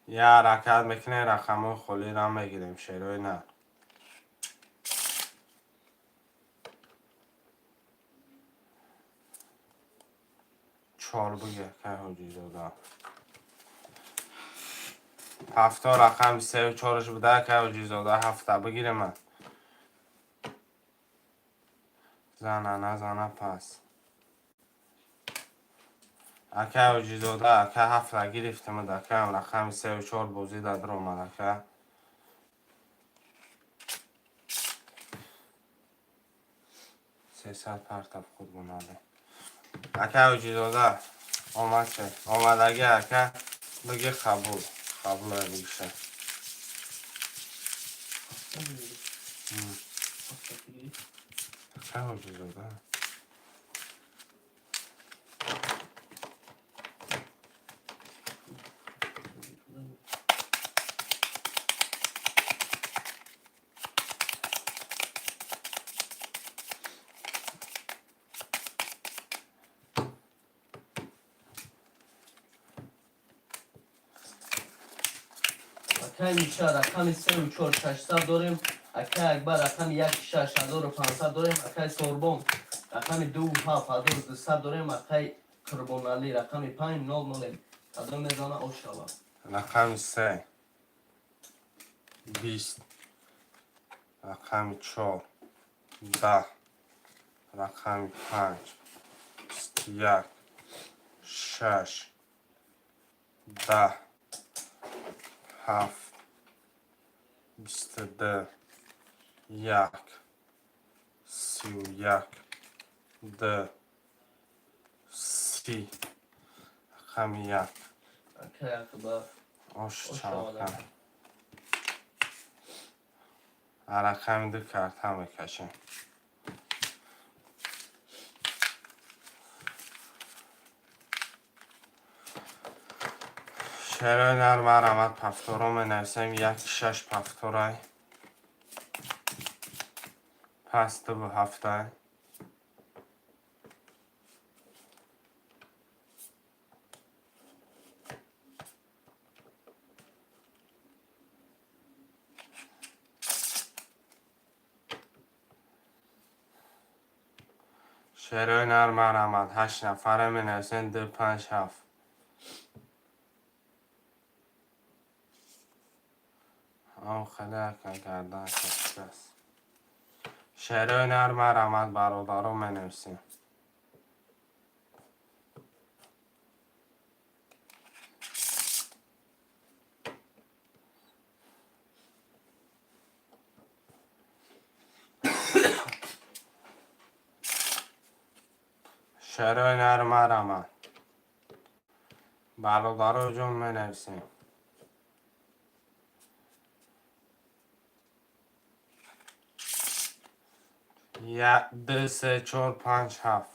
Я ҳаракат мекунем, рақамҳои холиро мегирем, шерои нар. Чор биге, кай Ҳоҷизода. Ҳафто рақами сею чораш буда, кай Ҳоҷизода, ҳафта бигирем. Зана, назана, пас. Акай Ҳоҷизода, ака, ҳафта гирифтам, акаам, рақами сею чор бозӣ дар омад, ака. 300 партав Қурбоналӣ. Ака Ҳоҷизода, омад, омадаги, ака, биги, қабул, қабул бигиша. Ака Ҳоҷизода. Акай Миша, рақами сеу чор, 600 дорем. Акай Акбар, рақами як, шаш, 1500 дорем. Акай Сорбон, рақами ду, ҳафт, 1200 дорем. Акай Қурбоналӣ, рақами панҷ, нол нолем. Кадом мезана, ош шава. Рақами се, 20, рақами чор, 10, рақами панҷ, 21, шаш, 10, ҳафт, 22, як, 31, ду, 30, рақами як. Акай Акбар. Ош. Ош. Чавка. Рақами ду карта мекашем. Шерои нар, марҳамат, повторо менависем. Як, шаш повторай, пас дуву ҳафтай. Шерои нар, марҳамат, ҳашт нафаре менависем. Ду, панҷ, ҳафт. Ав хеле ака гардан шикаст. Шерои нар, марҳамат, бародаро, менависем. Шерои нар, марҳамат, бародаро ҷон, менависем. Як, ду, се, чор, панҷ, ҳафт.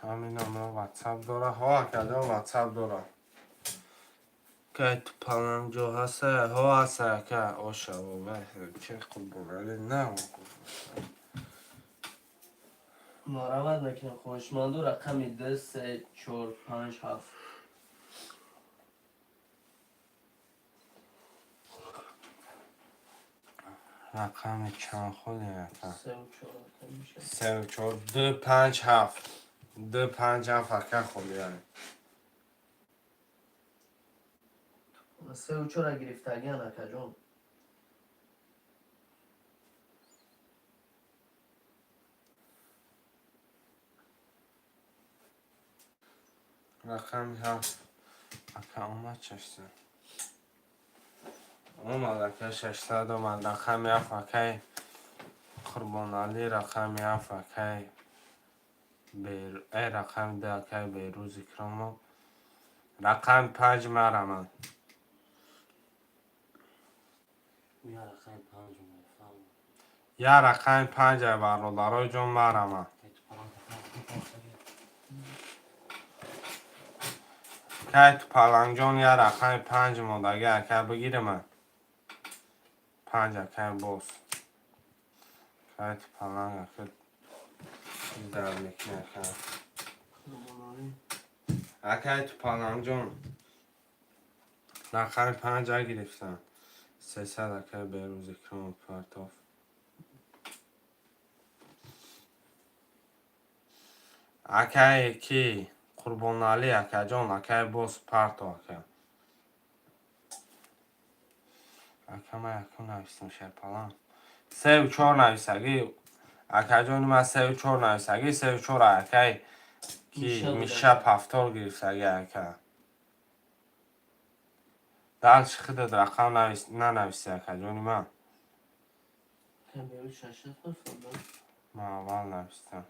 Ҳамин номро ватсап дора. Ҳо, акаҷон, ватсап дора. Кай тупаланҷо ҳаста? Ҳо, ҳаста, ака. Оша, че Қурбоналӣ на. Марҳамат мекунем, хоҳишманду, рақами ду, се, чор, панҷ, ҳафт. Рақами чанд холи, ака? Сеу чор, ака Миша. Сеу чор, ду, панҷ, ҳафт, ду, панҷ, ҳафт, ака, холия. Сеу чора гирифтагиан, акаҷон. Рақами ҳафт, ака, омад, 600 омад, ака, 600 омад. Рақами ҳафт, акай Қурбоналӣ, рақами ҳафт, акай рақами ду, акай Берӯз Икромов, рақами панҷ, марҳамат. Я рақами панҷ мефаҳмам. Я рақами панҷ, ай бародарои ҷон, марҳамат. Кай Тупалангҷон, я рақами панҷ модаги, ака, бигирама. Панҷ, акай боз. Кайт паланг ака дар мекунӣ, ака. Акай тупалангҷон. Рақами панҷа гирифтам. 300, акай Берӯз Икромов партоф. Акай ки Қурбоналӣ акаҷон, акай боз парто, ака. Ака, ман якум навистам, шерпаланг. Севу чор нависагӣ. Акаҷони ман севу чор нависагӣ, севу чор, акай ки Миша пафтор гирифтагӣ, ака. Дальше худат рақам нанависи, акаҷони ман. Ман аввал навистам.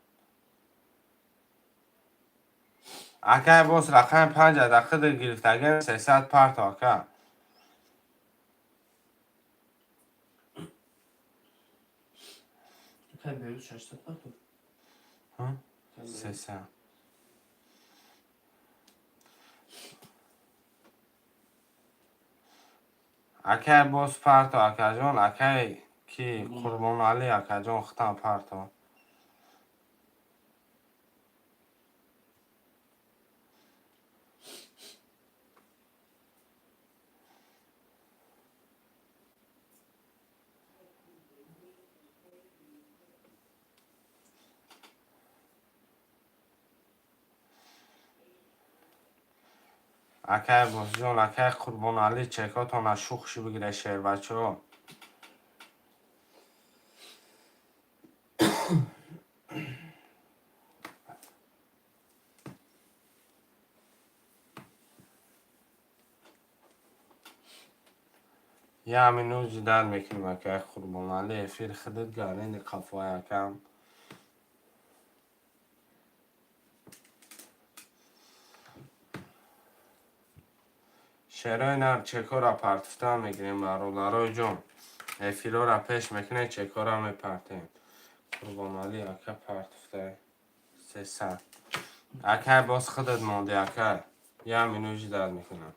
Акай боз рақами панҷа да худат гирифтагӣ, 300 парто, ака. Акай Берӯз 600 парто. 300. Акай боз парто, акаҷон, акай ки Қурбоналӣ акаҷон, худам парто. Акай бозҷон, акай Қурбоналӣ, чекотона шухши бигире, шербачаҳо. Як минут ждать мекунем, акай Қурбоналӣ, эфир худат гарени қафои акам. Шерои нар чекора партифта мегирем, бародарои ҷон. Эфирора пеш мекунем, чекора мепартем. Қурбоналӣ ака партифта 300. Акай боз худат монди, акай. Як минут ждать мекунам.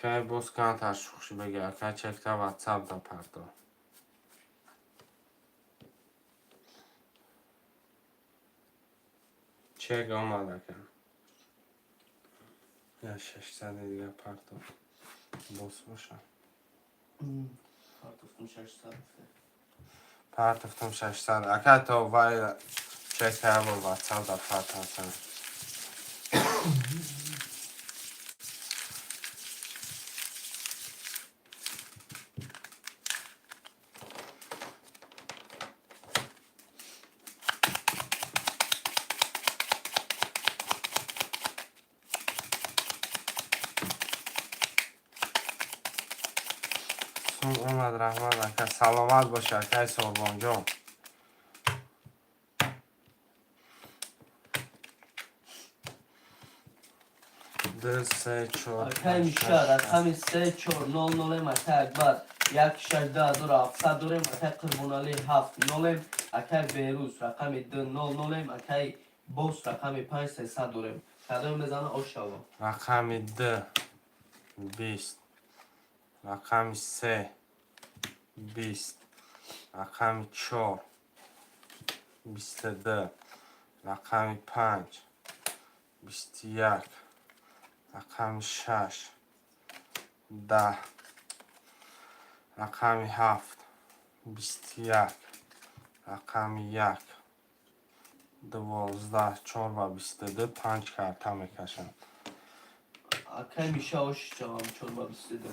Кай боз камтар шухши бигир, акай, чекта ватсап да парто. Чек омад, ака. Я 600 дига парто. Боз боша. Партофтум 600. Партофтум 600. Ака, то вай чека бо ватсап да партофтам. Сум омад, раҳмат, ака. Саломат бош, акай Сорбонҷон. Ду, се, чор, Акай панҷ, Миша, шаш, ҳафт. Рақами се чор нол нолем, акай Акбар як шаш 2700 дорем, акай Қурбоналӣ ҳафт нолем, акай Берӯз рақами ду нол нолем, акай Бос рақами панҷ 300 дорем. Кадоме мезана, ошава. Рақами д 20, рақами се 20, рақами чор 22, рақами панҷ 21, рақами шаш 10, рақами ҳафт 21, рақами як 12, чор ва 22, панҷ карта мекашам. Акай Миша, ош чавам, чор ба 22.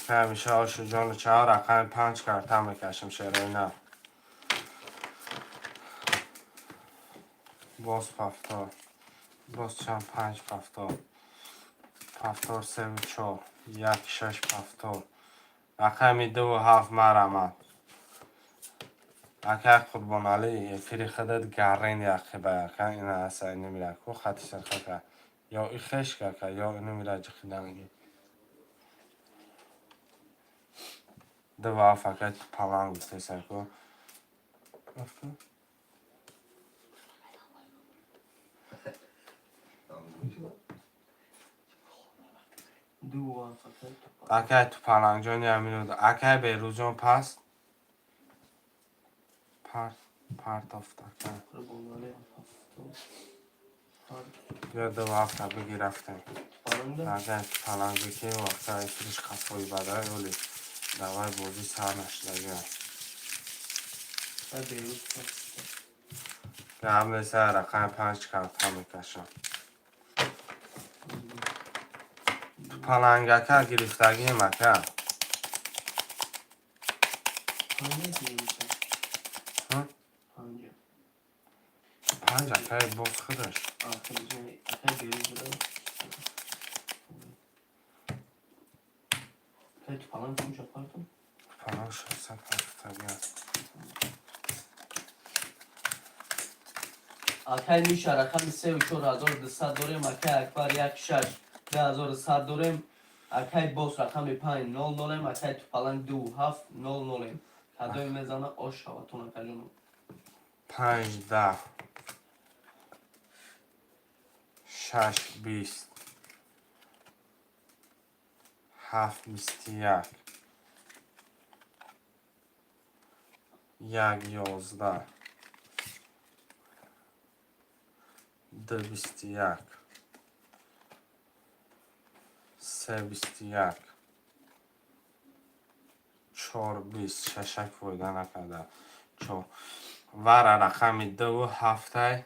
Ҳамеша ошу ҷону чаҳор, рақами панҷ карта мекашам, шерои нав. Боз пафтор. Боз чанд, панҷ пафтор. Пафтор севу чор. Як шаш пафтор. Рақами дуву ҳафт марамад. Акай Қурбоналӣ, эфири худат гаррен яқиба, ака, ина аса инамира ку хати сирхака. Ё и хешка, ё инамира ҷиқиданги. Дуву ҳафт, акай паланг гуфтеса ку. Ду ҳафт, акай Тупаланг. Акай Тупалангҷон, як минут. Акай Берӯзҷон, паст партофт, ака. Қурбонали, ҳафту панҷ. Ё ду ҳафта бигир, рафтем. Тупалангда? Акай Тупаланг ки вақта эфириш қафои бада, оли давай бозӣ сар нашудага. Акай Берӯз паст. Гап нест, рақами панҷ карта мекашам. Тупалангака гирифтагием, ака. Панҷ нест? Ҳм? Панҷа. Панҷ, акай, боз худаш. Акай Берӯз буда. Акай Тупаланг кунҷа партом? Тупаланг 600 партофтагиам. Акай Миша, рақами сеу 4200 дорем. Акай Акбар, як шаш, 2100 дорем. Акай Бос, рақами панҷ, нол нолем. Акай Тупаланг, ду ҳафт, нол нолем. Кадоме мезана, ош шаватон, акаҷоном. Панҷ 10, шаш 20, ҳафт 21, як 11, ду 21, се 21, чор 20, шашак фоида накарда. Чор вара, рақами дуву ҳафтай,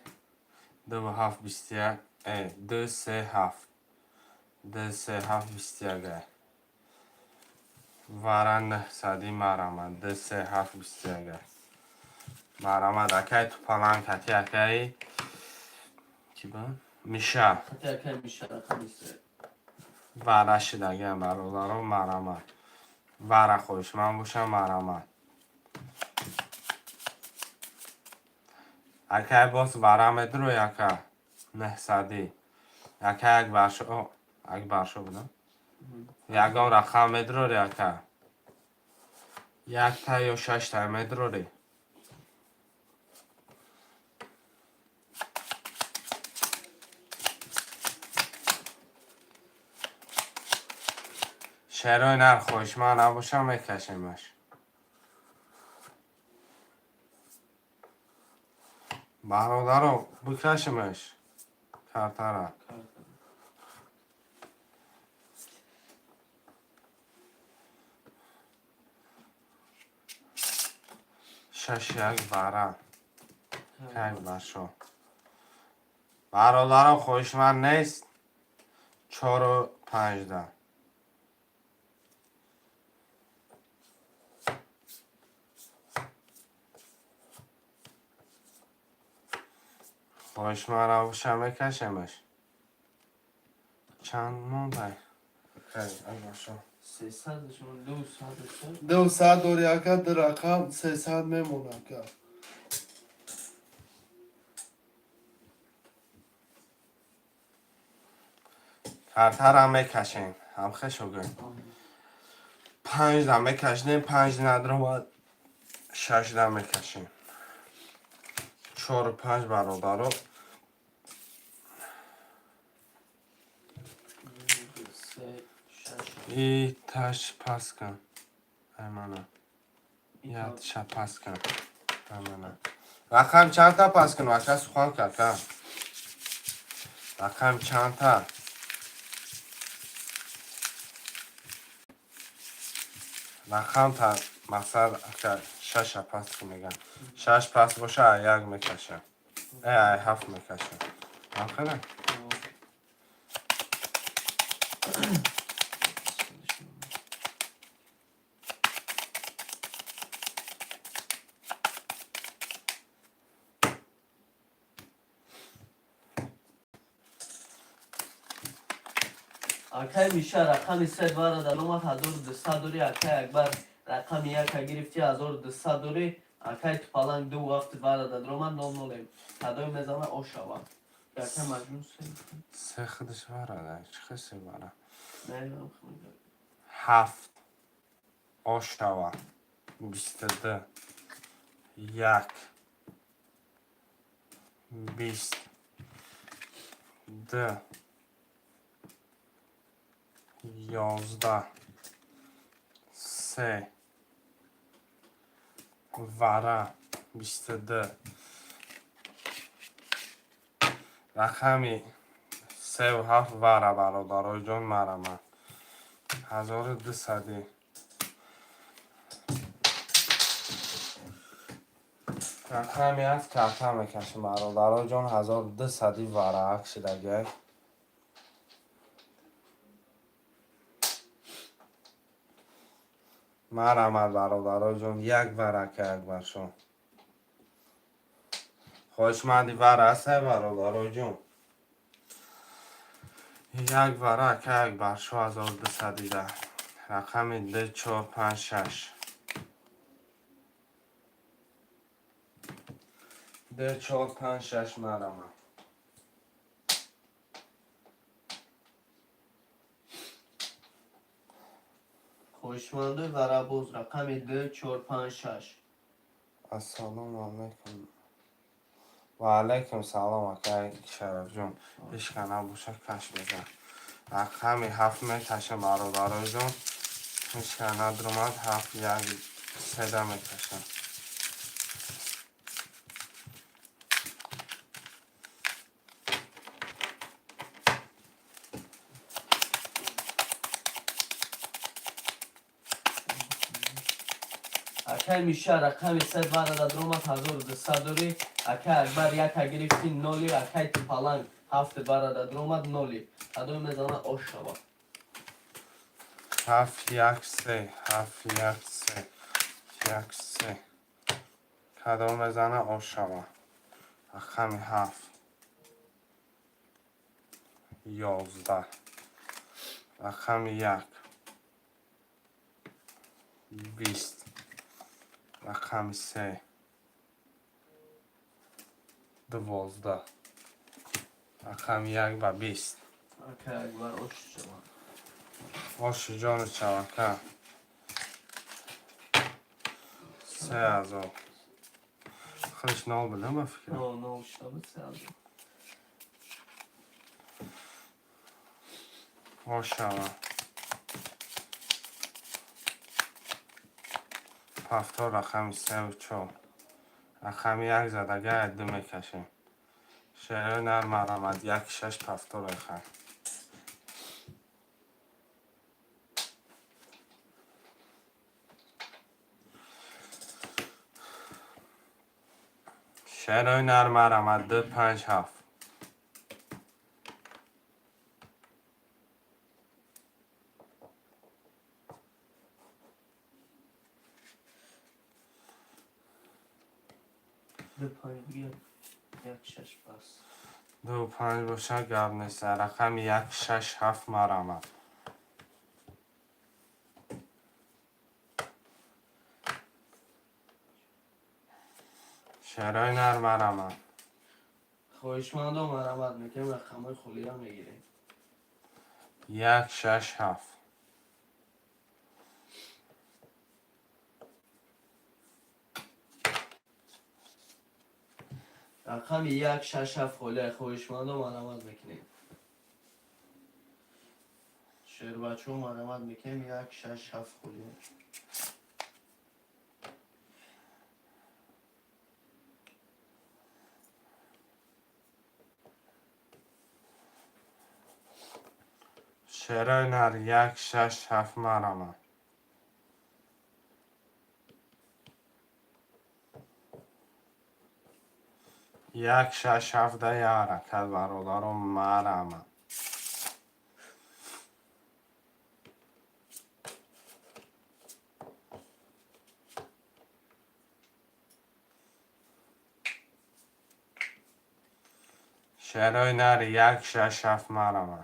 дуву ҳафт 21, ду се ҳафт, ду се ҳафт 21 ай. Вара нӯҳсади марамад, ду се ҳафт 21 ай. Марамад, акай Тупаланг кати акаи ки ба Миша. Хати акай Миша, рақами се. Вара шидагиам, бародаро, марамад. Вара хоҳишманд бошам, марамад. Акай боз вара медурӯй, ака, нӯҳсадӣ. Ака Акбаршо, Акбаршо будам, ягон рақам медурори, ака, якта ё шашта медурорӣ. Шерои нар хоҳишманд набошам, мекашемаш. Бародаро, бикашемаш картара. Карта. Шаш як вара как баршо. Бародаро, хоҳишманд нест? Чору панҷда. Хоҳишманд набошам, мекашемаш. Чанд мондай? Акбаршо. 300 шумо, 200 се. 200 дори, ака, ду рақам 300 мемона, ака. Картара мекашем, ҳамхешо гӯй. Панҷда мекашидем, панҷ надромад, шашда мекашем. Чору панҷ, бародаро. Се шаш. И таш пас кун, аймана ятша пас кун, аймана. Рақам чандта пас кунам, ака? Сухан кард, рақам чандта? Рақам та мақсад, ака, шаша пас кун мегам. Шаш пас боша, ай як мекашам, ай ҳафт мекашам, ҳамхела. Акай Миша, рақами се вара даромад, 1200 дори. Акай Акбар, рақами яка гирифти, 1200 дори. Акай Тупаланг, ду ҳафт вара даромад, нол нолем. Кадоме мезана, ошава. Акай Маҷнун, се. Се худаш варада, чӣ хел се вара? Не. Ҳафт ошава, 22, як, 20, ду. 11, се, вара, 22. Рақами севу ҳафт вара, бародарои ҷон, марама. 1200-ӣ. Рақами ҳафт карта мекашем, бародарои ҷон, 1200-ӣ вараак шидагиак. Марамад, бародарои ҷон, як варака Акбаршо. Хоҳишманди вара ҳастай, бародарои ҷон? Як варака Акбаршо, 1200-ида. Рақами ду, чор, панҷ, шаш. Ду, чор, панҷ, шаш, марама. Хоҳишмандои варабоз, рақами ду, чор, панҷ, шаш. Ассалому алайкум. Ва алайкум салом, акай Шарафҷон. Ҳечка набоша, каш мезан. Рақами ҳафт мекашем, бародарои ҷон. Ҳечка надромад, ҳафт, як, седа мекашам. Акай Миша, рақами се вара дадромад, 1200 дорӣ. Акай Акбар, яка гирифти, ноли. Акай Типаланг, ҳафт вара дадромад, ноли. Садои мезана, ош шава. Ҳафт, як, се, ҳафт, як, се, як, се. Кадом мезана, ош шава. Рақами ҳафт. 11. Рақами як. 20. Рақами се. 12. Рақами як ба 20. Акай Акбар, ош шава. Оши ҷону чавака. 3000. Худаш нол бидам, ба фикрам. Нол, нол шава, 3000. Ошава. Ҳафтор, рақами севу чор. Рақами як задага, ду мекашем. Шерои нар, марамад, як, шаш, ҳафтор рехай. Шерои нар, марамад, ду, панҷ, ҳафт. Ду, панҷ бигир, як, шаш пас. Ду, панҷ боша, гап нест. Рақами як, шаш, ҳафт, марамад. Шерои нар, марамад. Хоҳишмандо, марамад мекунем, рақамҳои холиро мегирем. Як, шаш, ҳафт. Рақами як, шаш, ҳафт холия, хоҳишмандо, марамад мекунем. Шербачо, марамад мекунем, як, шаш, ҳафт холия. Шерои нар, як, шаш, ҳафт, марамад. Як, шаш, ҳафт да як ҳаракат, бародаро, марама. Шерои нар, як, шаш, ҳафт, марама.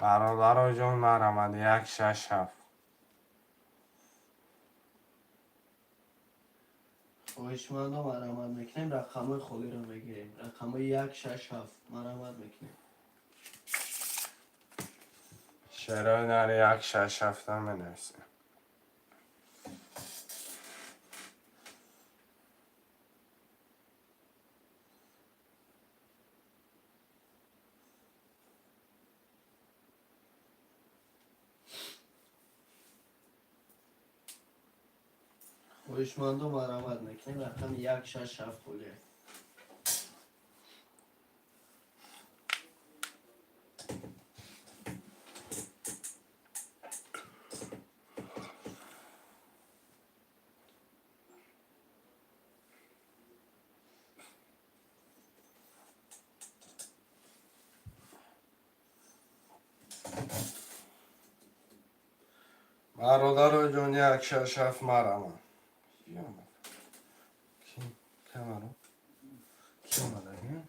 Бародаро ҷон, марамад, як, шаш, ҳафт. Хоҳишмандо, марамад мекунем, рақамҳои холиро мегирем. Рақамҳои як, шаш, ҳафт, марамад мекунем. Шерои нар, як, шаш, ҳафта менависем. Хоҳишмандо, марҳамат мекунем, рақами 167 холия. Бародаро ҷон, 167, марама. Ки камаро? Ки омадаги?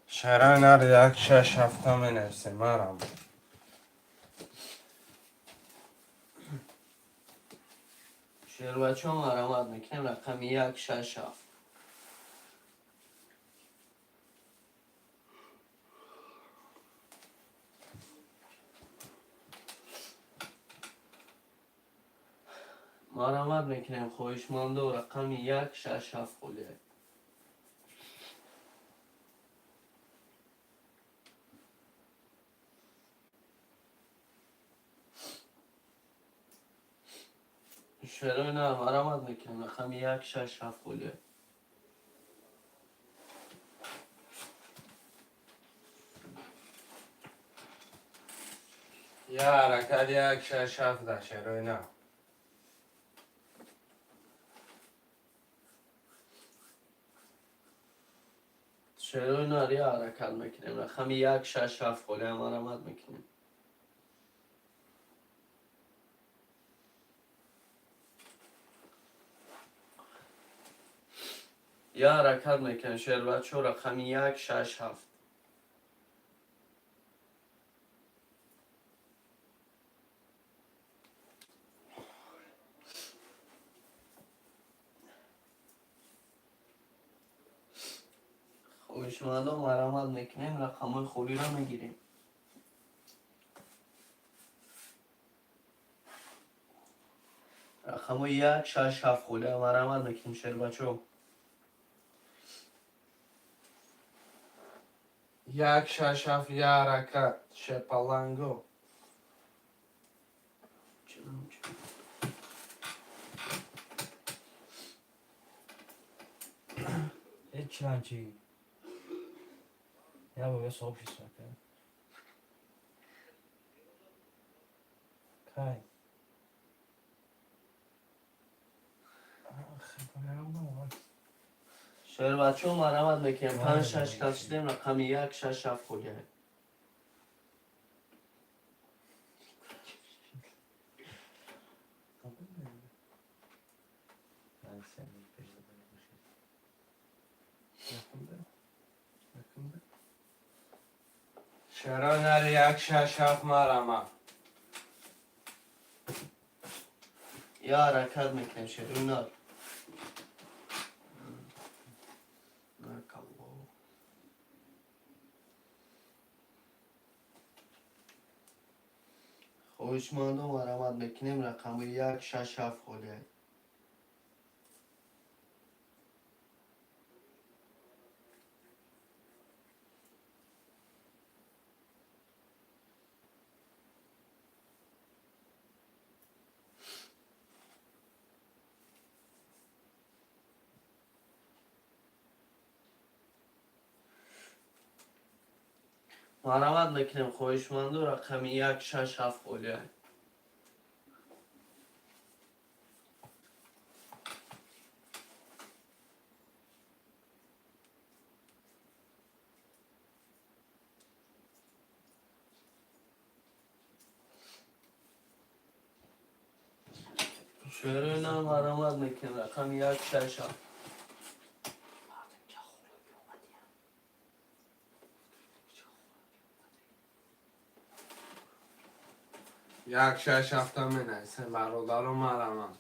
Шарои нар, 167-та менависем, марама. Шербачо, марҳамат мекунем, рақами 167. Марҳамат мекунем, хоҳишмандо, рақами 167 холия. Шерои нар, марҳамат мекунем, рақами 167 холия. Я ҳаракат, 167 да шерои нав. Шерои нар, я ҳаракат мекунем, рақами 167 холия, марҳамат мекунем. Я ҳаракат мекунем, шербачо, рақами 167. Хоҳишмандо, марҳамат мекунем, рақамҳои холиро мегирем. Рақамҳои 167 холия, марҳамат мекунем, шербачо. 167, я ҳаракат, шепаланго. Э, чиланчи. Я бо сообщество ака. Кай. Шербачо, марҳамат мекунем, панҷ шаш кас шудем, рақами 167 холия. Шерои нар, 167, марама. Я ҳаракат мекунем, шерои нар. Накалло. Хоҳишмандо, марҳамат мекунем, рақами 167 холия. Марҳамат мекунем, хоҳишмандо, рақами 167 холия. Шерои нар, марҳамат мекунем, рақами 167. 167-та менависем, бародаро, марама.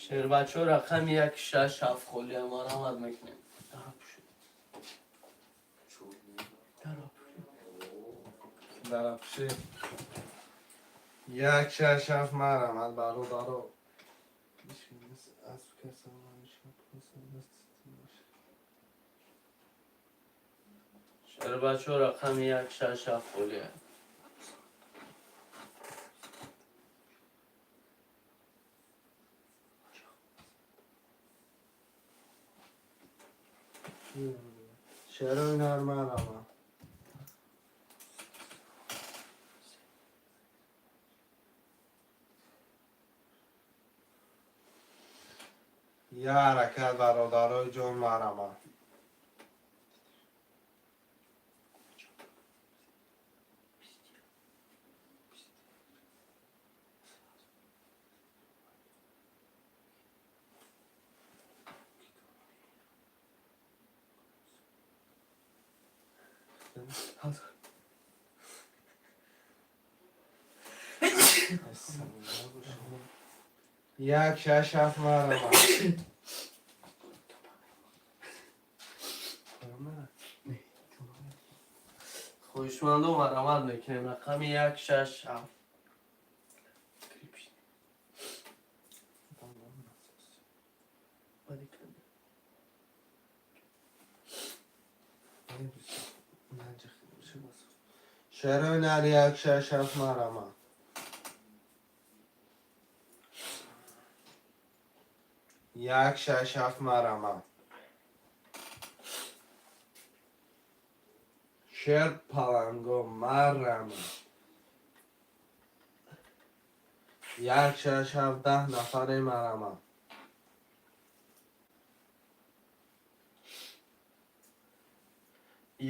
Шербачо, рақами 167 холия, марамат мекунем. Дарапши. 167, марҳамат, бародаро. Аз каса. Шербачо, рақами 167 холия. Шерои нар, марҳамат. Я ҳаракат, бародарои ҷон, марҳамат. 167, марҳамат. Хоҳишмандо, марамат мекунем, рақами 167. Шерои нар, 167, марҳамат. 167, марҳамат. Шер паланго, марҳамат. 167, 10 нафаре, марҳамат.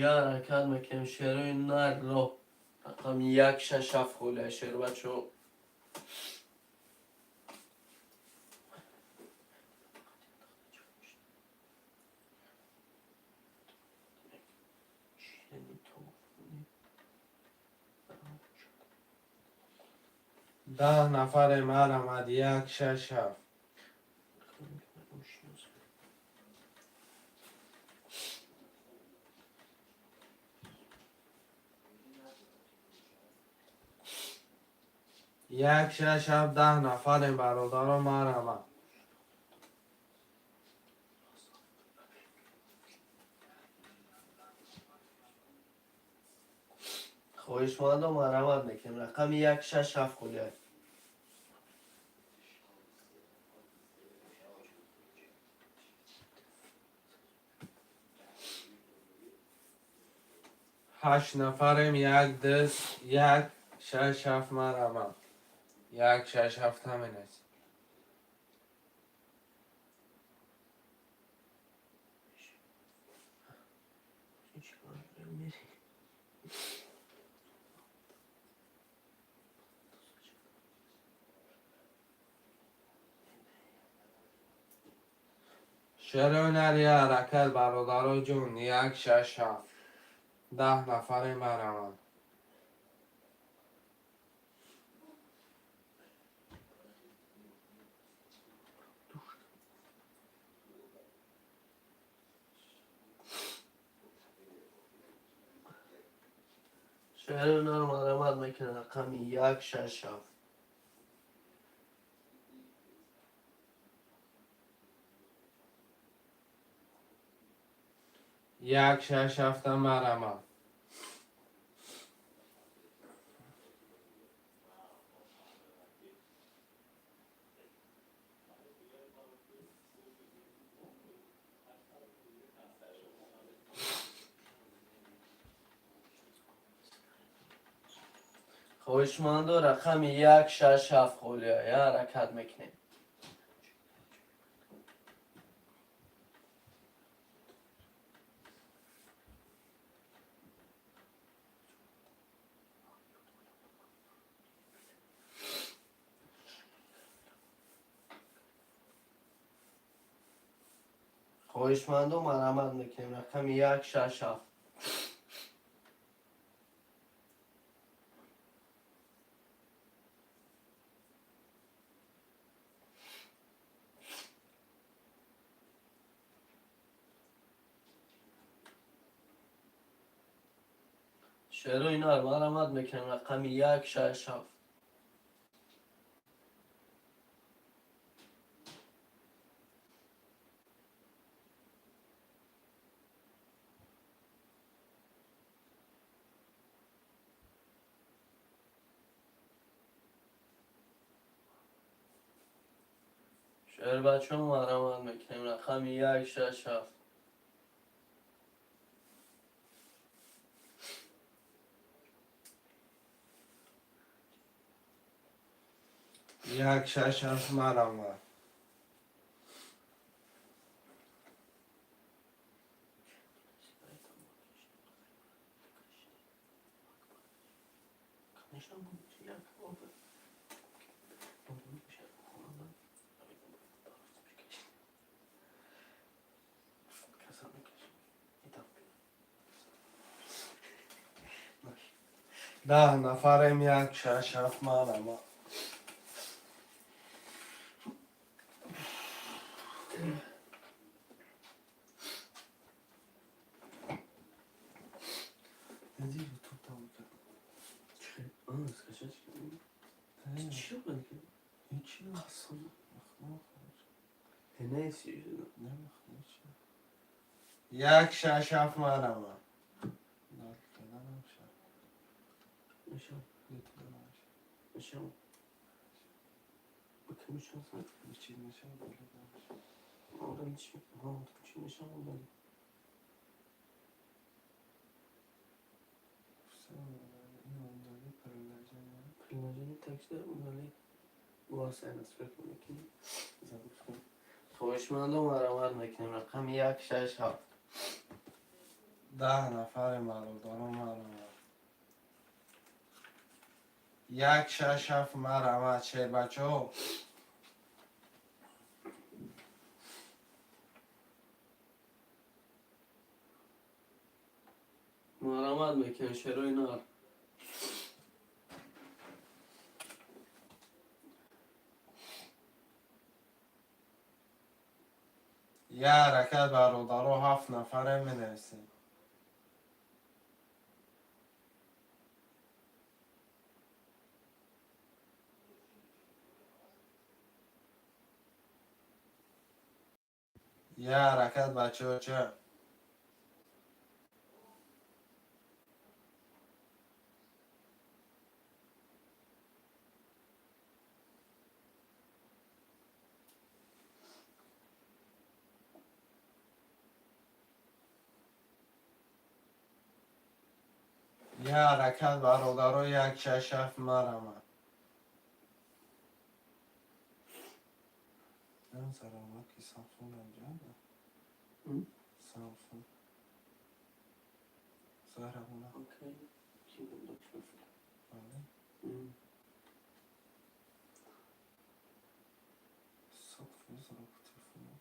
Я ҳаракат мекунем, шерои нарро, рақами 167 холия, шербачо. 10 нафаре, марҳамат, 167. 167, 10 нафарем, бародаро, марҳамат. Хоҳишмандо, марҳамат мекунем, рақами 167 холия. Ҳашт нафарем, як ду 167, марҳамат. 167 ҳамин аст. Шерои нар, я ҳаракат, бародаро ҷон, 167, 10 нафаре, марҳамат. Шерои нар, марҳамат мекунем, рақами 167. 167, марҳамат. Хоҳишмандо, рақами 167 холия, я ҳаракат мекунем. Хоҳишмандо, марҳамат мекунем, рақами 167. Шерои нар, марҳамат мекунем, рақами 167. Шербачон, марҳамат мекунем, рақами 167. 167, марҳамат. Конечно, як 10 нафарем, 167, марҳамат. Диди, ютуб там кард. Скачать. Чӣ шуд? Ҳечи. Қасам. Не, Намехоҳам ҳечи. 167, марҳамат. Дада намешавад. Ютуб намешавад. Мешавад. Мешавад. Ҳечи мешавад, вале намешавад. Одам чӣ? Чӣ мешавад? Бале. Всё, ин удали приложение. Приложение такси удали. Васай настройка мекунем. Запуск. Хоҳишмандо, марҳамат мекунем, рақами 167. 10 нафарем, бародарон, марҳамат. 167, марҳамат, шербачаҳо. Марҳамат мекунем, шерои нар. Як ҳаракат, бародаро, ҳафт нафарем, менависем. Як ҳаракат, бачаҳо, ча. Як ҳаракат, бародаро, 167, марҳамат. Заравак ки Самсунг анҷа. М? Самсунг. Заравуна. Окей. Бале. 100% робот телефоно.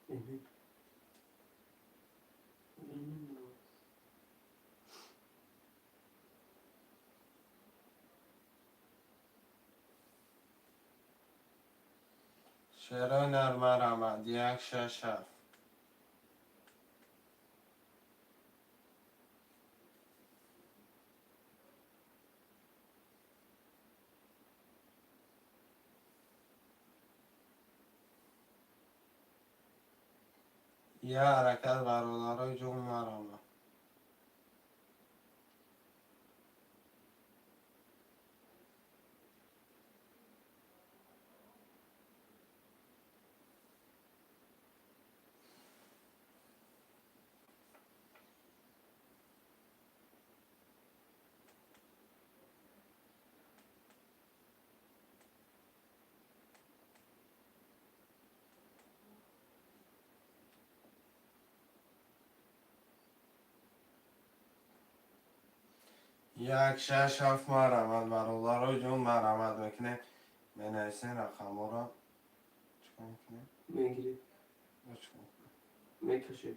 Мгм. Шерои нар, марҳамат, 167. Як ҳаракат, бародарои ҷон, марҳамат. 167, марҳамат, бародарои ҷон, марҳамат мекунем, менависем рақамҳоро. Чикор мекунем? Мегирӣ. Ё чикор мекунем? Мекашӣ.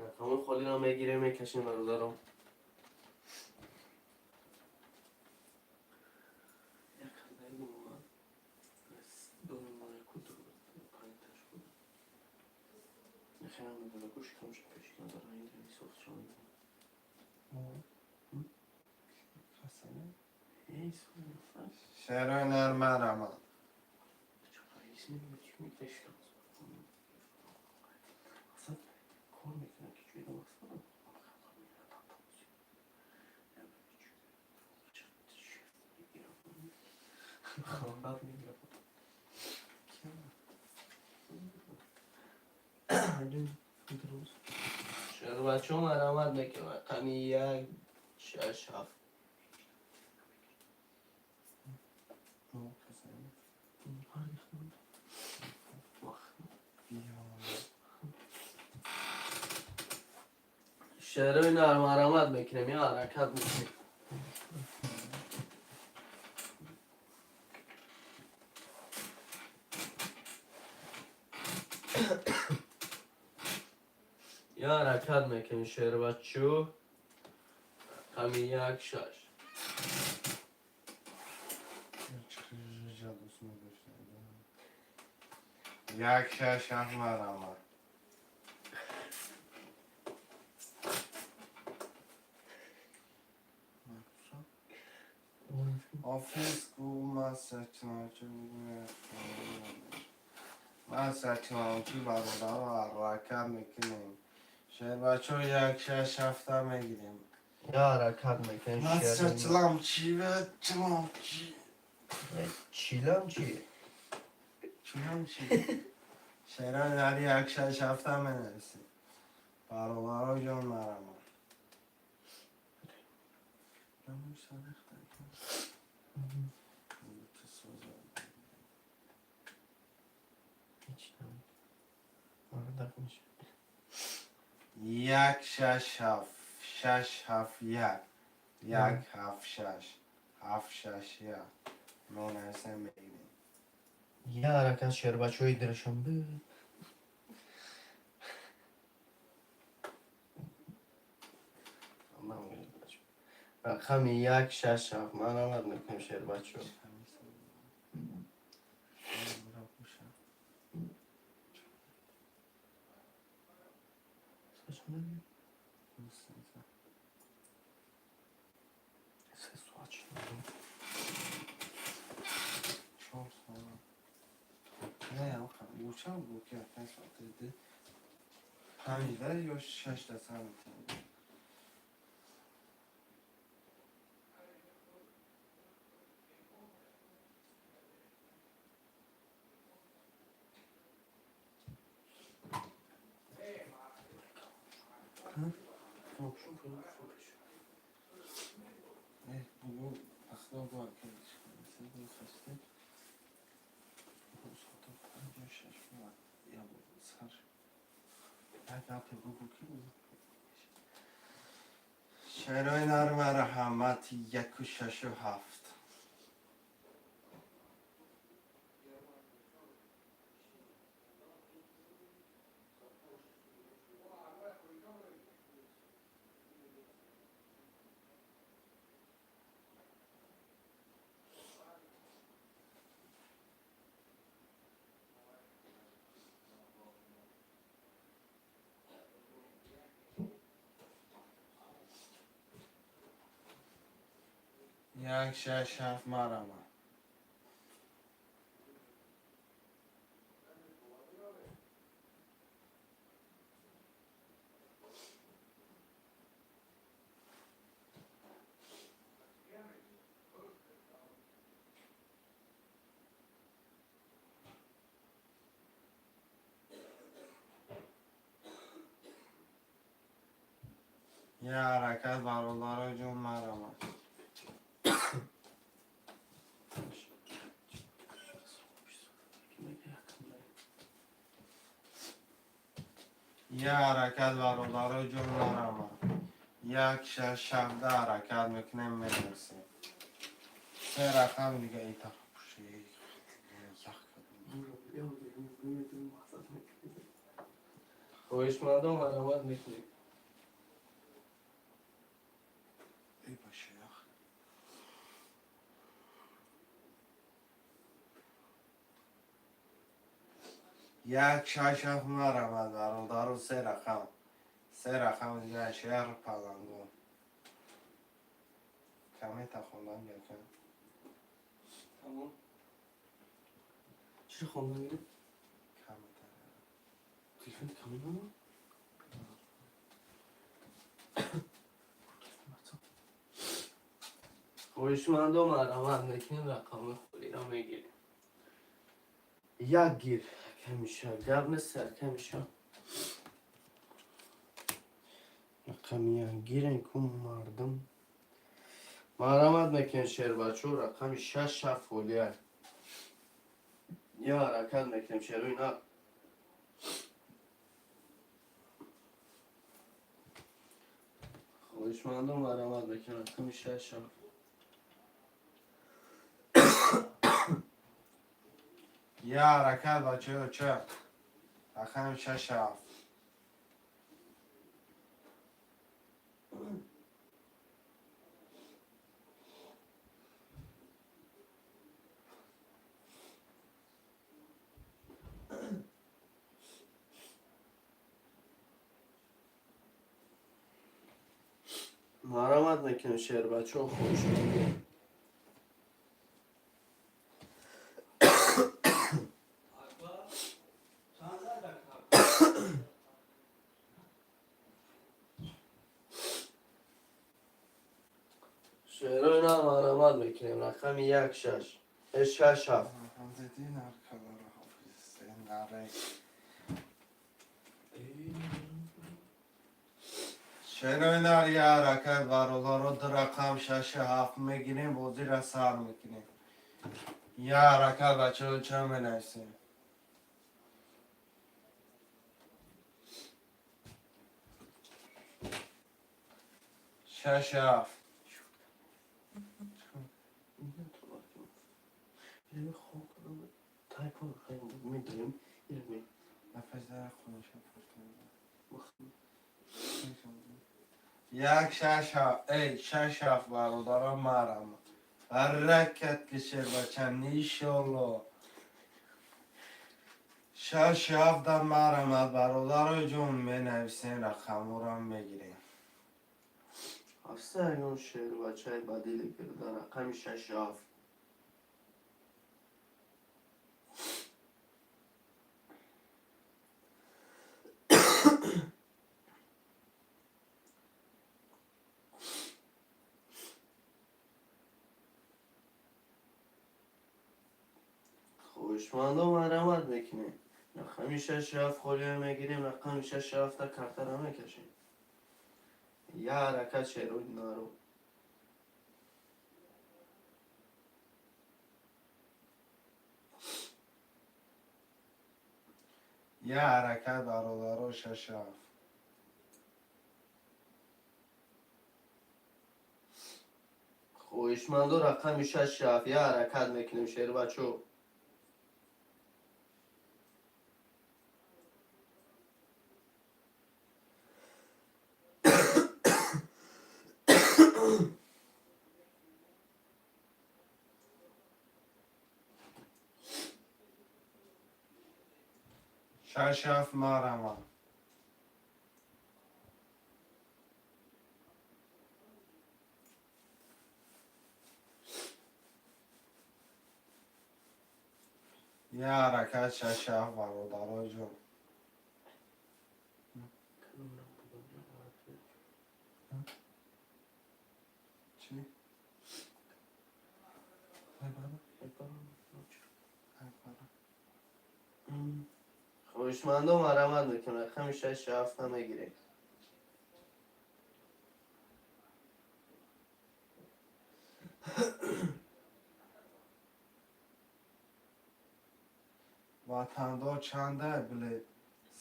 Рақамҳои холиро мегирем, мекашем, бародарон. Як ҳаздаи ду, ду, ду, панҷта шуд. Шерои нар марамад. Шербачо марамад мекунад. Рақами як, шаш, ҳафт. Шерои нар марамад мекунем, я ҳаракат мекунем. Я ҳаракат мекунем, шербачо. Рақами як, шаш. Як, шаш, ҳафт марамад. Офис ку ман сачиначи бародаро ҳаракат мекунем. Шербачо, як, шаш, ҳафта мегирем. Я ҳаракат мекунем. Ман сачиламчи ва чиламчи. Чиламчи? Чиламчи. Шерои нари як, шаш, ҳафта менависем. Бародаро ҷон, марамад. Як, шаш, ҳафт, шаш, ҳафт, як, як, ҳафт, шаш, ҳафт, шаш, як менависем, мегирем. Я ҳаракат, шербачои Душанбе. Рақами як, шаш, ҳафт марамад мекунем, шербачо. Панҷда ё шашта сар метавонем. Бугу ахло бо хасте панҷу шаш сар як гапе бугу ки шерои нар марҳамат, яку, шашу ҳафт. Як, шаш, ҳафт марама. Я ҳаракат, бародаро ҷон, марама. Я ҳаракат, бародаро ҷон, марама. Як, шаш, ҳафта ҳаракат мекунем, менависем. Се рақам дига ита пуши ях. Хоҳишмандон, марамат мекунем. Эй, баша, ях. Як, шаш, ҳафт марамад, бародару, се рақам. Се рақам дига, шер паланго. Коммента хондан якам. Тамом. Чӣ хондан гирифт? Коммента. Телефон камон нама? Хоҳишмандо, марҳамат мекунем, рақами холиро мегирем. Як гир камиша, гап нест, камиша. Рақами як гирен ку мардум. Марҳамат мекунем, шербачо, рақами шаш ҳафт холия. Я ҳаракат мекунем, шерои на. Хоҳишмандо, марҳамат мекунем, рақами шаш ҳафт. Я ҳаракат, бачаҳо, ча. Рақами шаш ҳафт. Марҳамат мекунем, шербачо, хоҳишмандо. Шерои на, марҳамат мекунем, рақами як шаш. Шаш ҳафт. Дидин аркаларо ҳофиз наре. Шерои нар, я ҳаракат, бародаро, ду рақам шаши ҳафт мегирем, бозира сар мекунем. Я ҳаракат, бачаҳо, ча менависем? Шаш ҳафт. Медорем. Нафас дар хонаша пуртам. Як шаш ҳафт, эй, шаш ҳафт, бародаро, марам. Ҳаракат ки, шербачам, иншолло. Шаш ҳафт дар марамад, бародаро ҷон, менависем, рақамҳоро мегирем. Ҳафта ягон шербачаи бадили гирда, рақами шаш ҳафт. Хоҳишмандо, марҳамат мекунем. Рақами шаш ҳафт холиро мегирем, рақами шаш ҳафта картара мекашем. Я ҳаракат, шерои наро. Я ҳаракат, бародаро, шаш ҳафт. Хоҳишмандо, рақами шаш ҳафт, я ҳаракат мекунем, шербачо. Шаш ҳафт марама. Я ҳаракат, шаш ҳафт, бародаро ҷон. Чӣ? Ай бара. Ай бара. Хоҳишмандо, марҳамат мекунем, рақами шаш ҳафта мегирем. Ватандор чанда билет?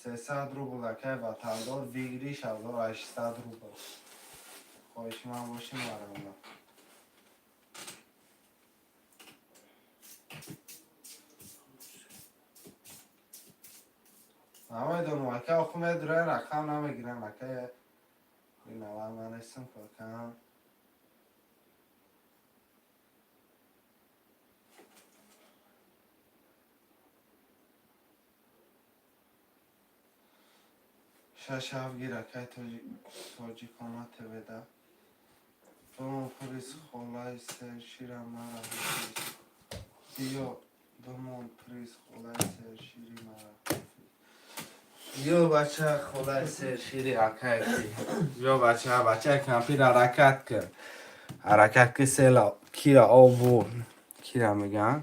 300 рубл, акай Ватандор, выигрыш 1800 рубл. Хоҳишманд бошем, марҳамат. Намедонам, ака, оху медура, рақам намегирам, ака. Бинавар ман нестам ку, ака. Шаш ҳафт гир, акай Тоҷикона ТВда. Бимон, приз холаи сершира мара ҳофиз. Биё, бимон, приз холаи сершири мара ҳофиз. Ё бача, холаи сершири акай ки. Ё бача, бачаи кампир, ҳаракат кун. Ҳаракат ки, села кира об бурд. Кира меган?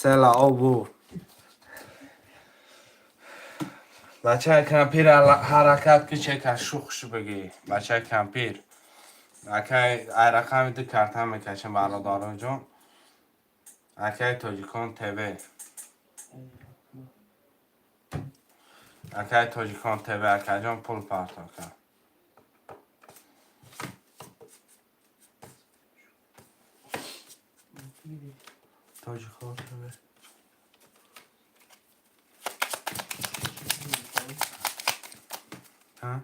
Села об бурд. Бачаи кампир, ҳаракат ки, чека шухш бигӣ. Бачаи кампир. Акай, ай рақами ду карта мекашем, бародароҷон. Акай Тоҷикон ТВ. Акай Тоҷикон ТВ, акаҷон, пул парто кар. Тоҷикон ТВ. Ҳа?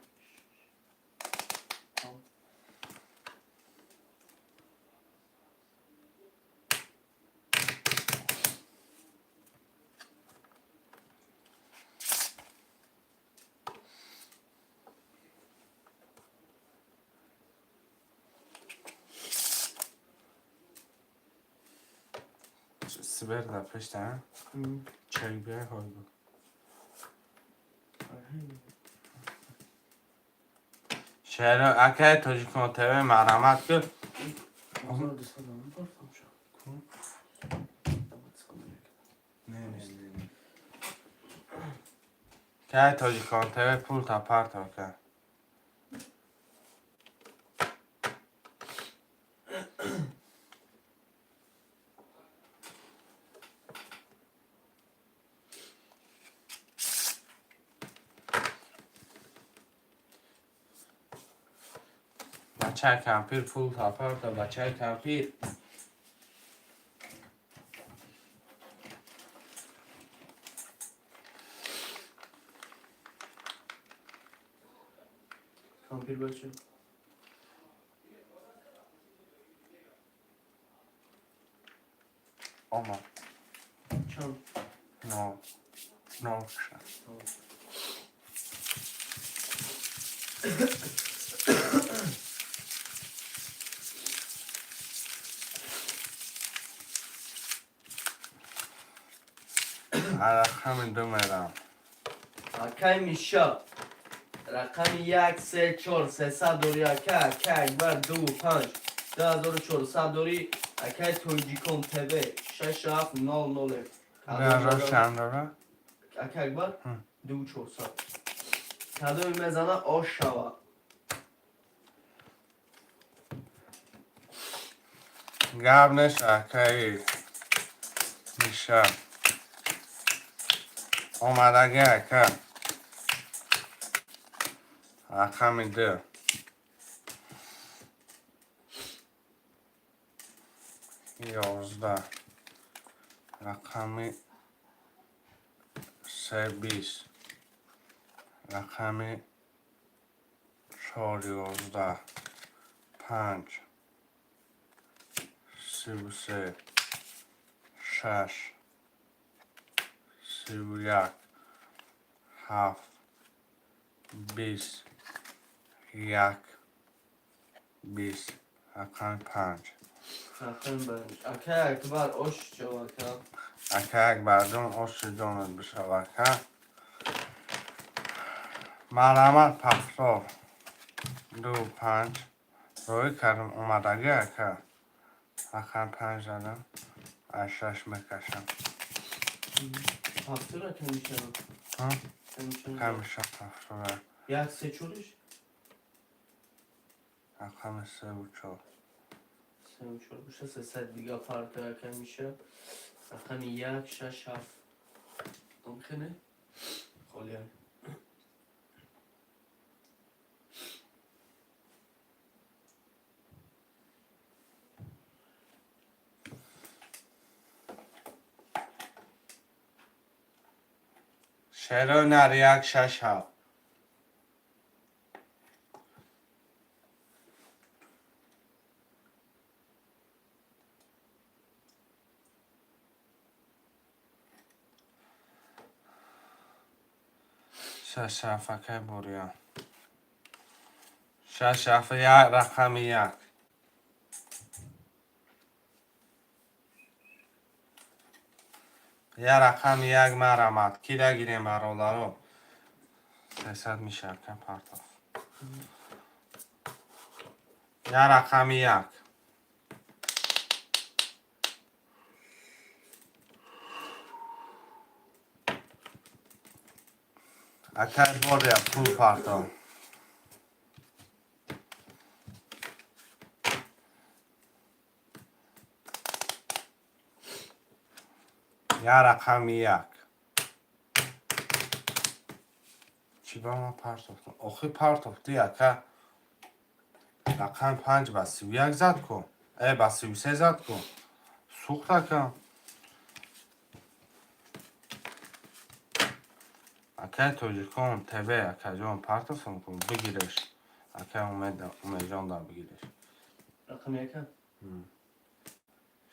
Сибер дар пешта, ҳа? Чек биай ҳой бу. Шеро, акай Тоҷикон ТВ, марҳамат кун. 1200 ам партам шо. Не, не, не, не. Акай Тоҷикон ТВ, пул та парто кар. Бачаи кампир, пул та парто, бачаи кампир. Кампир бача. Омад. Чанд? Нол. Нол ша. Рақами ду мерам. Акай Миша. Рақами 1 3 4 300 дори, ака, ака Акбар, 2 5 2400 дори, акай Тоҷикон ТВ, 6 7 0 0. Ра чанд дора? Ака Акбар, 2 400. Кадоми мезана, ош шава. Гап нест, акаи Миша. Омадаги, ака. Рақами ду. 11. Рақами се 20. Рақами чор 11. Панҷ. 33. Шаш. 31. Ҳафт. 20. Як. 20. Рақами панҷ. Рақами панҷ. Акай Акбар, ош шава, ака. Акай Акбарҷон, оши ҷонат бишава, ака. Марҳамат, пахто. Ду панҷ. Роӣ кардам, омадагӣ, ака. Рақами панҷ задам. Аз шаш мекашам. Пахтора камишава. Ҳа? Камишава. Камиша пахтора. Як се чориш? Рақами севу чор. Севу чор боша, 300 дига парта, ака Миша. Рақами як, шаш, ҳафт. Мумкине? Холия. Шерои нар, як, шаш, ҳафт. Шаш ҳафт, акай Бория. Шаш ҳафт, як рақами як. Я рақами як марамад. Кира гирем, бародаро? 300 миша, ака, партов. Я рақами як. Акай Бория, пул партов. Я рақами як. Чӣ ба ман партофтам? Охи партофтӣ, ака. Рақами панҷ ба 31 зад ку. Э, ба 33 зад ку. Сӯхт, ака. Акай Тоҷикон ТВ, акаҷон, партофтам ку, бигиреш. Акай Умедҷон да бигиреш. Рақами яка?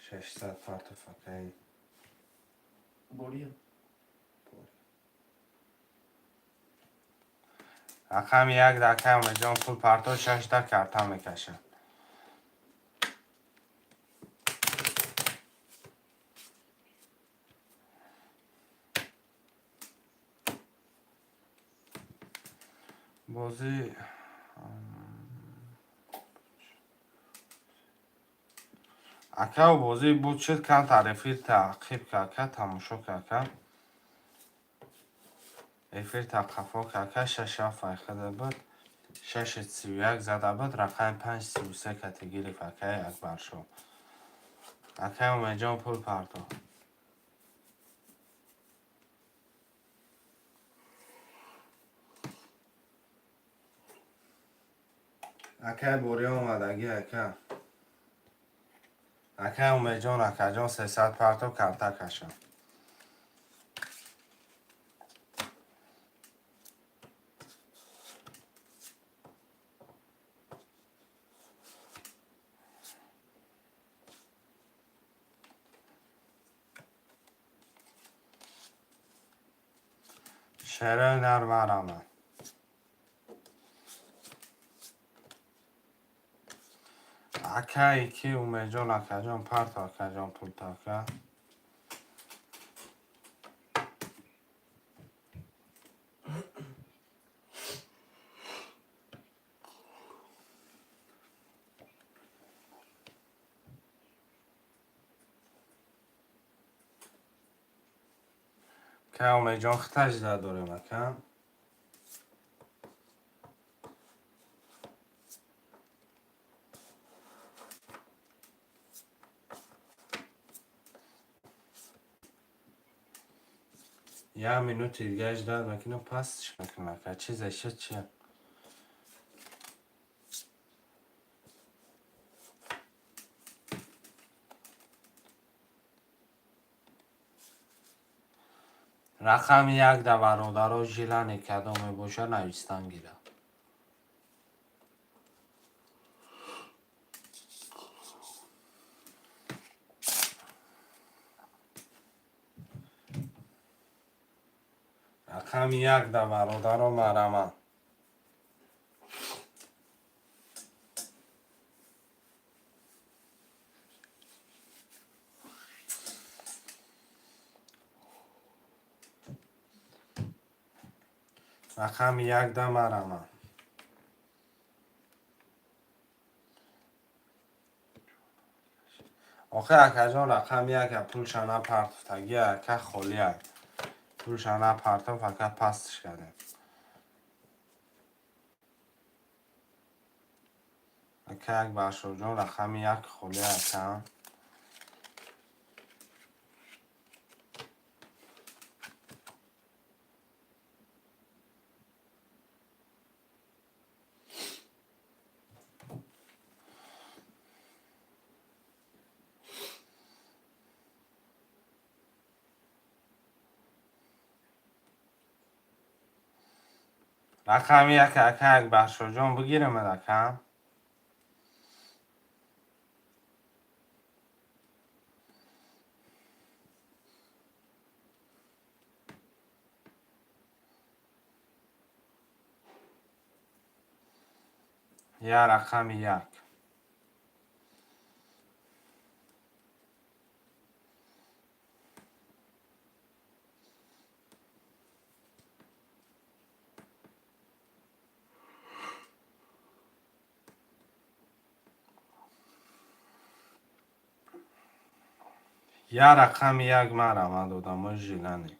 600 партоф, акай. Бория. Рақами як да акай Умедҷон пул партоф, шашта карта мекашад. Бозӣ ака, бозӣ буд шуд, камтар эфир таъқиб ка, тамошо ка, эфир қафо ка. Шаш ҳафт айхада буд, шаши 31 зада буд, рақами панҷ 33 кати гирифт акаи Акбаршо. Акаи Умедҷон, пул партофт. Акаи Бория омадагӣ, ака. Акаи Умедҷон, акаҷон, 300 партоф, карта кашам. Шерои нар марамад. Акаи ки Умедҷон, акаҷон, парто, акаҷон, пулта, ака. Ка Умедҷон, хиташ дорем, ака. Як минути дига ждать мекунам, пастш мекунам, ака. Чизе шуд чи? Рақами як да, бародаро, желание кадом мебошад, навистан гирад. Рақами як да, бародаро, марама. Рақами як да марама. Охи, акаҷон, рақами як пулша напартофтаги, ака, холия. Пулша напартоф, ака, пастш кардем. Ака Акбаршоҳҷон, рақами як холия, ака. Рақами як, ака Акбаршоҳҷон, бигирамад, ака. Я рақами як. Я рақами як марама додамои жилане.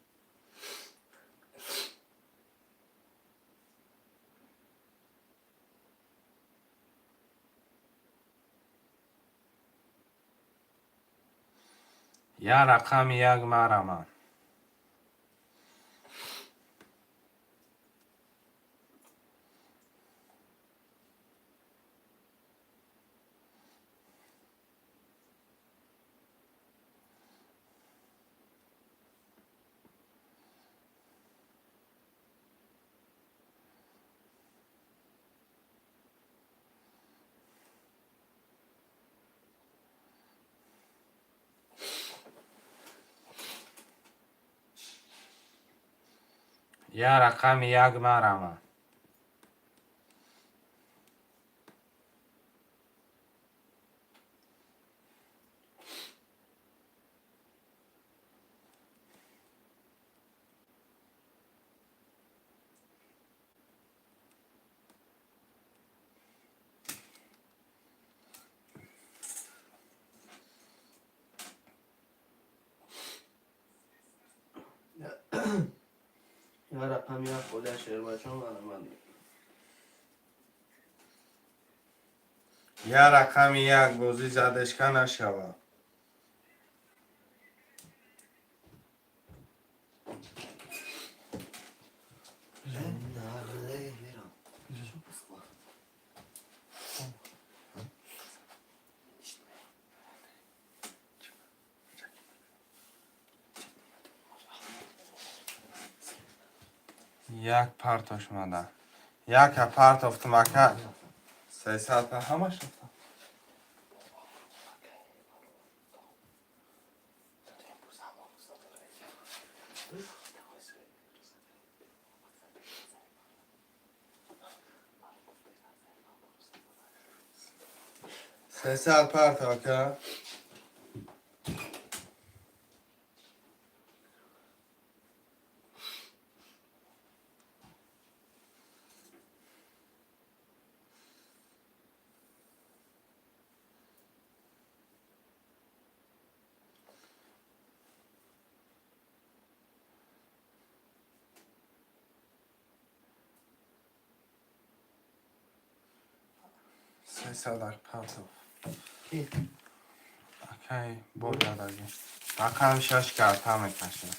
Я рақами як марама. Я рақами як марама. Я рақами як холя шербачон марамад. Я рақами як, бозӣ задешка нашавад. Як партош мада. Яка партофтум, ака. 300 ҳамаш рафта. 300 парто, ака. 300 партов. Ки? Акай бордадаги. Рақами шаш карта мекашем.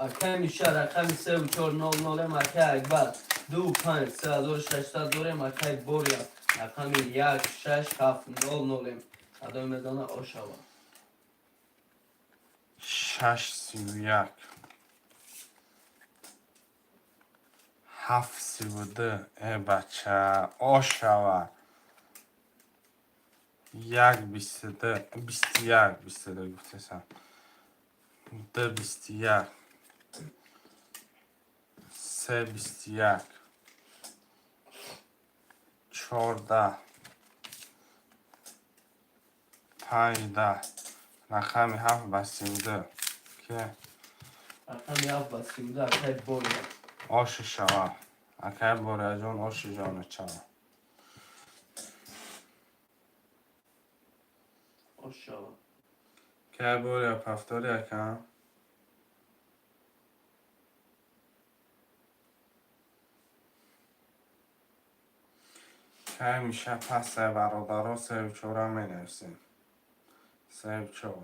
Акай Миша рақами 3400, акай Акбар 25 3600 дорем, акай Боря рақами 16700. Адои мезана ошава. 6:31. 7:32. Э бача, ошава. 1:22. 21, 22 гуфтесам. 2:21. 3:21. 14. 5:10. Рақами 7 ба 32. Ки? Рақами 7 ба 32, акай Боря. Оши шава. Акай Боряҷон, оши ҷону чава. Ошава. Кай Боря, повтори, ака. Кай миша пасай, бародаро, сею чора менависем. Сею чор.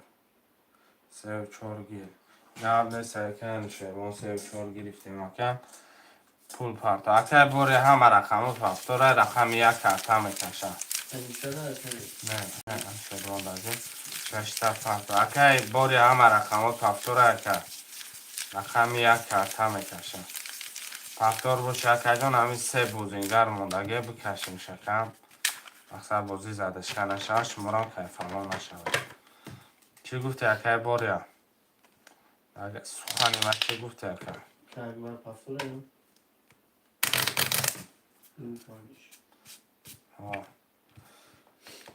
Сею чор гир. Гап нест, ака Анушервон, сею чор гирифтем, ака. Пул парта. Ака, бори ҳама рақаму повтора, рақами як карта мекаша. Не, не, Анушервон дазин. Шашта парта. Ака, бори ҳама рақаму повтора, ака. Рақами як карта мекаша. Повтор боша, акаҷон, ҳамин се бозингар мондаге бикашем шакам. Мақсад бозӣ задашка нашавад, шуморам кайфало нашавад. Чӣ гуфти, акай Боря? Сухани ман чӣ гуфти, ака? Акбар повторяем.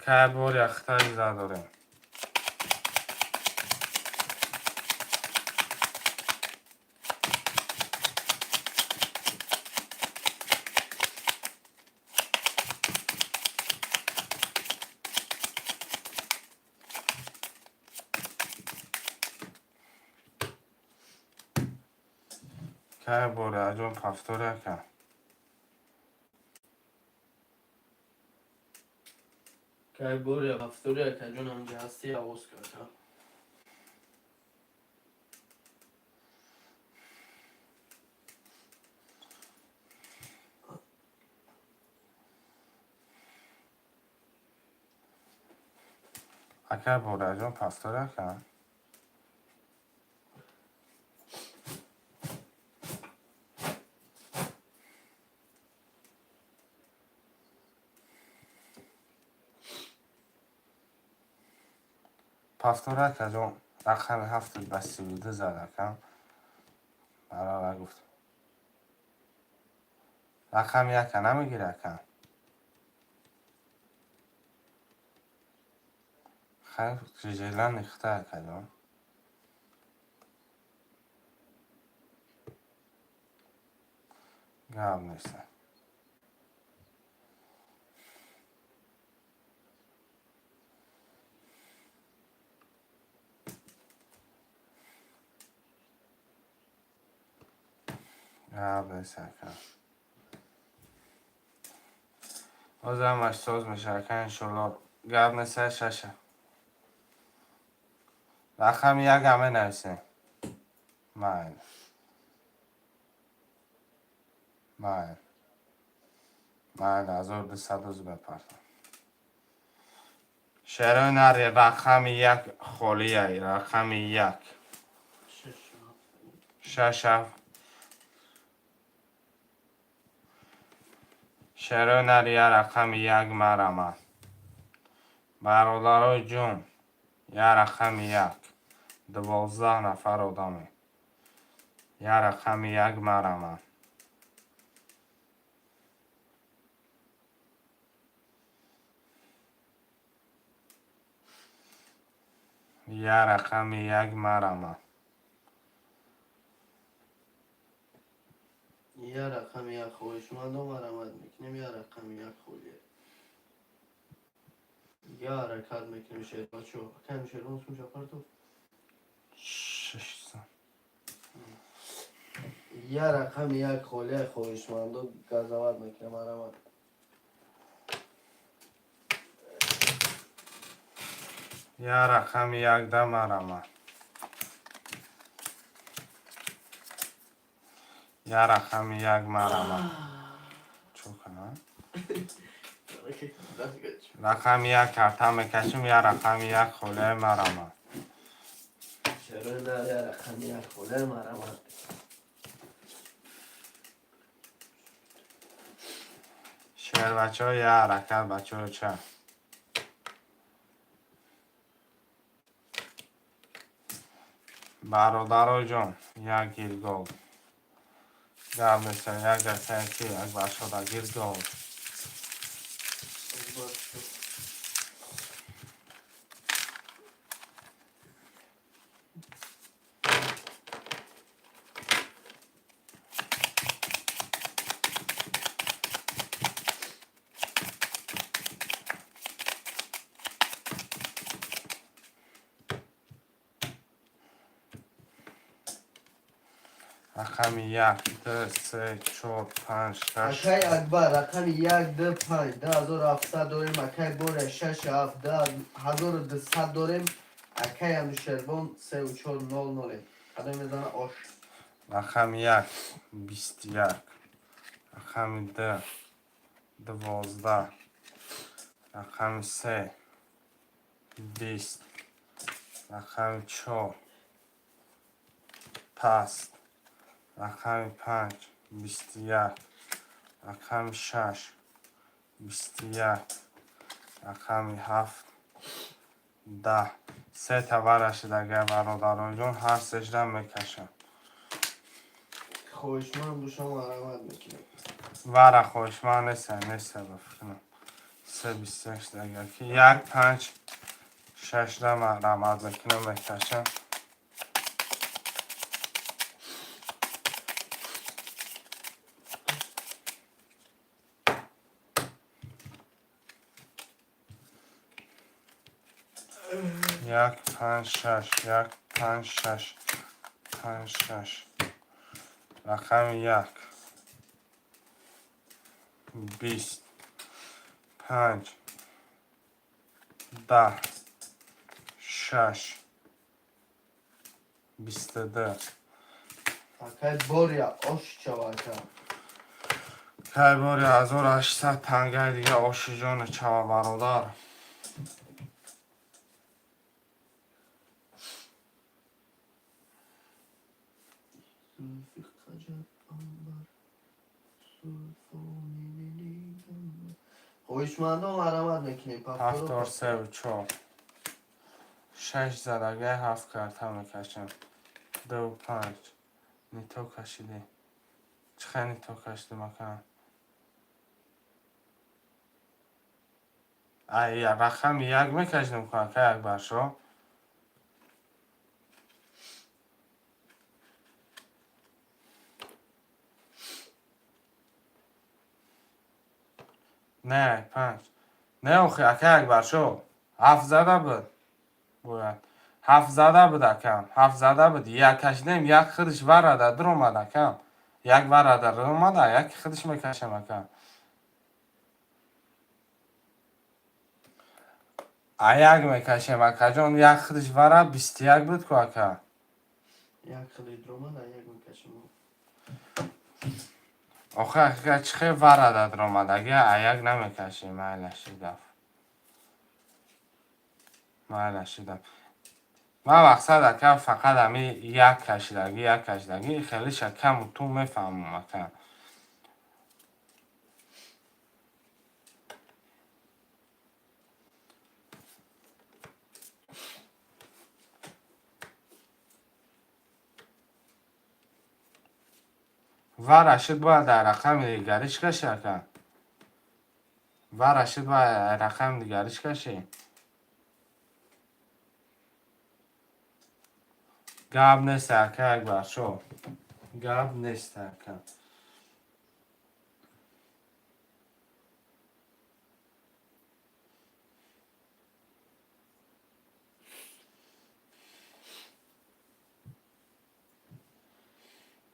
Кай Боря, хитаи задорем. Кай Боря, аҷон, повтор, ака. Кай Боря, повтори, акаҷон, ҳамҷа ҳасти, овоз кард. Ака Боряҷон, повтор, ака. Повтор, акаҷон, рақами ҳафту ба 32 зад, ака. Барора гуфт. Рақами яка намегири, ака? Хайр, желани хита, акаҷон. Гап нест. Гап нест, ака. Ҳозир ҳамаш соз меша, ака, иншолло. Гап нест, шаша. Рақами як ҳаме нависем. Майли. Майли. Майли, 1200 оз мепартам. Шерои нари рақами як холияй, рақами як. Шаш ҳафт. Шерои нари я рақами як марама. Бародарои ҷон, я рақами як. 12 нафар одаме. Я рақами як марама. Я рақами як марама. Я рақами як хоҳишмандо марамат мекунем, я рақами як холия. Я ҳаракат мекунем, шербачо. Акаем шербон сумша партов. Шашса. Я рақами як холия хоҳишмандо газават мекунем, марамат. Я рақами як да марама. Я рақами як марама. Чо кунам? Рақами як карта мекашим, я рақами як холияи марама. Чаро на я рақами як холия марамат. Шербачо, я ҳаракат, бачаҳо ча. Бародаро ҷон, як гиргол. Гап нест, як гасая ки як башода гиргол. Рақами як, ду, се, чор, панҷ, шаш. Акай Акбар, рақами як, ду, панҷ, 2700 дорем, акай Боря шаш, ҳафт, 1200 дорем, акай Анушервон сеу чор нол нолем. Кадом мезана ош? Рақами як 21, рақами ду 12, рақами се 20, рақами чор паст, рақами панҷ 21, рақами шаш 21, рақами ҳафт 10. Се тавара шидага, бародаронҷон, ҳар сешра мекашам. Хоҳишманд бошам, марамат мекунем. Вара хоҳишманд неста, неста, ба фикрам. Се 21 шидага ки як панҷ шашра марамат мекунам, мекашам. Як панҷ шаш, як панҷ шаш, панҷ шаш. Рақами як 20, панҷ, 10, шаш, 22. Акай боря ош чава, ака. Кай бори 1800 тангаи дига оши ҷони чава, бародар. Зулфи қаҷад анбар, зулфони хоҳишмандон, марамат мекунем. Ҳафтор севу чор. Шаш задагаи ҳафт карта мекашам. Ду панҷ. Не то кашидӣ. Чӣ хел не то кашидим, ака? Ай, рақами як мекашидим ку, ака Акбаршо. Не, панҷ. Не, охи, ака Акбаршо. Ҳафт зада буд. Бояд. Ҳафт зада буд, акам. Ҳафт зада буд. Як кашидем, як худаш варада дуромад, акам. Як варада дуромада, як худаш мекашам, ака. А як мекашем, акаҷон, як худаш вара 21 буд ку, ака. Як худаш дуромада, як мекашем. Охи, ака, чӣ хел варада дуромадаги, а як намекашем, майла шидав. Майла шидав. Ман мақсад, ака, фақат ами як кашидаги, як кашидаги, хелиша каму ту мефаҳмам, ака. Ва Рашид бояд дар рақами дигариш каши, ака. Ва Рашид бояд рақами дигариш каши. Гап нест, ака Акбаршо. Гап нест, ака.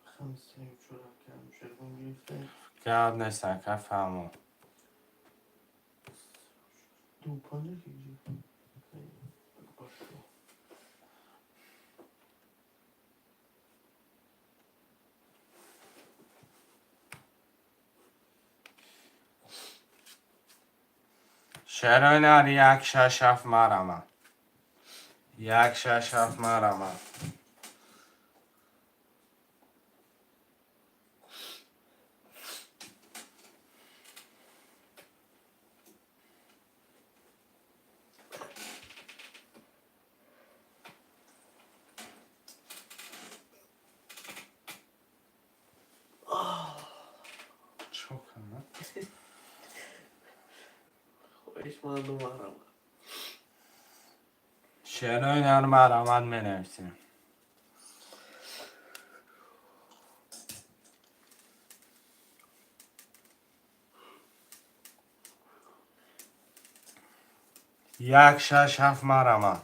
Рақами сею чор, ака, Шервон гирифтем. Гап нест, ака, фаҳмо. Ду панҷа ки гирифт. Акбаршо. Шерои нар як шаш ҳафт марама. Як шаш ҳафт марама. Чо кунам? Хоҳишманду марамат. Шерои нар марамат менависем. Як шаш ҳафт марама.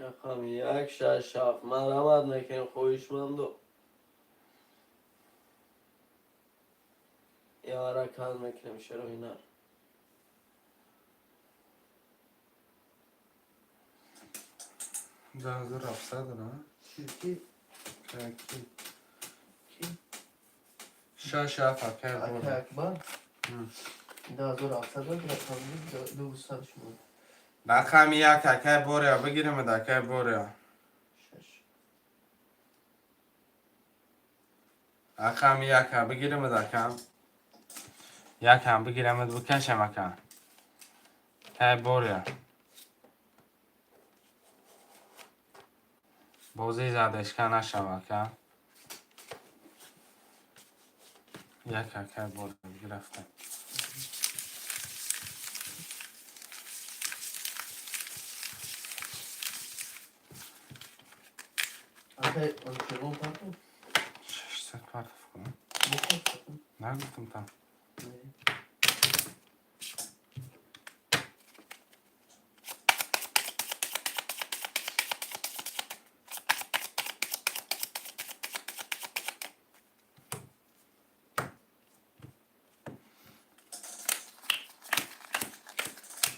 Рақами як шаш ҳафт марамат мекунем, хоҳишманду. Картара кан мекунем, шерои нар. 2700 на? Ки? Ки? Ки? Шаш ҳафт, акай Акай Боря. Акбар? 2700 рақами 200 шумо. Рақами як, акай Боря, бигиремед, акай Боря. Шаш. Рақами яка бигиремед, акам. Якам бигиремед, бикашам, ака. Кай Боря. Бозӣ задешка нашав, ака. Як, акай Боря, гирифтем. Акай Анушервон партов? 600 партов кунам. Бухор. Нагуфтам там.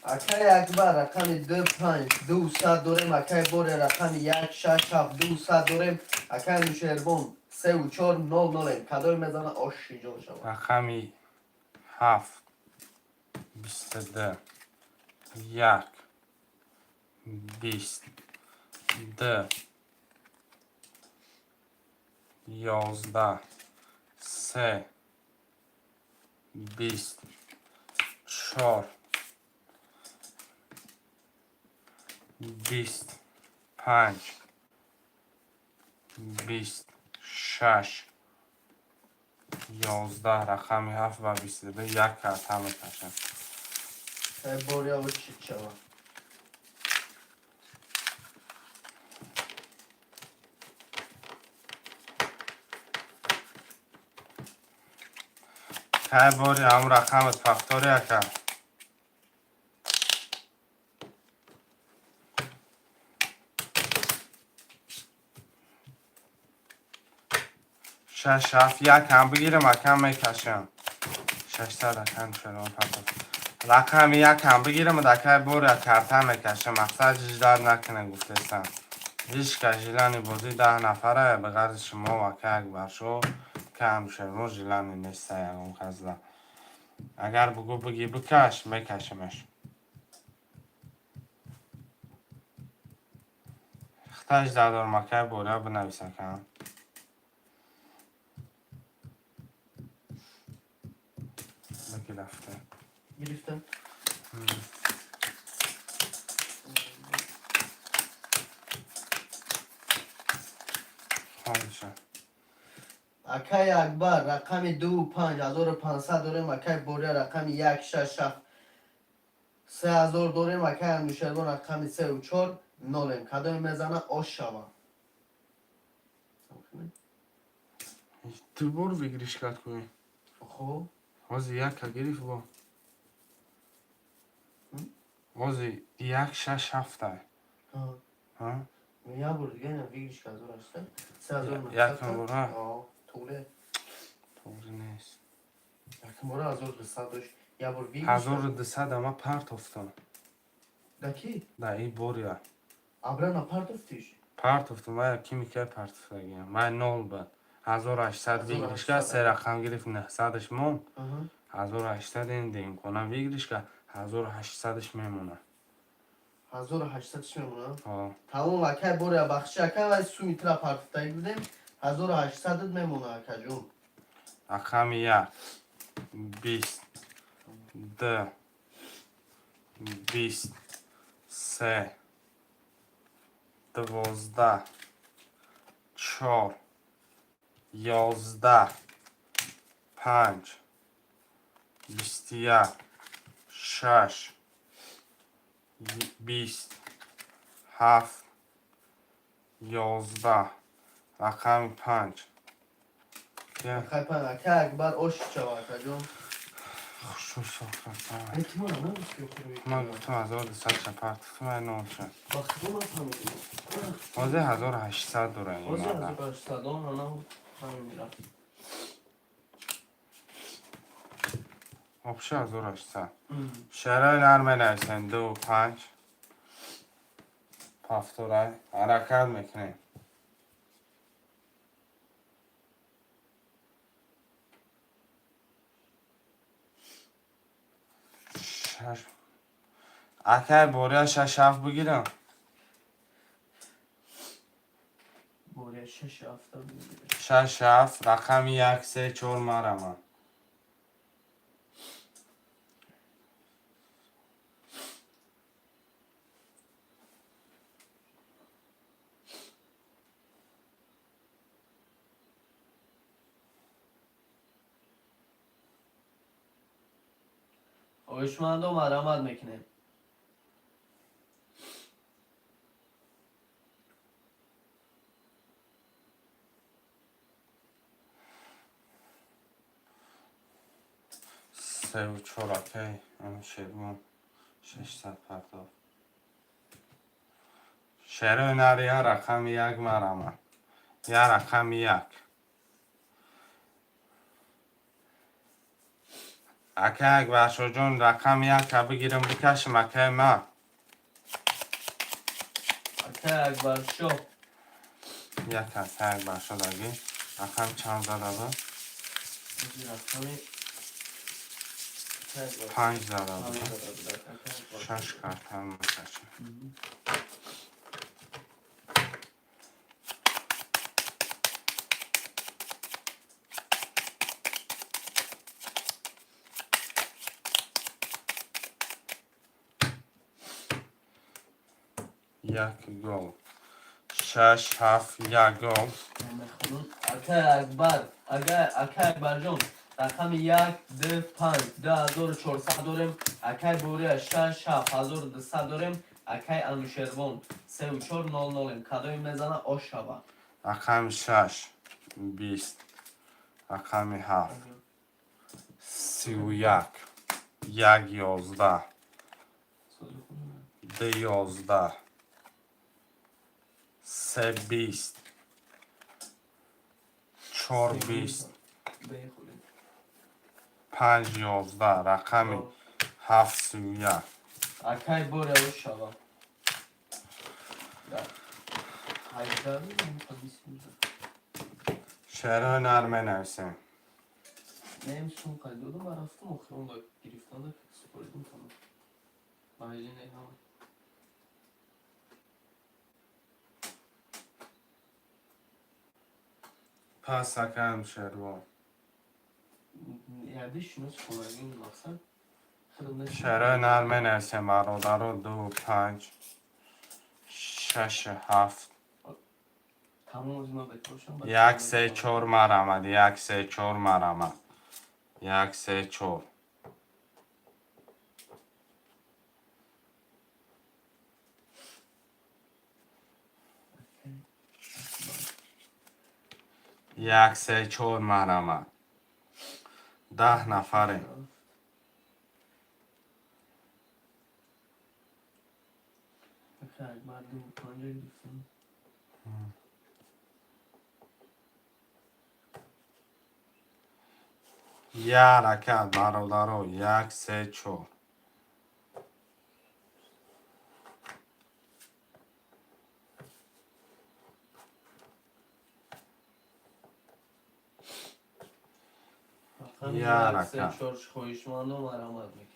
Акай Акбар рақами ду панҷ 200 дорем, акай Боря рақами як шаш ҳафт 200 дорем, акай Анушервон сеу чор нол нолем. Кадоме мезана, оши ҷон шавад. Рақами ҳафт, 22, як, 20, ду, 11, се, 20, чор, 20, панҷ, 20, шаш, 11. Рақами ҳафт ва 22 як карта мекашам. Акай Боря, оши шавад. Кай бори ҳамун рақамат повтори, ака. Шаш ҳафт якам бигирам, акам, мекашам. 600, акам, чорон партов. Рақами якам бигирам, акай бори, карта мекашам. Мақсад ждать накунем, гуфтестам. Ҳеҷ кас желание бозӣ 10 нафара ба ғарзи шумо, акай Акбаршо, кам шумо желание неста ягон казда. Агар бугу биги бикаш, мекашамаш. Хташ дадорм, акай Боря, бинавис, акам. Баки рафта. Гирифтам. Хонша. Акай Акбар рақами ду панҷ 1500 дорем, акай Боря рақами як шаш ҳафт 3000 дорем, акай Анушервон рақами сеу чор нолем. Кадоме мезана, ош шава. Ту бор выигрыш кард кунӣ. Хоб. Ҳозир яка гирифт бо. Ҳозир як шаш ҳафта. Ҳа? Як бор дига ина выигрыш 1800, 3900. Якум бора? Туғри. Тоғри нест. Якум бора 1200 дошт. Як бор выигрыш. 1200 ама партофтам. Да ки? Да и боря. Абрана партофтиш? Партофтам, вая ки микай партофтагиам. Май нол бад. 1800 выигрыш кард, се рақам гирифт, 900-ш монд. 1800 ин демкона выигрыш кард, 1800-ш мемонад. 1800 чӣ мемонад? Ҳо. Тамом, акай Боря, бахши, акай, вай суми тра партофтагӣ будем. 1800 мемонад, акаҷон. Рақами як, 20, ду, 20, се, 12, чор, 11, панҷ, 21, шаш, 20, ҳафт, 11. Рақами панҷ. Акай панҷ, акай Акбар, ош чава, акаҷон. Хушу сохтам. Ай, ки мана нагуфт, ки охири. Ман гуфтам 1200 ша партофтам, ай нол шад. Ба худо, нафаҳмидам. Ҳозир 1800 дора ин Ҳозир мада. 1800 он ана ҳамин мерафт. Вообще 1800. Шерои нар менависем ду панҷ. Повторай. Ҳаракат мекунем. Шаш. Акай боря шаш ҳафт бигирам. Боря шаш ҳафта бигирем. Шаш ҳафт рақами як се чор марама. Хоҳишмандо, марҳамат мекунем. Севу чор акай Анушервон 600 партоф. Шерои нар я рақами як марама. Я рақами як. Акай Акбаршоҳҷон, рақами яка бигирам бикашам, акай ма. Акай Акбаршоҳ. Як акай Акбаршоҳ даги. Рақам чанд зада буд? Рақами акай Акбаршоҳ. Панҷ зада буд. Панҷ зада буд, акай Акбаршоҳ. Шаш карта мекашам. Як гол. Шаш ҳафт як гол. Мехонам. Акай Акбар, акай Акбарҷон, рақами як, ду, панҷ, 2400 дорем. Акай Бория шаш, ҳафт, 1200 дорем. Акай Анушервон севу чор нол нолем. Кадоми мезана, ош шава. Рақами шаш 20. Рақами ҳафт 31. Як 11. Ду 11. Се 20. Чор 20. Панҷ 11. Рақами ҳафт 31. Акай Бория, ош шава. 18 20. Шерои нар менависем. Нем сум қайд додам, ман рафтам охирон да гирифтан да супоридам, тамом. Маҳиҷи ҳама. Пас акай Анушервон. Яди шинос хонагин мақсад. Худам не. Шерои нар менависем, бародаро: ду панҷ шаш ҳафт. Тамом, аз ман бекор шам. Як се чор марамад, як се чор марамад, як се чор. Як се чор марамад. 10 нафарем. Акай Акбар ду панҷа гирифтам. Я ҳаракат, бародаро, як се чор. Рақами Я як се ҳаракат. чор, хоҳишмандо, марҳамат мекунем.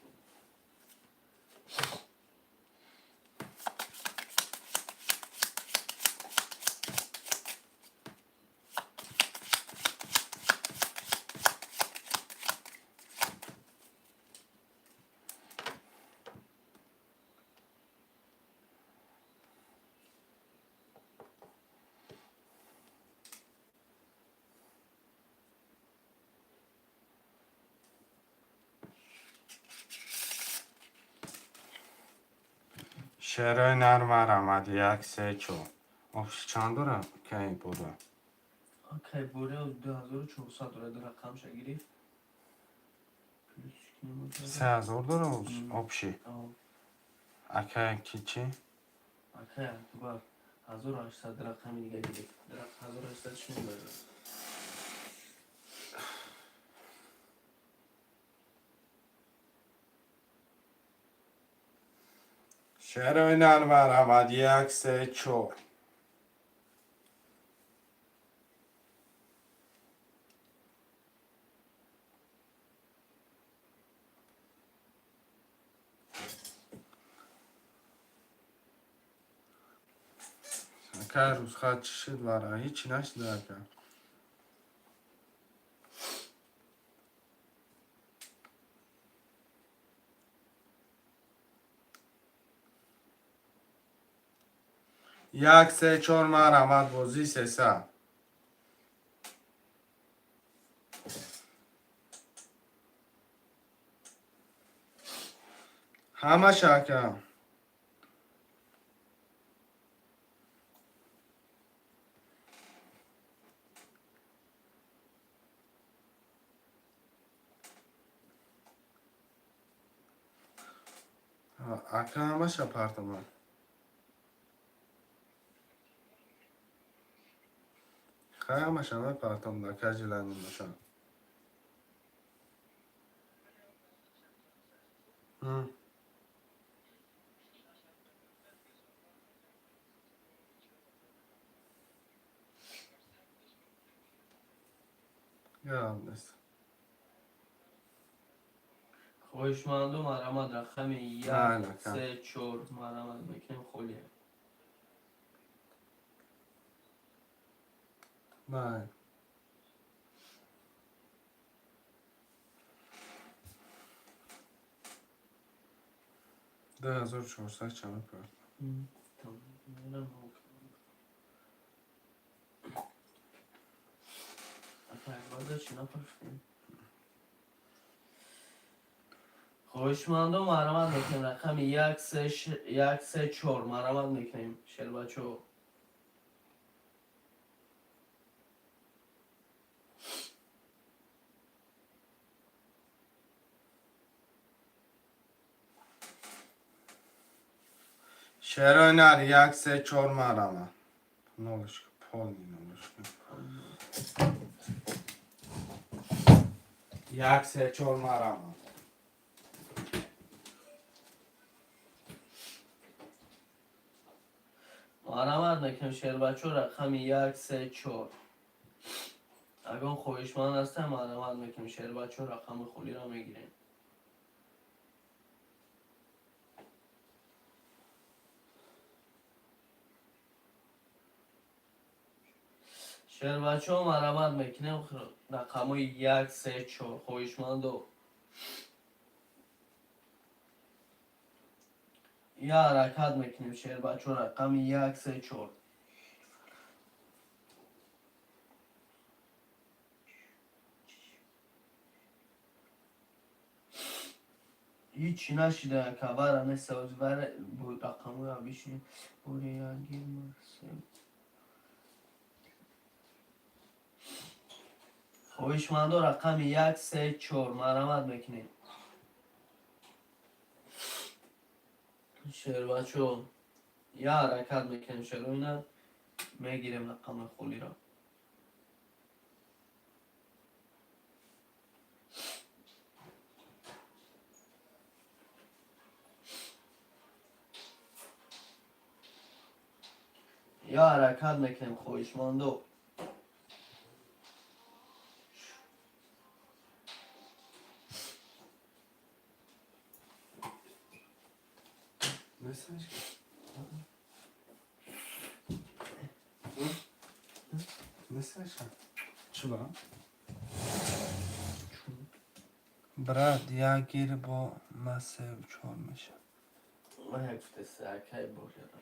Шерои нар марамад, як се чор. Оф чанд дора кай буда? Акай Бория 2400 дора, ду рақамша гирифт. Плюс кинем. 3000 дора общий. Акай ки чӣ? Акай Акбар 1800 рақами дига гирифт. 1800 чӣ мебарад? Шерои нар, марҳамат, як, се, чор. Ака, рӯзхат чӣ шуд вара? Ҳичи нашуда, ака. Як, се, чор, марҳамат, бозӣ 300. Ҳамаша, ака. Ака, ҳамаша партаман. Хай, ҳамаша мепартам, ака, желание боша. Гап нест. Хоҳишманду, марҳамат, рақами як, Майли, ака. се, чор, марҳамат мекунем, холия. Майли. 2400 чанд мепарт? Тамом. Мерам, ака, бада чӣ напарфтем? Хоҳишмандо, марҳамат мекунем, рақами як, се, як, се, чор, марҳамат мекунем, шербачо. Шерои нар, як, се, чор, марҳамат. Нолушка, полный нолушка. Як, се, чор, марҳамат. Марҳамат мекунем, шербачо, рақами як, се, чор. Агон хоҳишманд ҳастам, марҳамат мекунем, шербачо, рақами холиро мегирем. Шербачо, марҳамат мекунем, рақамҳои як, се, чор, хоҳишмандо. Я ҳаракат мекунем, шербачо, рақами як, се, чор. Ҳичи нашида, кавара неста, вара бо рақамҳои бишин. Бори ягир се. Хоҳишмандо, рақами як, се, чор, марҳамат мекунем. Шербачо, я ҳаракат мекунем, шероина мегирем рақами холиро. Я ҳаракат мекунем, хоҳишмандо. Несташ? Несташ? Чӣ ба? Брат, як гир бо ма сеу чор мешавад. Ман як гуфтеста, акай боряра.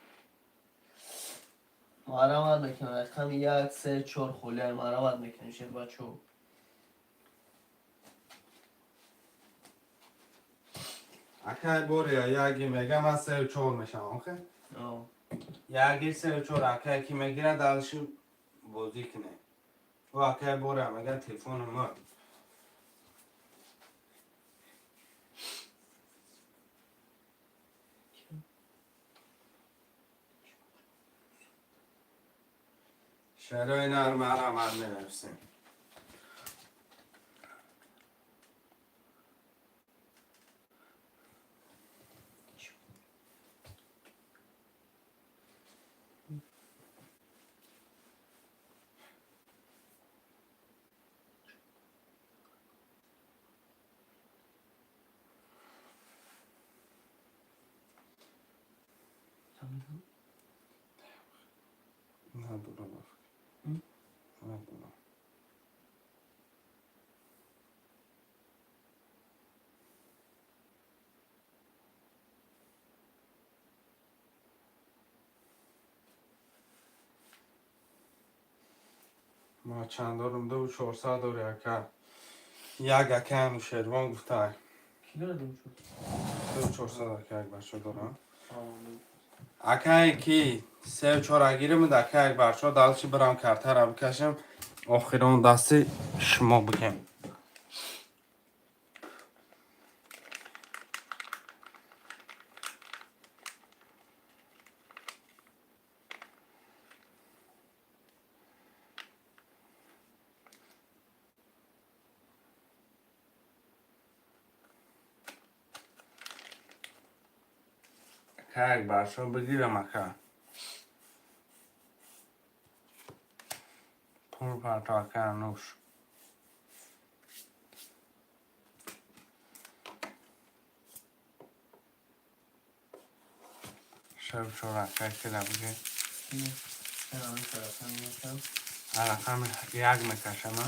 Марҳамат мекунем, рақами як, се, чор, холия, марҳамат мекунем, шербачо. Акай боря, яги мега ман сеу чор мешавам, охе? О. Яги сеу чор, акай ки мегирад, дальше бозӣ кунем. Ӯ акай боря мега телефони ма. Шерои нар, марҳамат, менависем. Надорам, ба фикр. Надорам. Ма чанд дорам? Ду чорсад дори, ака. Як ака Анушервон гуфтай. Ки дорад ду чор? Ду чорсад, ака, як бача дорам. Акае ки сеу чора гиримуд, ака, як барчо далчи бирам, картара бикашам, охирон дасти шумо бигем. Ака, як барчо бигирам, ака. Пул парто, ака Ануш. Сеу чора, ака, кира бигир. Рақами як мекашам, а?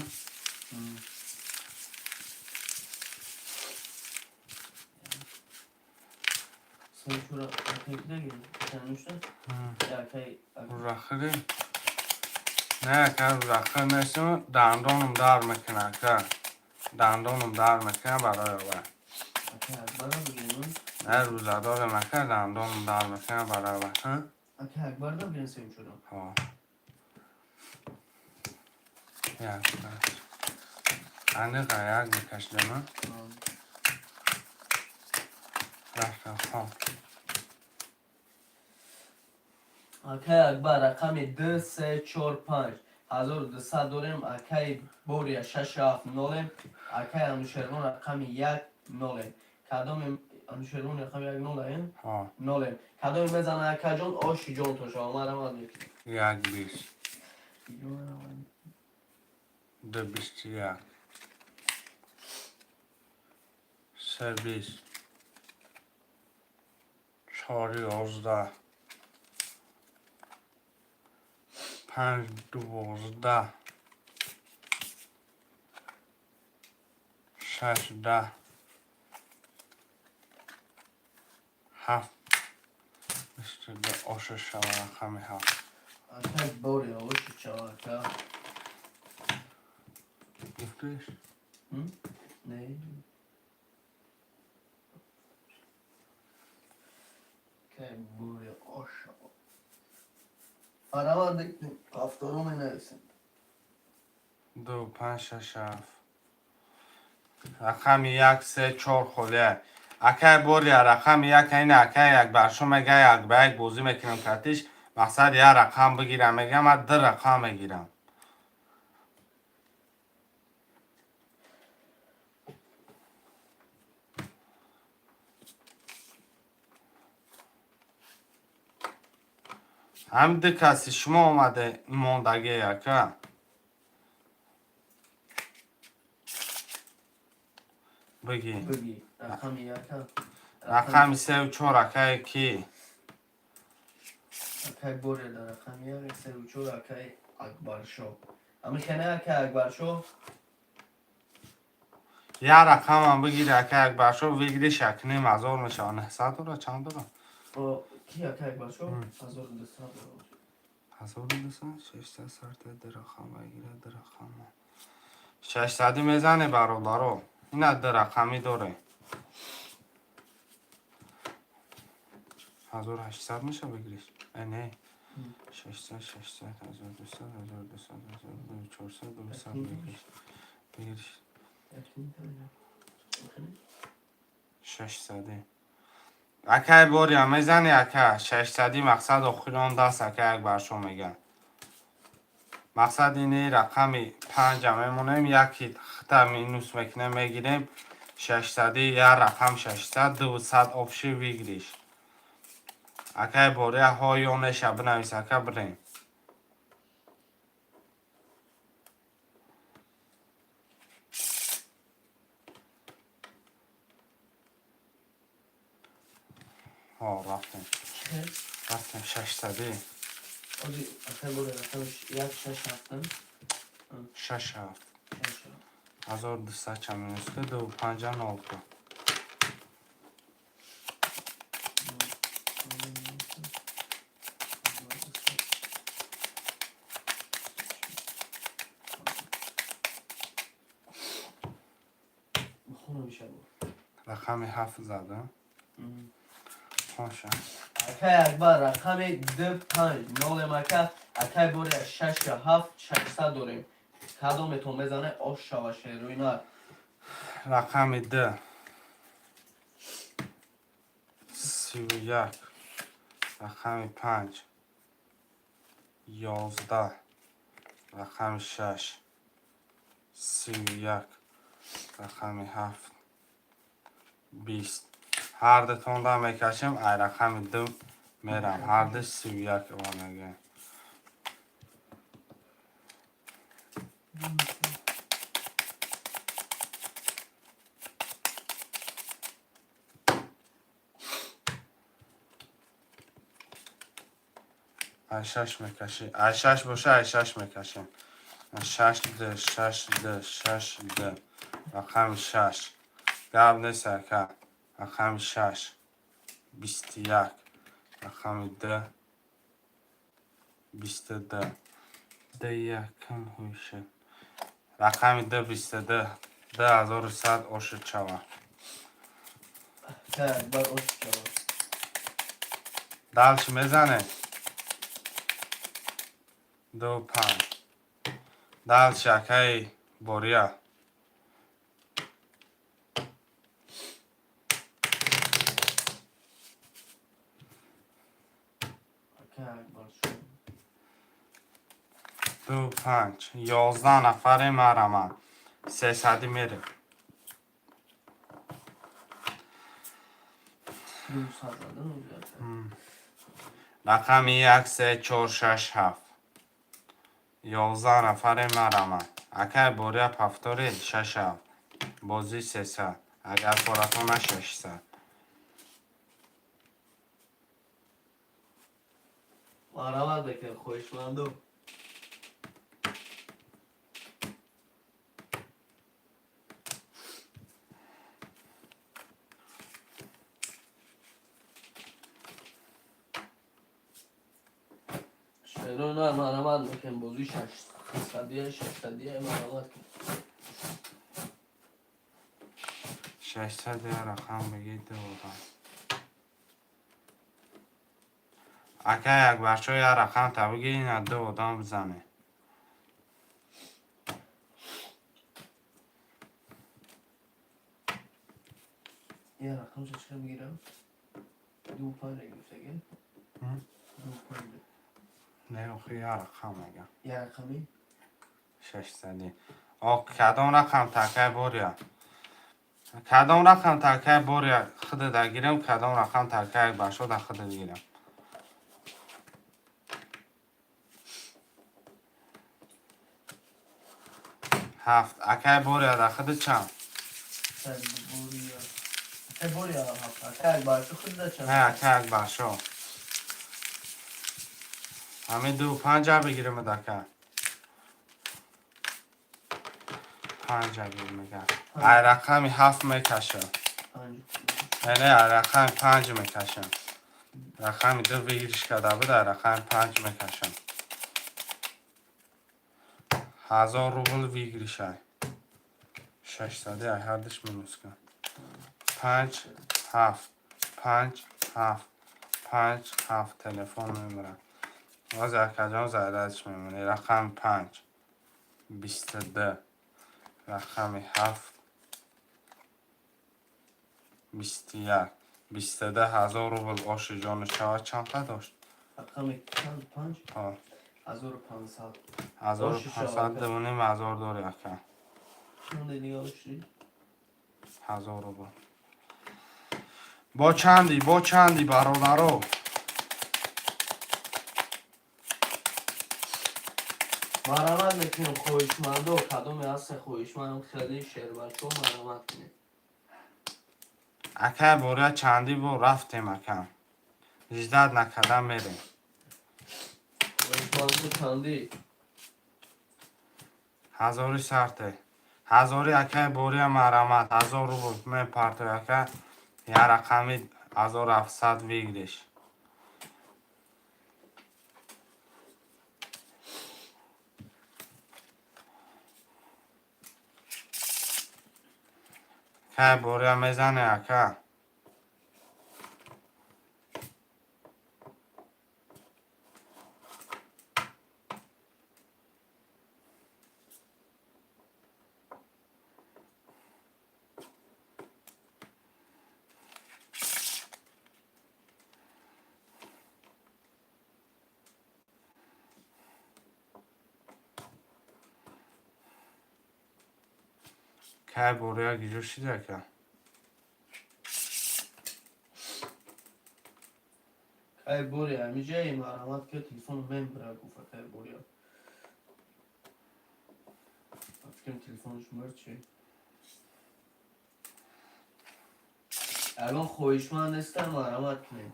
Рӯзахӯрӣ? Не, ака, рӯзахӯр нестам, дандонам дард мекунад, ака. Дандонам дард мекунад барои вай. Не, рӯзадорам, ака, дандонам дард мекунад барои вай. Ҳо. Як аниқа як мекашидам, а? Рафтам, хоб. Акай Акбар рақами ду се чор панҷ 1200 дорем, акаи Бория шаш ҳафт нолем, акаи Анушервон рақами як нолем. Кадоми Анушервон рақами як нолем? Ҳо. Нолем. Кадоме мезана, акаҷон, оши ҷон тошава, марамад мекунем. Як бист. Ду бисту як. Се бист. Чор ёздаҳ. Панҷ дувоздаҳ. Шаш даҳ. Ҳафт бисту ду. Оша шава рақами ҳафт. Акаи Бория, оши чава, ака. Гуфтиш? Не. Акаи Бория, оша. Марамад мекунем. Ҳафторо менависем. Ду панҷ шаш ҳафт. Рақами як се чор холия. Акай Бория рақами як ина акай як баршо мега, як ба як бозӣ мекунам катиш. Мақсад як рақам бигирам мега, ман ду рақам мегирам. Ҳам ду каси шумо омаде мондагӣ, ака. Бигӣ. Бигӣ. Рақами яка. Рақами сеу чор, акае ки? Акай Бория дар рақами як сеу чор, акай Акбаршо. Ами хена, акай Акбаршо? Як рақамам бигири, акай Акбаршо, выигрыш якним ҳазор мешавад. Нӯҳсад дора, чанд дора? Ки, акай Акбаршо? 1200 дора. 1200, 600 сарта ду рақам бигира, ду рақама. Шашсадӣ мезане, бародаро. Ина ду рақамӣ доре. 1800 меша выигрыш? Э, не. 600, 600, 1200, 1200, 1400, 200 выигрыш. Выигрыш. Шашсадӣ. Акай Бория мезани, ака? Шашсадӣ мақсад охирон даст, ака Акбаршо мега. Мақсад ини рақами панҷа мемонем, яки хита минус мекунем, мегирем. Шашсадӣ як рақам 600, 200 общий выигрыш. Акай Бория ҳо ё неша бинавис, ака, бирем. Ҳо, рафтем. Рафтем шашсадӣ. Ози акай боре рақамиш як шаш ҳафтам. Шаш ҳафт. Шаш ҳафт. 1200 ча минус ку, ду панҷа нол ку. Бихонам шабо. Рақами ҳафт зада. Хоша. Акай Акбар рақами ду панҷ нолем ака. Акай боре шаш ҳафт 600 дорем. Кадометон мезане ош шава шерӯи нар. Рақами д 31, рақами панҷ 11, рақами шаш 31, рақами ҳафт 20. Ҳардутонда мекашем, ай рақами ду мерам. Ҳарду 31 омадаги. Ай шаш мекашӣ. Ай шаш боша, ай шаш мекашем. Шаш д, шаш д, шаш д. Рақами шаш. Гап нест, ака. Рақами шаш. 21. Рақами д. 22. Д якам ҳуйшед. Рақами д 22. 2100 ошид шава. Акай Акбар ош шава. Дальше мезане. Ду панҷ. Дальше акаи Бория. Акай Акбар шо. Ду панҷ. 11 нафаре мараман. Сесадӣ мерем. 200 задан ози ака. Рақами як, се, чор, шаш, ҳафт. 11 нафаре мараман. Акай Бория повтори шаш ҳафт. Бозӣ 300. Агар поратона 600. Марҳамат бекунем хоҳишманду. Шерои нар марҳамат мекунем бозӣ шашсадия шашсадия марҳамат кунем. 600 я рақам бигӣ ду одам. Акай Акбаршо я рақам та бигӣ ина ду одам бизане. Я рақамша чӣ қадр бигирам? Ду панҷ гирифтаги? Ду панҷ. Не, охи я рақам мегам. Я рақами? Шашсадӣ. О, кадом рақам такай Бория? Кадом рақам такай Бория худада гирам, кадом рақам такай Акбаршо да худат гирам. Ҳафт. Акай Бория да худат чанд? Акай Бория. Акай Бория ҳафт. Акай Акбаршо худда чанд? Не, акай Акбаршо. Ҳамин ду панҷа бигирем ака. Панҷа бигир мегам. Ай рақами ҳафт мекашам. Панҷ. Не, ай рақами панҷ мекашам. Рақами ду выигрыш карда буд, ай рақами панҷ мекашам. 1000 рубл выигрыш ай. Шашсади ай ҳардуш минус кун. Панҷ, ҳафт, панҷ, ҳафт, панҷ, ҳафт телефон мемирам. Боз акаҷон зарядш мемонӣ. Рақами панҷ. 22. Рақами ҳафт. 21. 22 000 рубл оши ҷони шавад чанд қа дошт? Рақами чанд панҷ? Ҳо. 1500. Ҳазору Оши пансад шавад. 2500 дори ака. Чанде дига оши? 1000 рубл. Бо чанди, бо чанди бародаро? Марҳамат мекунем хоҳишмандо кадоме ҳаста хоҳишманд хеле шербачо марҳамат кунем. Акай Бория чандӣ бо рафтем ака. Ждать накарда мерем. Банку чандӣ? Ҳазори шарте. Ҳазори, акай Бория, марамат, 1000 рубл мепартой, ака, я рақами 1700 выигрыш. Акай Бория, мезане, ака? Кай Бория гиҷо шиди, ака? Кай Бория ҳамиҷаи, марҳамат, ки телефон мембира, гуфт акай Бория. Фикрам, телефонш мурд чи. Ягон хоҳишманд нестам, марҳамат кунед.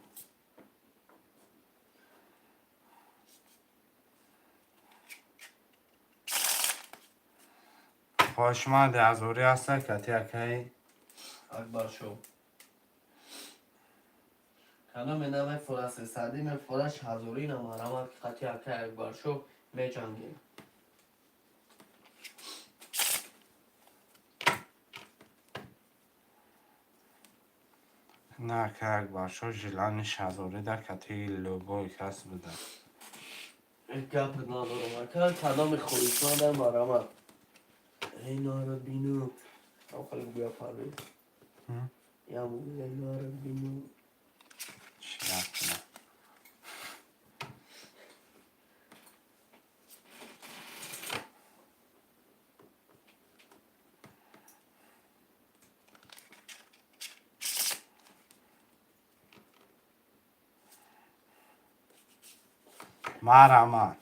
Хоҳишманди ҳазорӣ ҳаста, кати акаи Акбаршо. Кадоме намефора сесадӣ, мефораш ҳазорӣ на, марҳамат, ки қати акай Акбаршо меҷангем. На, акай Акбаршо желание ш ҳазорӣ да кати любой кас буда. Гап надорам, ака, кадоми хоҳишмандам, марҳамат. Эй, нарад бину. Ам хеле гӯя, Парвез. Ям гӯя, нарад бину. Чӣ гап кунам? Марҳамат.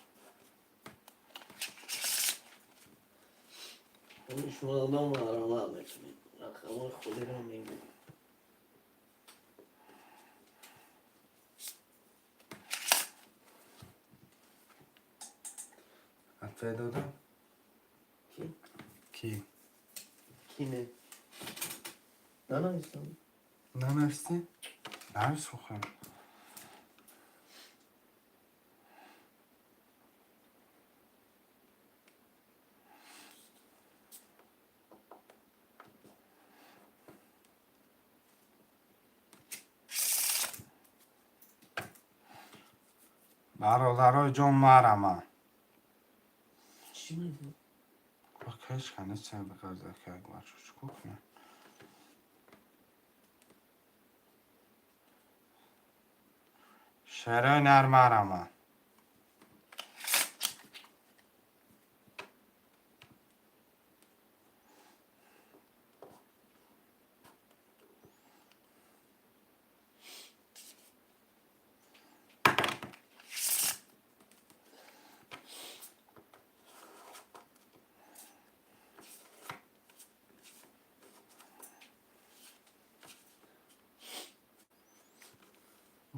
Хоҳишмандам, марҳамат мекунем. Рақамҳои худиро мегӯем. Ответ додам? Ки? Ки? Ки не? Нанависам. Нанависти? Навис, хухем. Бародарои ҷон, марама. Чӣ мегӯ? Ҳеч канис биғарза, ки Акбаршо чӣ кор кунам? Шерои нар, марама.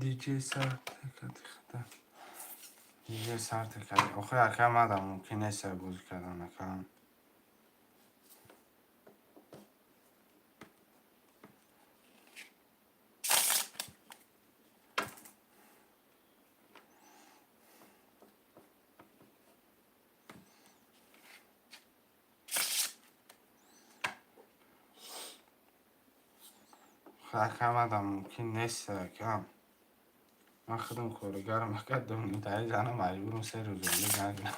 Диҷей сар текади худа. Диҷей сар текади. Охи, ака, мада мумкин нест бозӣ кардан, ака. Ака, мада мумкин нест, ака. Ман худам коригарам, ака, донитаи занам маҷбурам 3 рӯз ойлик нагирам.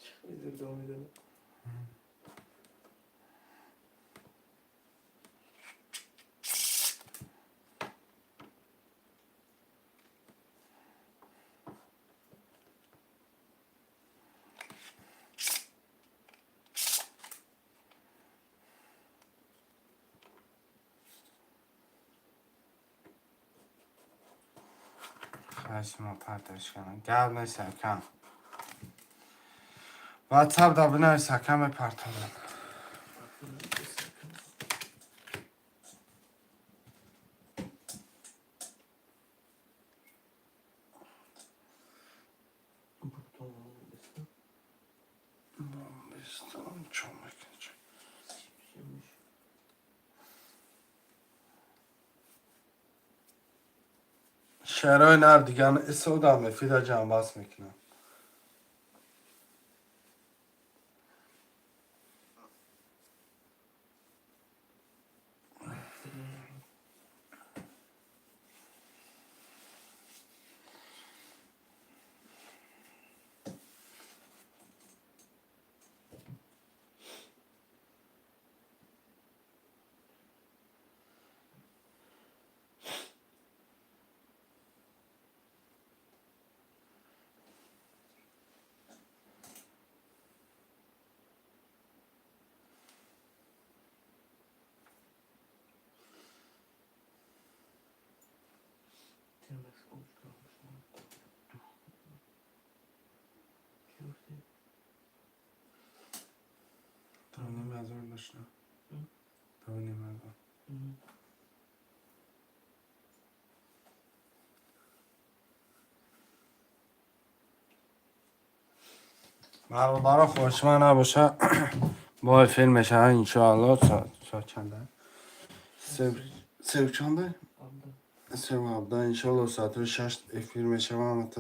Чӣ зур медонам. Хайсима парташ кардам. Гап нест, ака. Ватсап да бинавис, ака, мепартонам. Шерои нар диган исодам эфира ҷамъбаст мекунам. 2500 дошта, 2500. Бародаро, хоҳишманд набоша, бо эфир мешава, иншоалло. Соат чанда? Сев чанда? 3:17. Иншоалло, соатҳои 6 эфир мешава.